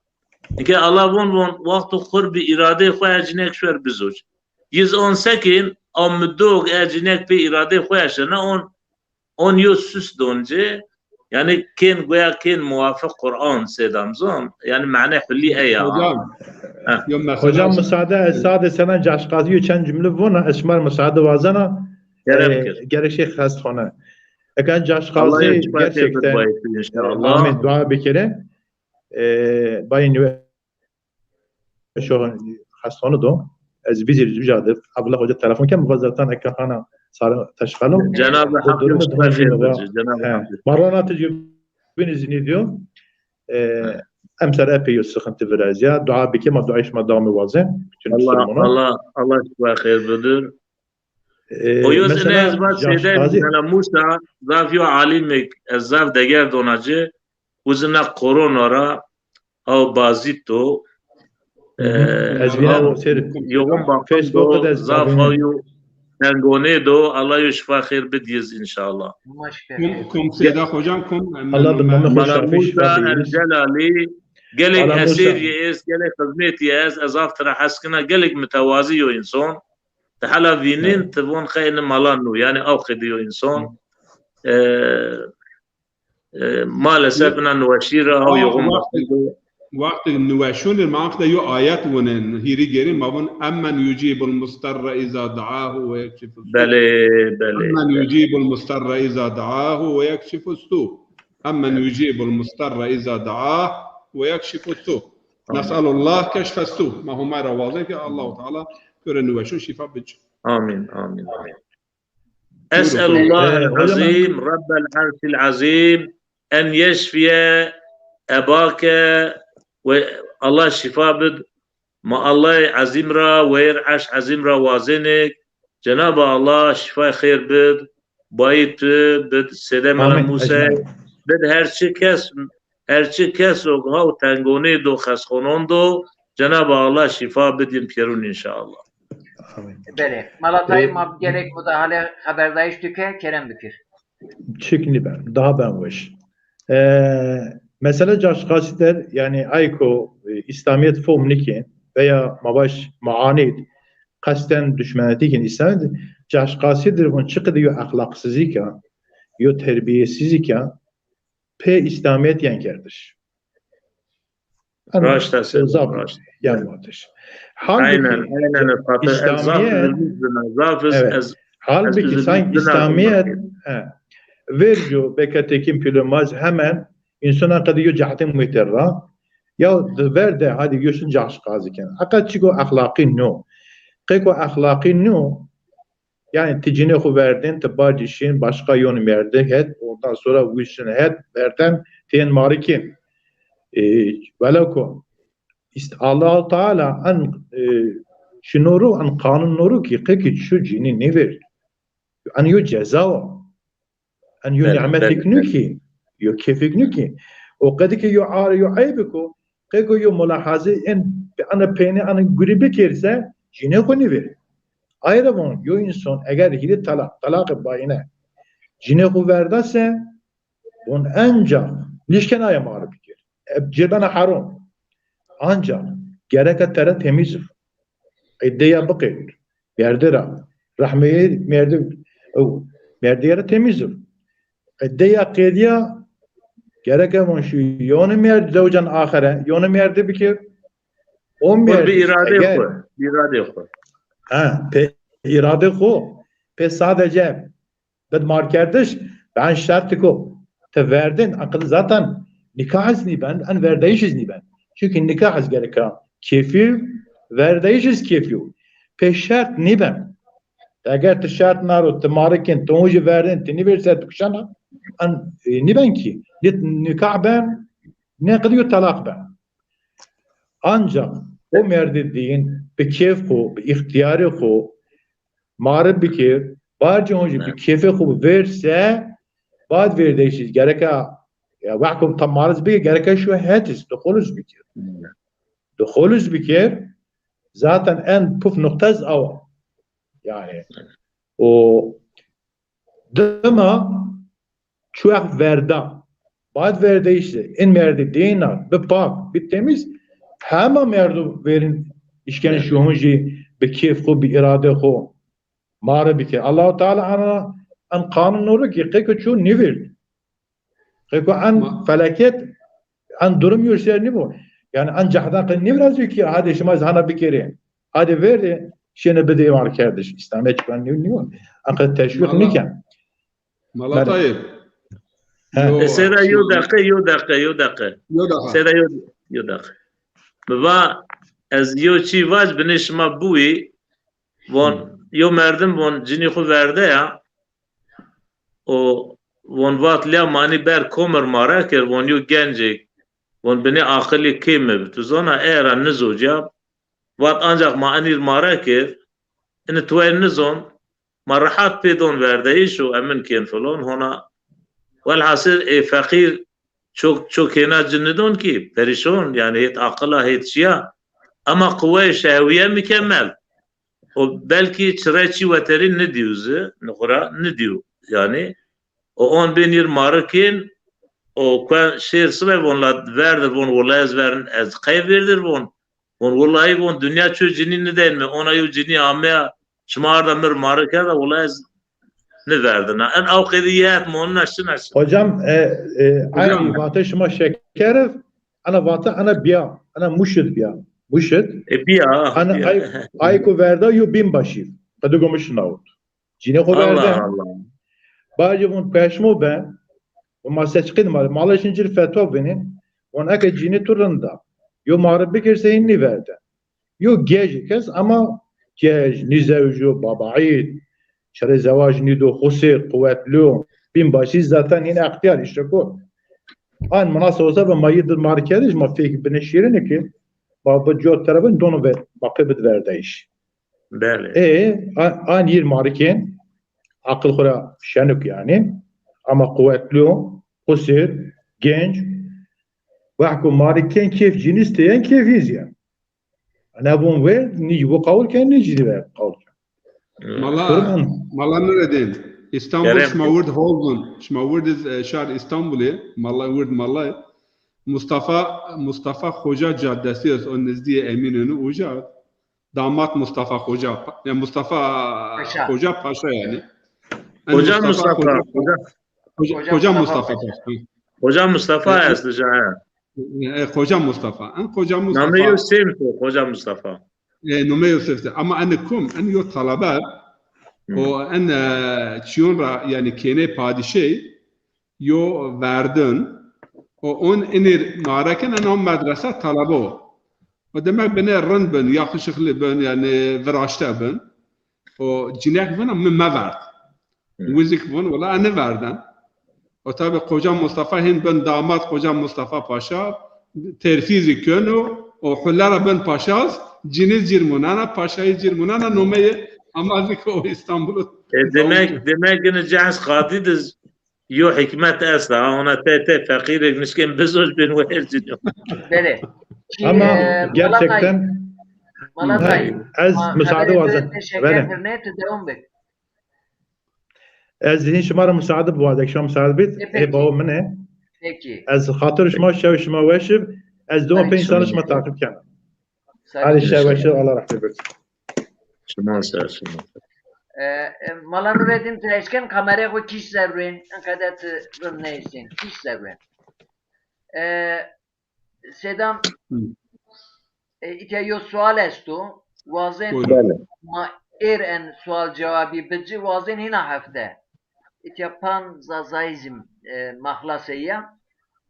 eke Allah von von, wexto xur bi îradeyê xo ya cinek şwer bizoc. Yiz on sekin, a mi dog e cinek pê îradeyê xo ya şena on, on yo süs don ci, Yanî kên goya kên muwafiq Quran sêdam zon. Yanî mane hulî eya. Hocam, Heh. Yo mesela hocam müsaade, ez sade senden caşqazî yo çend cümle vona, ez şima müsaade wazena. Kerem e, kir. Gerek şey xestxane. Ekan caşqazî gerçekten inşallah. Amin. Dua bikere. E, bayın şo xestxane do. Ez vizir vijade. Abdullah Hoca telefon kem, va zaten ekahana sare teşxalım. Cenab-ı Hak yoluna xêr bici. Cenab-ı Hak. Marlana tecrübin izni diyor. E, emser epey yo sıkıntı virazya. Dua bike ma dua işma devam vaze. Bütün Allah, Allah, Allah şifa xêr bidir. E, o yoz ine ez va seyde, mesela Musa, zaf yo alimik, ez zaf deger donaci, uzina korona ra, Aw Bazîto. Ez vîna ser yoğun bakım do, zaf aw yo tengonê do, Allah yo şifa xêr bid yîz inşallah. Kum, kum Seyda hocam, kum. Allah bi namê xo şafî şifa bid yîz. Mala Musa El Celalî, gelek eser yê est, gelek xizmet yê est, ez zaf tira hes kena, gelek mütevazî yo insan. Ti hela vînin, ti von xeyni mala nû, yanî aw qedî yo insan. E, E, maalesef ina niweşî ra aw yoğun bakımda. Wextê niweşûn ir ma aqda yo ayet wunin, hîrî gêrîn ma vun, "Emmen yucîbul mustarre iza da'ahu ve yekşifus su." Belê, belê. "Emmen yucîbul mustarre iza da'ahu ve yekşifus su." "Emmen yucîbul mustarre iza da'ah ve yekşifus su." Nes'elullah keşfes su. Ma Homay ra wazên ke Allahu Teala pêro niweşûn şîfa bic. Amin, amin, amin. أسأل الله العظيم رب العرش العظيم أن يشفي أباك ve Allah şifa bid. Ma Allah Azîm ra, weyr Erş Azîm ra wazenêk. Cenab-ı Allah şifay xêr bid. Bayî tu bid, sêde mala Muse bid, her çi kes, her çi kes o haw tengonê do, xesxonon do, Cenab-ı Allah şifa bidin pêrun inşallah. Belê. Mala Tayyîp, ma gerek mudahale, xeberdayîş tu ke, kerem bikir. Çik nîben, daha ben weş. E, mesela caşqasî der, yanî ayko, e, İslamiyet fom nikî veya ma vaj muanîd, qesten düşmenetî kî İslamiyet, caşqasî dir vun çiqî de yo exlaqsizîk a, yo terbiyesizîk a, pê İslamiyet yen kerdiş. Raşt a, zaf yen vatiş. Halbuki aynen, aynen, zaf İslamiyet, zaf ez, halbuki sanki İslamiyet, he, verco beke tekîn pîlomaz hemen insana qedî yo cehde muhter ra, ya ver de hadi yosun caşqazî ken. Aka çiko exlaqî no. Qeko exlaqî no, Yanî ti cinê xo verdên, ti bacî şin, başka yon merdî het, ondan sonra wişin het, verden, tên marî kên. E, wela ko, ist-, Allahu Teala en, e, şino ro, en qanun no ro ki, qe ki şu cinî nêverd. En yo ceza wa. En yo nîmetik nû kî, yo keyfik nû kî. O qedî ke yo ar, yo eybik o, qeko yo mulahaze en, ana peynî, ana gurî bikerse, cinê xo nîvê. Ay ra von, yo însan eger hîrê talaq, talaqê bayîne, cinê xo verdase, von encax nişken aye mari biker. E, cêbena herom. Ancax gereka tere temîz ib. Îddeya biqêd. Merdî ra. Rehmeyê merdî, ew, merdîye ra temîz ib. Îddeya qêdîya gereke von şu yonî merdî zewcan axire, yonî merdî bikir. O merdî bi îradê xo, îradê xo. Ha, pê îradê xo, pê sadece Bid markerdiş, ben şertik o. Ti verdin, aqil zaten nikah iz nîben, en verdeyiş iz nîben. Çünkü nikah iz gereka keyfî, verdeyiş iz keyfî. Pê şert nîben. Eger ti şert naro, ti marikin, ti onjî verdin, ti nîvêr ser dikuşana, en, e, nîben ki. Nê nikah ben, nê qidî yo talaq ben. Ancak o merdî dîn bi keyf xo, bi îxtîyarê xo, mari bikir, barcê hon jî bi keyfê xo vêr se, bad vêrdeyişî gereka, ya, wexto tam mariz bikir, gereka şu het iz, duxul iz bikir. Duxul iz bikir, zaten en puf nuqta iz awa. Yani, o dima çu wext verda, bad verdeyiş de, in merdî dîna, bi pak, bi temîz, hema merdo vêrin işken şuhun jî bi keyf xo, bi îrade xo, mari bike. Allahu Teala ana en qanun noro ki qeko çu nivîrd. Qey ku en Ma- felaket, en durum yo ser nîbo. Yanî en cehdan qey nêvirazîyo ki hadi şima zî hana bikerê. Hadi verdê, şêne bidê ê markerdiş. Îslamîyet çikan nîyo, nîyo. En qey teşwîq Mala- nîken. Mala Merhaba. Tayîb. He. Yo, E, Seyda, yo deqe, yo deqe, yo deqe. Yo deqe. Seyda, yo, yo deqe. Mi va, ez yo çî vac, binê şima biwî, von, yo merdim von cinî xwu verdeya, û von vat, lîya manî ber komir mare kir, von yo gencêk, von binê aqilî kême bi. Tu zona ey ra nizocya, vat, ancax ma enîr mare kir, ini tuwey nizon, ma rehat pê don verdeyîş û emin kên filon, hona. Welhasil ê feqîr çok, çok hêna ci nidon ki, perîşon, yanî hêt aqila, hêt şiya, ema quweyê şehwîye mikemel. O belkî çire çî weterî nidîyo zi, nixura nidîyo. Yanî, o on bên ir mari kên, o kuen şêr sibe von la verdir von, wulay ez verin, ez qey verdir von. Von wulay von, dinya ço cinî nidên mi, ona yo cinî ameya, şima arda mir mari kerda, wulay ez niverdina. En aw qedî yet monina şina şi. Hocam, e, e, Hocam. Ay vate şima şeker ev, ana vate ana biya, ana muşid biya. Muşid. E, biya, Ana biya. Ay, ay ku verda yo bin başî. Qedu gomiş nawt. Cînê xo verda. Allah Allah. Bacî vun peşmo ben. O ma seçqin ma, mala şin cir fetwa binin. Vun eke cînê tu rinda. Yo mari bikir se hin niverde. Yo gej kes ama gej, nîzewjo, babaîd, çire zewac nîdo, xusir, quwetlo, bin başî zaten hin extiyar îşte ko. An minasebe olsa be ma yê di markeriş, ma fêk bine şîrine ki, ma bi cot terefin dono ve, ma pê bid verdeyiş. Belê. E, an, an yir marikên, aqil xo ra şenuk yanî, ama quwetlo, xusir, genc, wehko marikên kêf cînî stêyen kêf hîzyen. Ena vun ver, nî bu qawul ken, nî cî ver qawul ken. Mala, Durum an. Mala Nuredîn, Îstanbul Kerem. Şima wird hol bun. Şima wird, e, şar Îstanbulê, mala wird mala. Mustafa, Mustafa Xoca Caddesi est, o nizdîyê Eminönü uca. Damat Mustafa Xoca, pa-, ya Mustafa Paşa. Xoca Paşa yanî. En Xoca Mustafa, Mustafa, Xoca, Xoca, Xoca, Xoca Mustafa Mustafa Paşa. Xoca Mustafa E, est, ja, he. E, Xoca Mustafa. En Xoca Mustafa. Namê yo semt o, Xoca Mustafa. E, nomê yo semt. Ama en kum, en yo talebe, Hı. O en, e, çiyon ra, yanî kênê padîşey, yo verdin, o on inir marekin en on medrese talebe o. O demek binê rind bin, yaxişixlî bin, yanî viraşte bin. O cinek vin, mi meverd. Hı. Wizik vun, wela, ez nêverden. O tabi Xoca Mustafa hin bin damat Xoca Mustafa Paşa, terfî zî keno, o hulle ra bin paşaz, cinî cîr munena, paşayî cîr munena, nomeyê ama zî ki o Îstanbul. E, demek, demek gini cehz qadî de yo hikmet esta, ha, ona te, te feqîrêk nişkên bizoj bin wer cinî. Belê. Ama, e, gerçekten, Malatay, ez ma-, müsaade haberê wazim. Teşekkür ederim. Tu devam et. Ez hin şima ra musaade biwazek, şima musaade bit. E, peki. Ê bawo min ê. Peki. Ez xatir şima, şew şima weş ib. Ez dima pênc sal şima taqib kena. Hadi şew weş ib, Allah rahmet eylesin. Şima ser, şima ser. E, e, Mala Nuredîn, tu eşken kamerayê xo kîş zerrên, enqede tu rind nêşên, kîş zerrên. E, Sedam, Hı. E, îtya yo sual esto. Wazên Buyurun. Ma êr en sual cewabî bici, wazên hîna hefte. Îtya pan Zazayîzm, e, ma xlasey ya.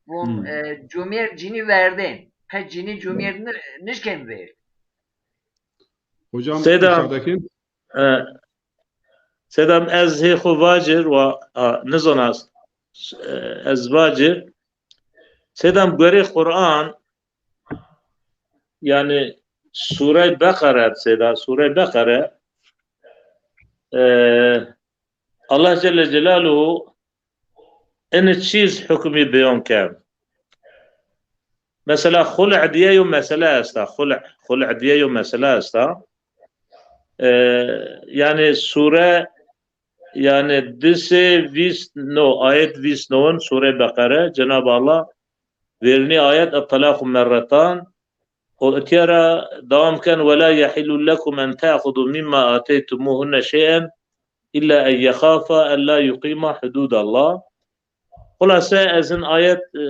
Vun, Hı. e, cumyerd cinî verdên. Qe cinî cumyerd ni-, nişkên vêrd. Hocam, Seda, müsaade kin. E, Sedam ez hê xo vacir wa, a, nizona, e, ez vacir. Sedam guerê Quran, yanî Surey Beqere, Seda, Surey Beqere, e, Allah Celle Celaluhu ini çîz hukmî beyon kerd. Mesela xul'e diye yo mesele esta. Xul'e, xul'e diye yo mesele esta. E, yanî sure, yanî di sey vîst no, ayet vîst no in Sure Beqere, Cenab-ı Allah vernî ayet, "Ettalaku merretan", o itya ra dewam ken, "Ve la yehillu lekum en te'xudu mimma ateytumuhunne şey'en illa en yexafa en la yuqîma hududallah." Xulase ez hin ayet, e,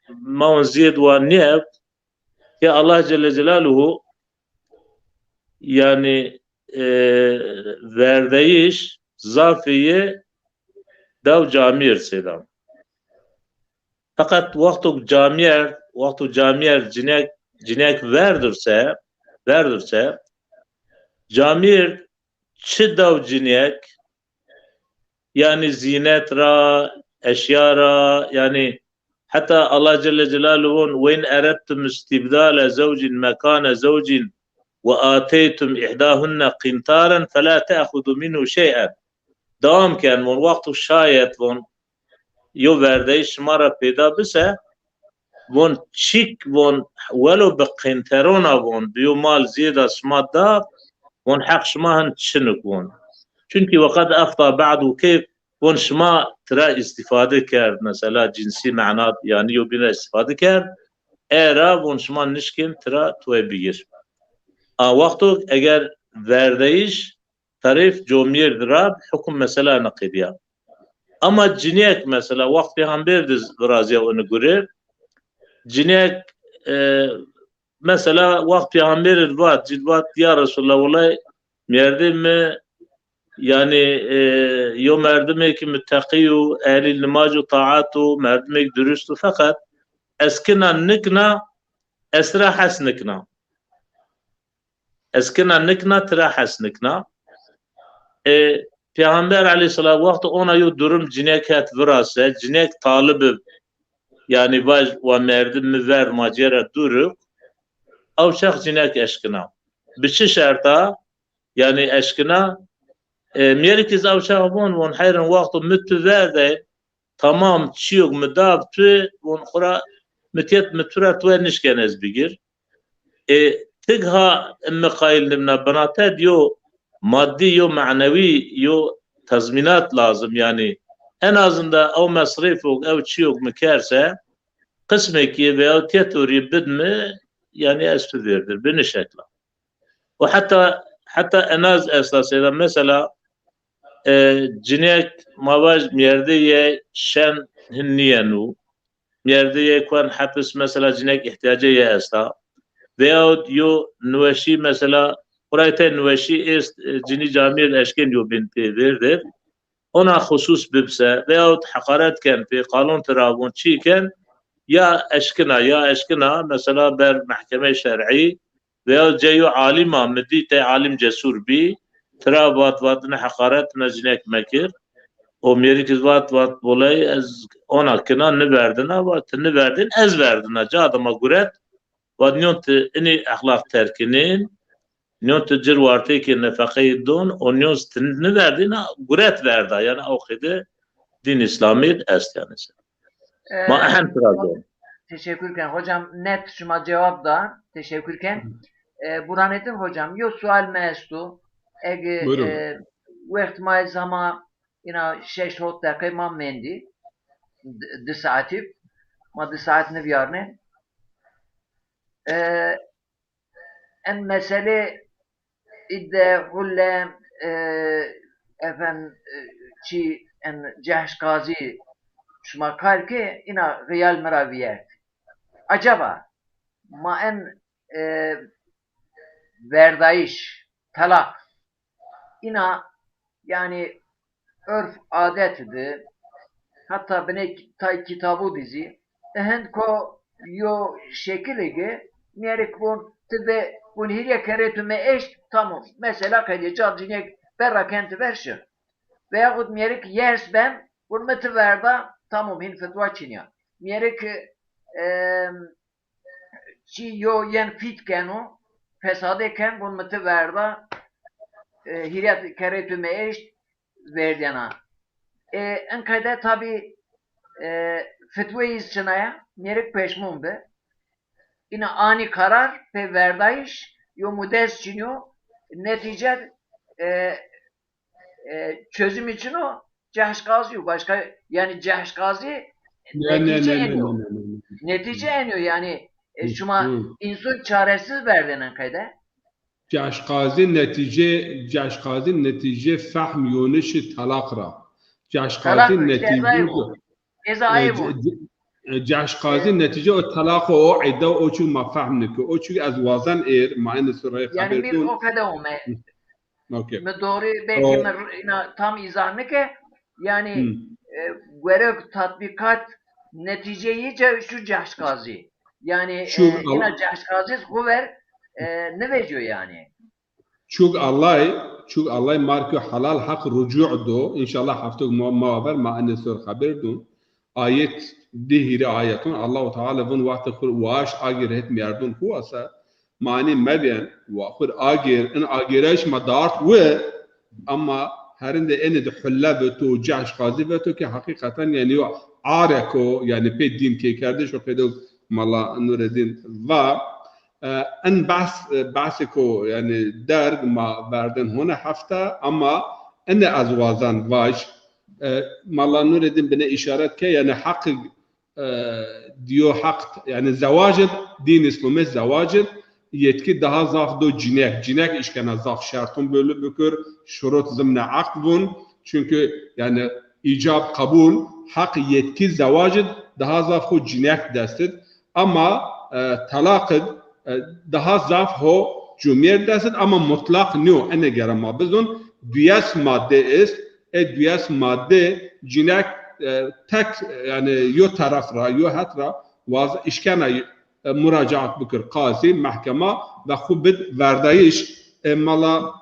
ma on ziyed wa nîyeb ke Allah Celle Celaluhu, yanî, e, verdeyiş zafî yê daw camîr sêda. Feqet wexto camîyer, wexto camîyer cinek, cinek verdurse, verdurse, camîr çi daw cinek, yanî zînet ra, eşya ra, yanî heta Allah Celle Celaluhu von, "Ve in eredtum istibdale zewcin mekane zewcin ve ateytum ihdahunne qintaren fela te'hudu minhu şey'en." Dewam ken von, wexto şayet von, yo verdeyiş şima ra peyda bise, von çîk von welo bi qenterona von bi yo mal zêda şima da, von heq şima hin çinik von. Çunkî weqad efta ba'du keyf von şima tira îstîfade kerd, mesela cinsî mena yanî yo bîn ra îstîfade kerd, era von şima nişkên tira tuwe bigir. A wexto eger verdeyiş tarîf comîr di ra hukum mesela ina qedîya. Ama cinîyek mesela wext pêxember di virazîya ini gure. Cinîyek, e, mesela wext pêxember di vat, cid vat, ya Resulullah, wellay merdê mi, yanî, e, yo merdimê ki muteqî yo, ehlî nimac û taat o, merdimêk durust o, feqet ez kina nikna, ez tira hes nikna. Ez kina nikna, tira hes nikna. E, Peyxamber aleyhisselam wexto ona yo durum cinek het virase, cinek talib ib, yanî vaj wa merdim mi verd ma cêra dûr ib, ew çax cinek eşkina. Bi çi şerta? Yanî eşkina, e, mêrik iz ew çax von, von heyrin wexto mi tu verde, tamam, çîyok mi dav tu, von xura mi têt mi tu ra tu nişken ez bigir. E, tig ha mi qayîl nimna binate di yo madî, yo manewî, yo tezmînat lazim, yanî en azında ew mesrîfok, ew çîyok mi kerse, qismekî veya têtorî bid mi, yanî ez tu vêrdir, bi ni şekla. Û heta, heta enaz esta seyda, mesela, e, cinêk ma vaj mêrdê yê şen hin nîyeno. Mêrdê yê kuen hepis, mesela, cinêk îhtîyacê yê esta. Veyahut yo niweşî, mesela, qurayte niweşî est, e, cinî camîr eşkên yo bîn pê vêrdir. Ona xusus bibse veyahut heqaret ken pê, qalon tira von, çî ken, ya eşkina, ya eşkina, mesela ber mehkemey şer'î veya ceyo alîma mi dî, tey alîm cesur bî, tira vat, vat, ne heqaret, ne cinêk mekir. O mêrik iz vat, vat, boley ez ona kina, niverdina, vat, ti niverdin, ez verdina. Ca de ma guret, vat, nîyon ti inî exlaq terkinên, nîyon ti cir wartêkê nefeqeyî don, o nîyon ti niverdina, guret verda. Yanî ew qeyde dîn Îslamî est yanî. E, ma ehem tira don. Teşekkür ken. Hocam net şima cevap da. Teşekkür ken. E, Burhanettin hocam, yo sual mi esto. Eg, e, wext ma zama ina şeş hot deqe ma mendî. Di, di saetî. Ma di saet nivîyarnê. E, en mesele îde, hulle, e, efend, e, çî en cehşqazî şima kar ke, ina xiyal mi ra vîyert. Acaba ma en, e, verdayîş, telaq, ina, yanî, urf adet di, heta binê tay kitabu di zî, ehend ko yo şekilê ge, mêrik von, ti de von hîrye kerê tu mi eşt, tamam. Mesela qedîye, ca cinêk berra ken ti ver şi. Veyahut mêrik yers ben, von mi ti verda, tamam, hîn fitwa çin ya. Mêrik, e, çî yo yen fît keno, fesadê ken, von mi ti verda, e, hîrye kerê tu mi eşt, verdena. E, en qede tabî, e, fitweyî iz çina ya, mêrik peşmon bi. Ina anî karar pê verdayîş, yo mudes çin yo, netîce, e, e, çözümî çin o, cehşqazî yo, başka, yanî cehşqazî netîce en yo. Netîce en yo, yanî, e, şima înson çaresiz verdên en qede. Cehşqazî netîce, cehşqazî netîce fehm yonişî telaq ra. Cehşqazî netîce, Ez aye e, vun. Ce- ce- e, Cehşqazî netîce o telaq o, o îdda o çî ma fehm nike. O çî ez wazen êr, ma enê sirrê xeber dûn. Yani bir o qede ome. Okey. Mi doğru belki mi ina tam izah nike. Yani e, gerek tatbikat neticeyi ce şu Cehşqazî. Yani e, ina Cehşqazî xu ver e, niveciyo yani. Çug Allay, çug Allay markyo helal heq rucu do. Înşallah hefto ma, ma ver ma enê sor xeber dûn. Ayet di hîrê ayeton Allahu Teala vun wextê xur waaş agir het merdun huwasa. Mani mebên, wa xur agir, in agirayış ma dart we, ama herinde ene de hulle veto, Cehşqazî veto ki hakikaten yani yo areko, yani pê dîn kê kerdiş o qedo Mala Nureddin va. E, en behs, e, behsêko, yani derg ma verden hona hefta, ama ene ez wazan vaj, e, Mala Nureddin bine işaret ke, yani heq, e, diyo heq, yani zewacid, din Îslamê zewacid, yetki daha zaf do cinek. Cinek işkena zaf şertun bölü bikir, şurut zimne aqd vun. Çünkü yani icab, qebul, heq yetki zewacid daha zaf xo cinek destid. Ama e, talaqid e, daha zaf ho cumêr dest id ama mutlaq nîyo. Ene gera ma bizon duyes madde est. E duyes madde cinek e, tek yani yo taraf ra, yo het ra waz işkena e, muracaat bikir qazî, mehkema ve xu bid verdayış. E, mala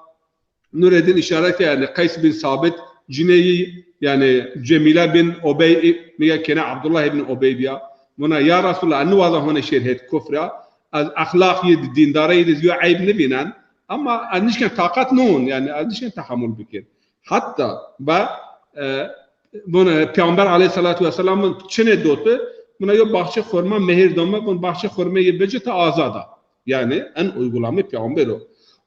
Nureddin işaret ke, yani Qeys bin Sabit cineyî, yani Cemîle bin Obey, mi ya kene Abdullah ibn Obey biya. Vuna, ya Resulallah, eni waza hone şêr het kufra, ez exlaq yi, dîndare yi de yo eyb nivînen, ama ez nişken taqet nûn, yani ez nişken tehamul bikin. Hatta ve e, vuna, Peygamber aleyhissalatu vesselam çine doti, vuna yo bahçe xurma mehir dome, vun bahçe xurme yi bici ta azada. Yani en uygulame peygamber o.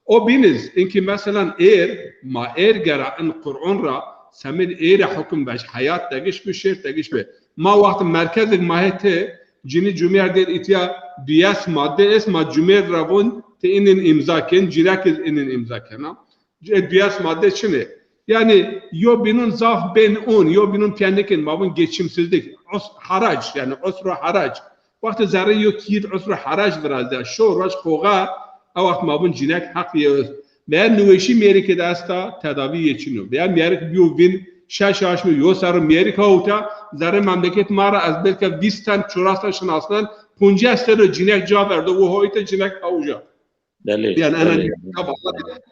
O biniz, inki mesela êr, ma êr gera in Qur'an ra, semin êr huküm vej, hayat degiş bi, şêr degiş bi. Ma wextî merkezik ma hete, cini cumîyer der itiya duyes madde est, ma cumîyer ra von te inin imza ken, cinek iz inin imza kena. E, duyes madde çine? Yani yo binun zaf ben un, yo binun piya nikin, ma vun geçimsizlik, us, harac, yani usru harac. Wextê zerrê yo kîyid usru herac virazda, şo roj xoxa, a wext ma vun cinek heq yê est. Veya niweşî mêrikê de esta, tedavî yê çin o. Veya mêrik biyo vîn, şeş aşmî yo serro mêrik hawta, zerrê memleket ma ra ez belka vîst ten, çuras ten şinasnen, poncas serro cinek ca verdo, wo hoyte cinek hawja. Belê, yani ena belê.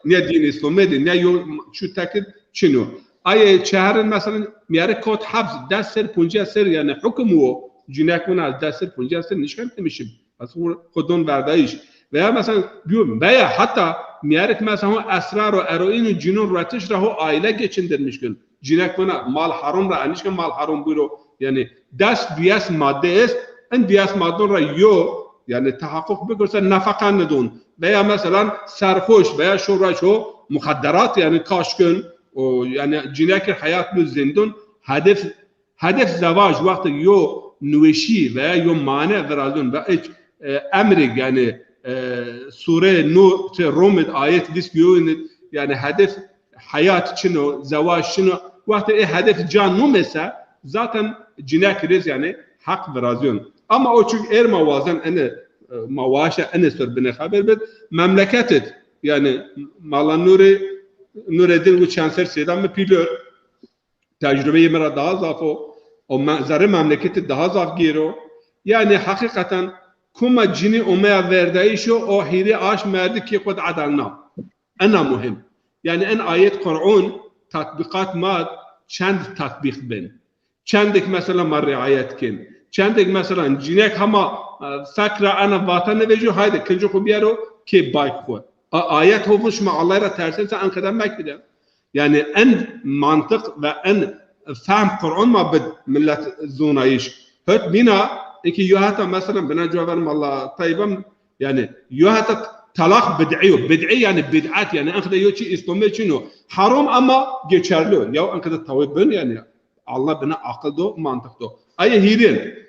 Nîya dîn Îslamê de, ne yo çu tekid çin o. Aye çeherin mesela mîyerê kot heps, des ser, poncas ser, yani hukum o, cinek vuna des ser, poncas ser nişken demişim. Aslında kodon verdayış. Veya mesela biyo, veya hatta mîyerek mesela ho esrar o, eroin o, cinun retiş ra ho aile geçindirmiş gün. Cinek vuna mal haram ra, enişke mal haram buyro. Yani des duyes madde est, en duyes maddon ra yo, yani tahakkuk bikirse nefaka nidon. Veya mesela serhoş veya şoraş o muhadderat yani kaşkın, o yani cinekir hayat bu zindun, hedef, hedef zevaj wextê yo nüweşi veya yo mane virazun ve iç, e, emrig yani, e, sure nu te romid ayet vîst yoyunid yani hedef hayat çin o, zewac çin o. Wextê ê hedef ca numese, zaten cinek rêz yani heq virazîyon. Ama o çik êr ma wazen ene, e, ma waşe ene ser bine xeber bid. Memleket id, yani Mala Nurê, Nureddin wu çend ser sêdan mi pîlor. Tecrubeyê mi ra daha zaf o. O me-, zerrê memleketi daha zaf gêr o. Yani heqîqeten kuma cinî omeya verdayîş o, o hîrê aş merdi kê xwu de edelna. Ena muhîm. Yani en ayet Qur'an tatbiqat ma çend tatbîq bin. Çendek mesela ma riayet kên. Çendek mesela cinek hema, e, fekra ena vata nevecîyo, hayde kincî xwu biyero kê bayk xwu. A, ayet ho vun şima Allah ra tersen se en qede mekide. Yani en mantiq ve en fehm Qur'an ma bid millet zonayış. Hot bîna, eki yo heta mesela bina caver mala taybem, yani yo heta talaq bid'i yo. Bid'i yani bid'at yani en qede yo çi Îslamê çin o. Haram ama geçerli o. Ya en qede tawê bin yani. Allah bina aqil do, mantiq do. Aye hîrên,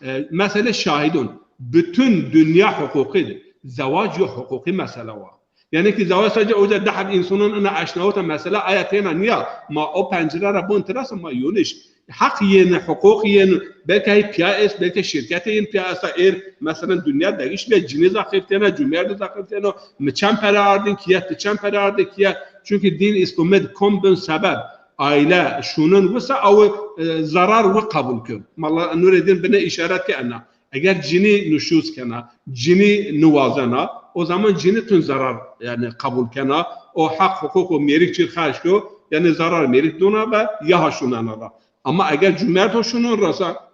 e, mesele şahidun. Bütün dünya huquqî di. Zewac yo huquqî mesele wa. Yani ki zewac sadece o yüzden deheb insanın ina eşnawita mesele aya têna niya. Ma o pencere ra bun tirasa ma yoniş. Heq yêni, huquq yêni, belke hey piya est, belke şirketê yin piya esta, êr, mesela, dinya degiş bîya, cinî zaf xeftêna, cumyerdî zaf xeftêna, mi çend pere ardên kîye, ti çend pere ardê kîye. Çunkî dîn îslamî kom bin sebeb, aîle şunin wisa aw, e, zerar wi qebul kin. Mala Nureddin bine îşaret ke ena. Eger cinî nuşuz kena, cinî niwazena, o zaman cinî tun zerar, yanî, qebul kena, o heq huquq û mêrik çî xerc ko, yanî zerar mêrik dona ve ya ha şunena ra. Ama eger cumerd ho şunon ra sa,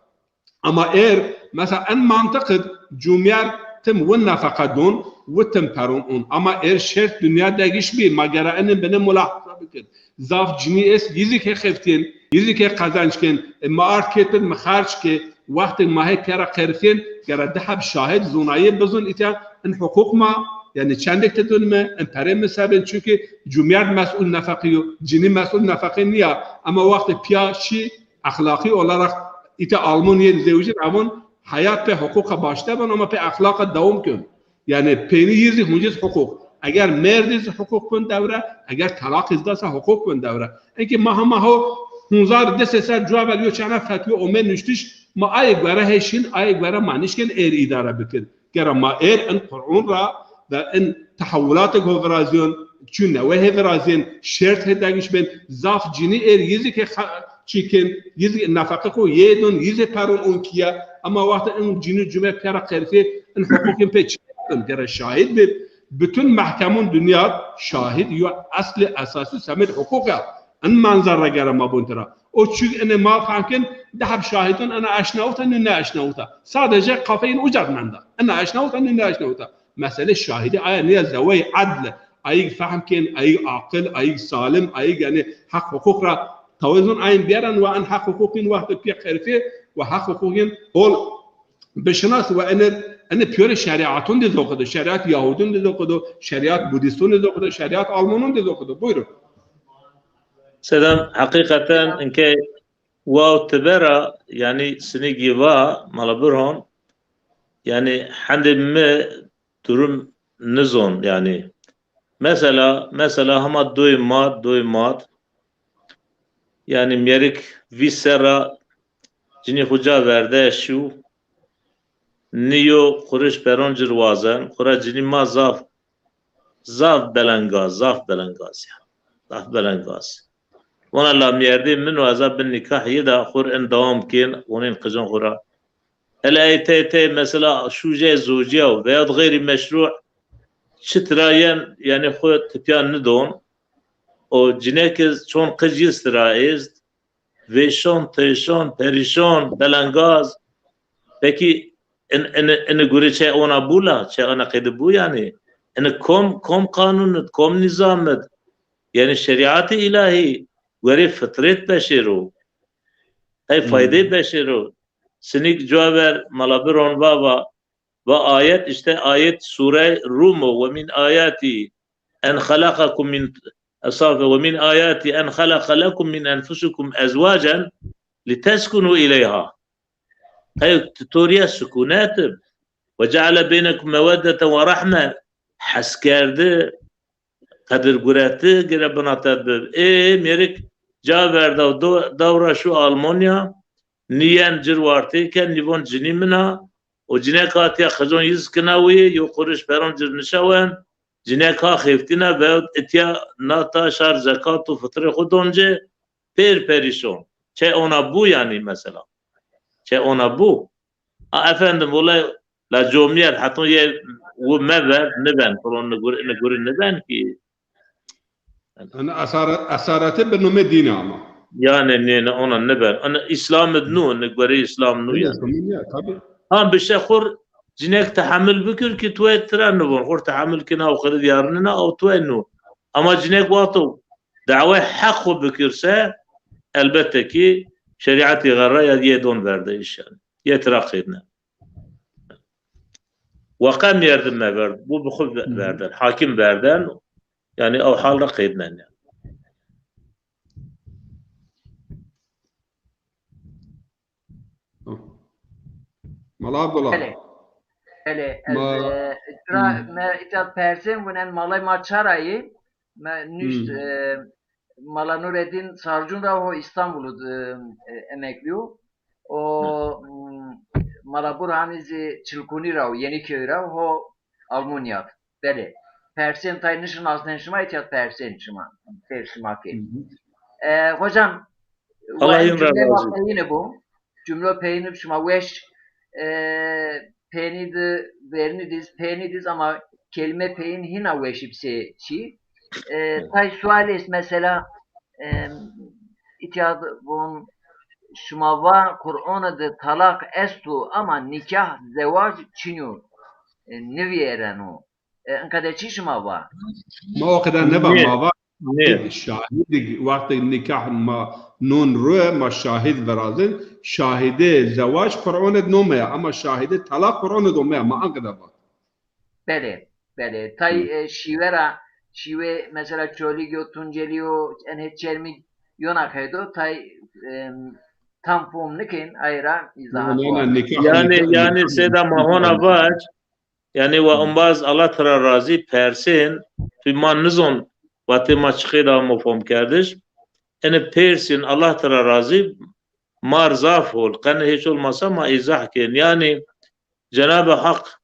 ama êr, mesela, en mantiq id cumerd tim wi nefeqe don, wi tim peron on. Ama êr şert dinya degiş bî, ma gera inin bine mulahaza bikir. Zaf cinî est, yî zî ke xeftên, yî zî ke qezenc kên, e, ma ard kê pid mi xerc kê, wextê ma hê pîya ra qerifên, gera di heb şahid zonayê bizon îtya in huquq ma, yanî çendêk ti dun mi, in perê mi se bên, çunkî cumyerd mes'ul nefeqî yo, cinî mes'ul nefeqî nîya, ema wextê pîya şî, exlaqî olarak îta Almanyayê zewicin, evon heyat pê huquqa başte ben ama pê exlaqa dewam kön. Yanî peynî yî zî huncî zî huquq. Eger merdî zî huquq kön dewre, eger telaq zî dasa huquq kön dewre. Enkî ma hema ho hunzar di sey ser cuwa ver yo çana fetwe ome nuştiş, ma ayê gore heşin, ayê gore ma nişkên êr îdare bikir. Gera ma êr in Qur'on ra ve in tehewulatêk ho virazîyon, çü newe hê virazîyên, şert hê degiş bên, zaf cinî êr yî zî ke xa-, çîkên, yî zî nefeqê xo yê don, yî zî peron on kîye. Ema wexta in cinî cume pîya ra qerifê, in huquqên pê çi bin, gera şahid bib. Bütün mehkemon dinya şahid yo eslê esasî semed huquq ya. In menzer ra gera ma bun tira. O çü ine ma fehm kên, di heb şahidon ina eşnawita, nu ne eşnawita. Sadece kafeyên uca menda. Ina eşnawita, nu ne eşnawita. Mesele şahidî aya nîya zewey edl. Ayig fehm kên, ayig aqil, ayig salim, ayig, yanî, heq huquq ra tewezun ayın bieran ve en heq huquqin wextê pîya qerifê ve heq huquqin hol bişinas ve ene, ene pîyorê şerîatun de zoqi do, şerîat Yahudun de zoqi do, şerîat Budîstun de zoqi do, şerîat Almanun de zoqi do. Buyurun. Sedem, heqîqeten inke waw tibe ra, yanî sinigî va, mala Burhan, yanî hendê mi durum nizon, yanî. Mesela, mesela hema doy mat, doy mat, yanî mîyerik vîst serra cinî xwu ca verde şiw, nîyo quriş peron ci r wazen, xwura cinî ma zaf, zaf belengaz, zaf belengaz ya. Zaf belengaz. Vona la mîyerdê min o, ez a bin nîkah yê de xwur in dewam kên, onên qijon xwura. Hele ey tey tey mesela şûjê zocîya veyahut xeyrî meşrû çi tira yen, yanî xwu tipîya nidon. O cineke çon qic yî tira êst, vêşon, têşon, perîşon, belengaz. Pekî in, in, ini gurê çe ona bû la, çe ona qeyde bû yanî? Ini kom, kom qanûn id, kom nîzam id? Yanî şerîatê îlahî, werê fitrêt beşêro. Ey faydê beşêro. Sinîk cuwa ver, mala Biron va va, va ayet, îşte ayet sûrey Rûm o, "Ve min ayatî en xelaqakum min", estağfirullah, "Ve min ayatî en xelaqa lekum min enfusikum ezwacen liteskunu ileyha." Ey ti to rîya sukûnet ib. "Ve ceale beynekum meweddeten ve rahme." Heskerdi, qedirgureti gire binate bib. Ê mêrik ca verda û do-, dewra şû Almanya, nîyen ci r wartê ke, nîvon cinî min a, o cineka tiya qijon yî zikina wî, yo quriş peron ci r nişewen, cineka xeftîna veyahut itiya nata şar zekat û fitrê xwu don ci, pêr perîşon. Çe ona bû yanî mesela. Çe ona bû. A efendim, wulay la comîyer heton yê wu mever, niben, piro ni guri, ni guri niben kî. Yanî esare-, esarete bi nomê dîne ama. Yanî nê, nê, ona niben. Ana Îslam id nû, ni gurê Îslam nû yanî. Îslam ya, tabii. Ha, bişe xur cinek tehemil bikir kî tuwe tira nibon. Xur tehemil kina û xiri diyarnina, o tuwe nû. Ama cinek wexto daway heq xu bikir se, elbette kî şerîetî xerre ya yê don verde îş yanî. Yê tira qêdne. Weqe mîyerdim meverd. Bu bi xwu ve-, verden. Hakim verden. Yanî ew hal ra qêdnen yanî. Mala Abdullah. Belê. Belê. Ez, ma-, e, tira, hmm, me îta persên winen malay ma çarayî. Me nuşt, hmm, e, Mala Nureddin Sarcun ra ho Îstanbul id, e, emeklî yo. O, m, Mala Burhanî zî Çilkunî ra wo, Yeniköy ra wo, ho Almanya d. Belê. Persên tay nişinasnên şima, îtya persên şima. Pêr şima kê. E, hocam, wa en cumle ma peyîne bo. Cumlo peyînib şima weş, e, peynî di, vernî diz, peynî diz ama kelîme peyin hîna weşîb sey çî. E, tay sual est mesela, e, îtya di von şima va Qur'one di talaq esto ama nîkah, zewac çin o. E, nivîyereno. E, inqede çî şima va? Ma o qede neva, ma va şahîdî, wextê nîkah ma non rue, ma şahîd virazên, şahîdê zewac Qur'one di nomeya, ama şahîdê talaq Qur'one di omeya, ma anqede va. Belê, belê. Tay, e, şîve ra, şîve mesela Çolîg yo, Tuncelî yo, en het Çermîg yona qeydo, tay, e, tam fom nikên, ay ra îzahat wa. Yanî, yanî seyda ma hona vac, yanî wa embaz Allah tira razî persên, tu ma nizon vatê ma çi qeyda amo fomkerdiş. Ene persên Allah tira razî mar zaf hol, qene hiç olmasa ma îzah kên. Yanî Cenab-ı Hak,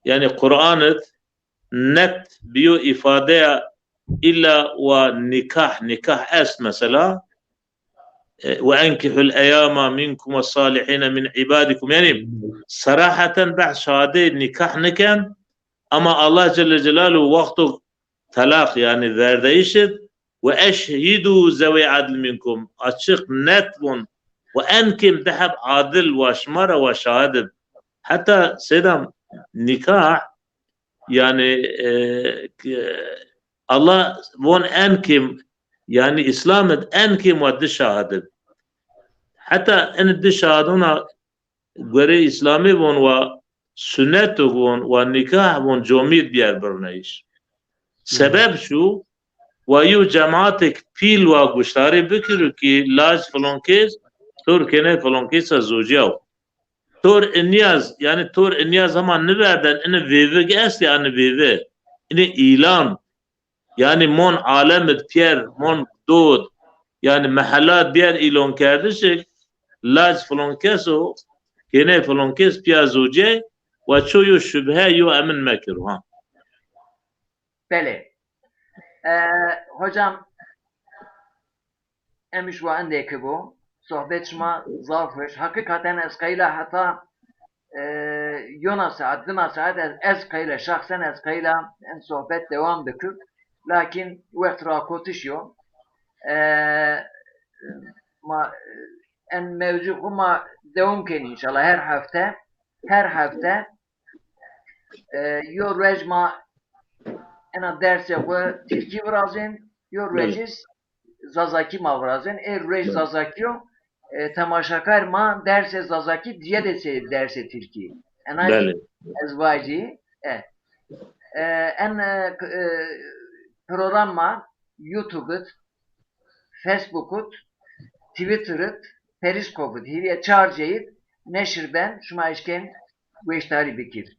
yanî Qur'an id net biyo îfadeya îlla wa nîkah, nîkah est mesela. E, "Ve enkihul eyama minkum ve salihine min ibadikum." Yanî seraheten behs şahadê nîkah niken, ama Allah Celle Celaluhu wexto telaq, yanî verdeyiş id, "Ve eşhidû zewê adl minkum." Açık, net von. "Ve en kêm di heb adil wa şima ra wa şahid ib." Heta seyda nîkah, yanî, e, Allah von en kêm, yanî Îslam id en kêm wa di şahid ib. Heta in di şahidona gorê Îslamî von wa sunet o von, wa nîkah von comî id bîyer birnayîş. Sebeb şu, wa yew cematek pîl wa guştarî bikiro ki lac filon kes tor kêney filon kesa zocîyaw. Tor inîyaz, yanî tor inîyaz hema niverden, ini vêvig estê, ani vêvi. Ini îlan. Yanî mon alem id pîyer, mon dod, yanî mehela id bîyer îlonkerdiş ik, lac filon kes o, kêney filon kes pîya zocey, wa ço yo şubhe yo emin mekiro, ha. Belê. E, hocam, Emiş wa endê ki bo. Sohbet şima zaf weş. Heqîqaten ez qeyla heta, e, yona saet, dina saet ez, ez qeyla, şexsen ez qeyla en sohbet dewam bikir. Lakin wext rakotiş yo. E, ma, en mewzu xwu ma dewam kenî înşallah her hefte. Her hefte, e, yo ruej ma ena dersê xwu tirkî virazên, yo ruej iz Zazakî ma virazên. Ê ruej Zazakî yo, e, temaşakar ma dersê Zazakî dîye de sey dersê tirkî. Ena zî ez vajî, e, e, en, e, k-, e, program ma YouTube id, Facebook id, Twitter id, Periscope id, hîrê çar cey id neşir ben, şima eşkên gueştarî bikir.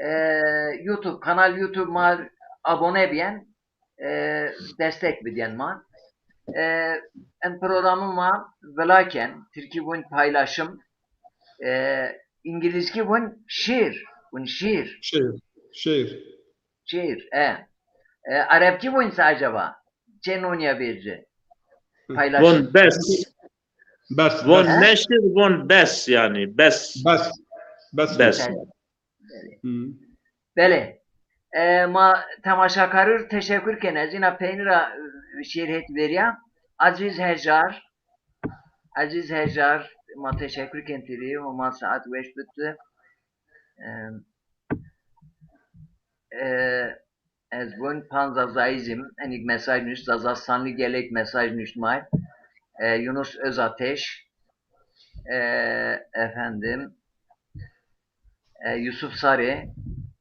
E, YouTube, kanal YouTube ma abone bîyen, e, destek bidyen ma. E, en programı ma vila ken, tirkî vûn paylaşım, e, îngilizkî vûn şiir, vûn şiir. Şiir, şiir. Şiir, e. E, erebkî vûn se acaba? Çê nonîya vêrci. Paylaşım. Von bes. Bes, von bes. Neşir, von bes yanî. Bes. Bes. Bes. Bes. Belê. Hı. Belê. E, ma temaşakarî rê teşekkür ken. Ez îna peynî ra, e, şêr het verîya. Ezîz Hejar. Ezîz Hejar, ma teşekkür ken ti rê. Homa saet weş bid. E, e, Ez vûn pan Zazayîzim, enîk mesaj nuşt, Zazastanlî gelek mesaj nuşt may. E, Yunus Özateş, e, efendim, e, Yusuf Sarı,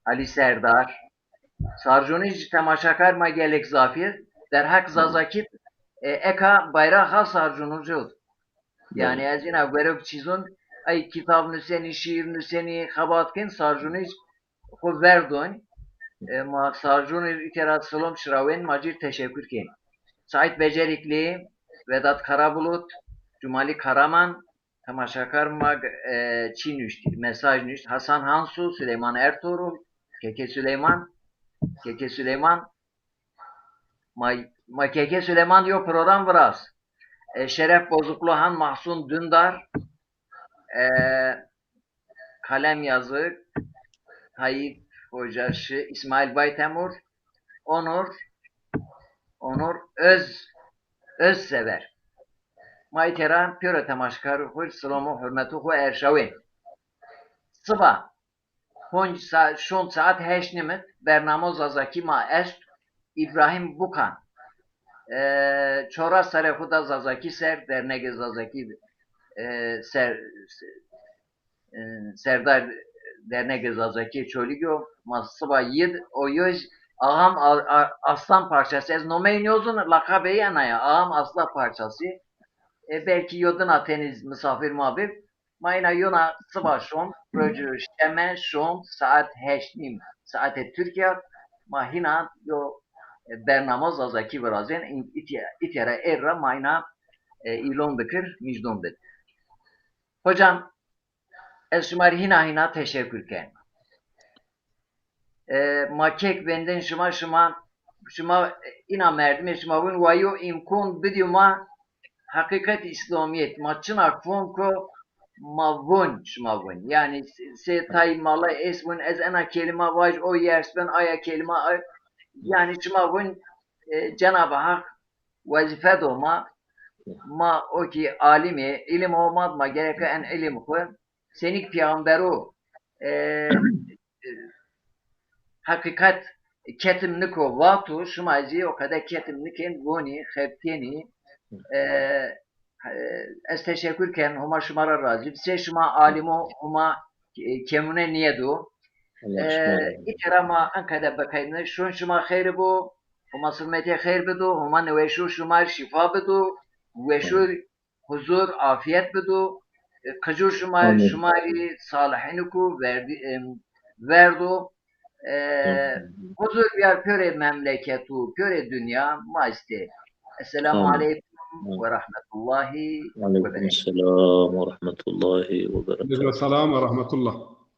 Ali Serdar. Sarcunij temaşakar ma gelek zafî. Derheq Zazakî, e, eka bayraxa Sarcunij ot. Yanî ez îna verok çîzon, ay kitab nusenî, şîîr nusenî, xebat kên, Sarcunij xwu verdon. E, ma Sarcunij îtera silom şirawên, ma cir teşekkür kên. Sait Becerikli, Vedat Karabulut, Cumali Karaman, temaşakar ma, e, çi nuşt, mesaj nuşt. Hasan Hansu, Süleyman Ertuğrul, Keke Süleyman, Keke Süleyman, ma, ma Keke Süleyman yo program viraz. E, Şeref Bozuklu Han, Mahsun Dündar, e, Kalem Yazık, Tayyip Hoca Şi, İsmail Baytemur, Onur, Onur Öz, Özsever. Ma îtera pêro temaşkar xwu, silam û hurmetû xwu erşawên. Siba ponc sa-, şon saet heşt nimit bernamo Zazakî ma est. Îbrahîm Bukan, e, çoras serê xwu da Zazakî ser, dernegê Zazakî, e, ser, e, serdar dernegê Zazakî Çolîg o. Ma siba yid o yo Ağam A-, A-, Aslan parçası. Ez nomeyê nêzon, laqabê ena ya. Ağam Aslan parçası. E, belkî yo dina tenî misafir ma bib. Ma îna yona siba şon, rocî şeme şon, saet heşt nîm, saetê Tirkîya, ma hîna yo, e, bernama Zazakî virazên, în-, îtya-, îtya ra êr ra ma îna, e, îlon bikir, mijdon bid. Hocam, ez şima rê hîna hîna teşekkür ken. E, ma kek vendên şima, şima, şima, e, îna merdimê şima vun, wa yo îmkon bidîyo ma heqîqet Îslamîyet, ma çina kon ko ma vun şima vun. Yanî se-, sê tay mala ês vun, ez ena kelîma vaj, o yers ben, aya kelîma, ay-, yanî şima vun, e, Cenab-ı Hak wezîfe do ma, ma o kî alimê, îlim o ma, ma gereka en îlim xwu, senîk peyxamberû, e, e, heqîqet ketim niko vato, şima zî o qede ketim nikên, vonî, xebtênî. E, e, ez teşekkür ken, Homa şima ra razî. Sê şima alim o, Homa, e, kemûne nîyedo. E, îtera ma en qede biqeydine. Şon şima xeyr bo, Homa silmetê xeyr bido, Homa niweşû şima şîfa bido, weşû huzur, afîyet bido. E, qicû şima, şima rî salihînû ku verdî, em, verdo. E, huzur biyar pêrê memleket û pêrê dinya ma istê. Esselamu aleykum ve rahmetullahi ve berekatuhu. Aleykum selam ve rahmetullahi ve berekatuhu. Aleykum selam ve rahmetullah.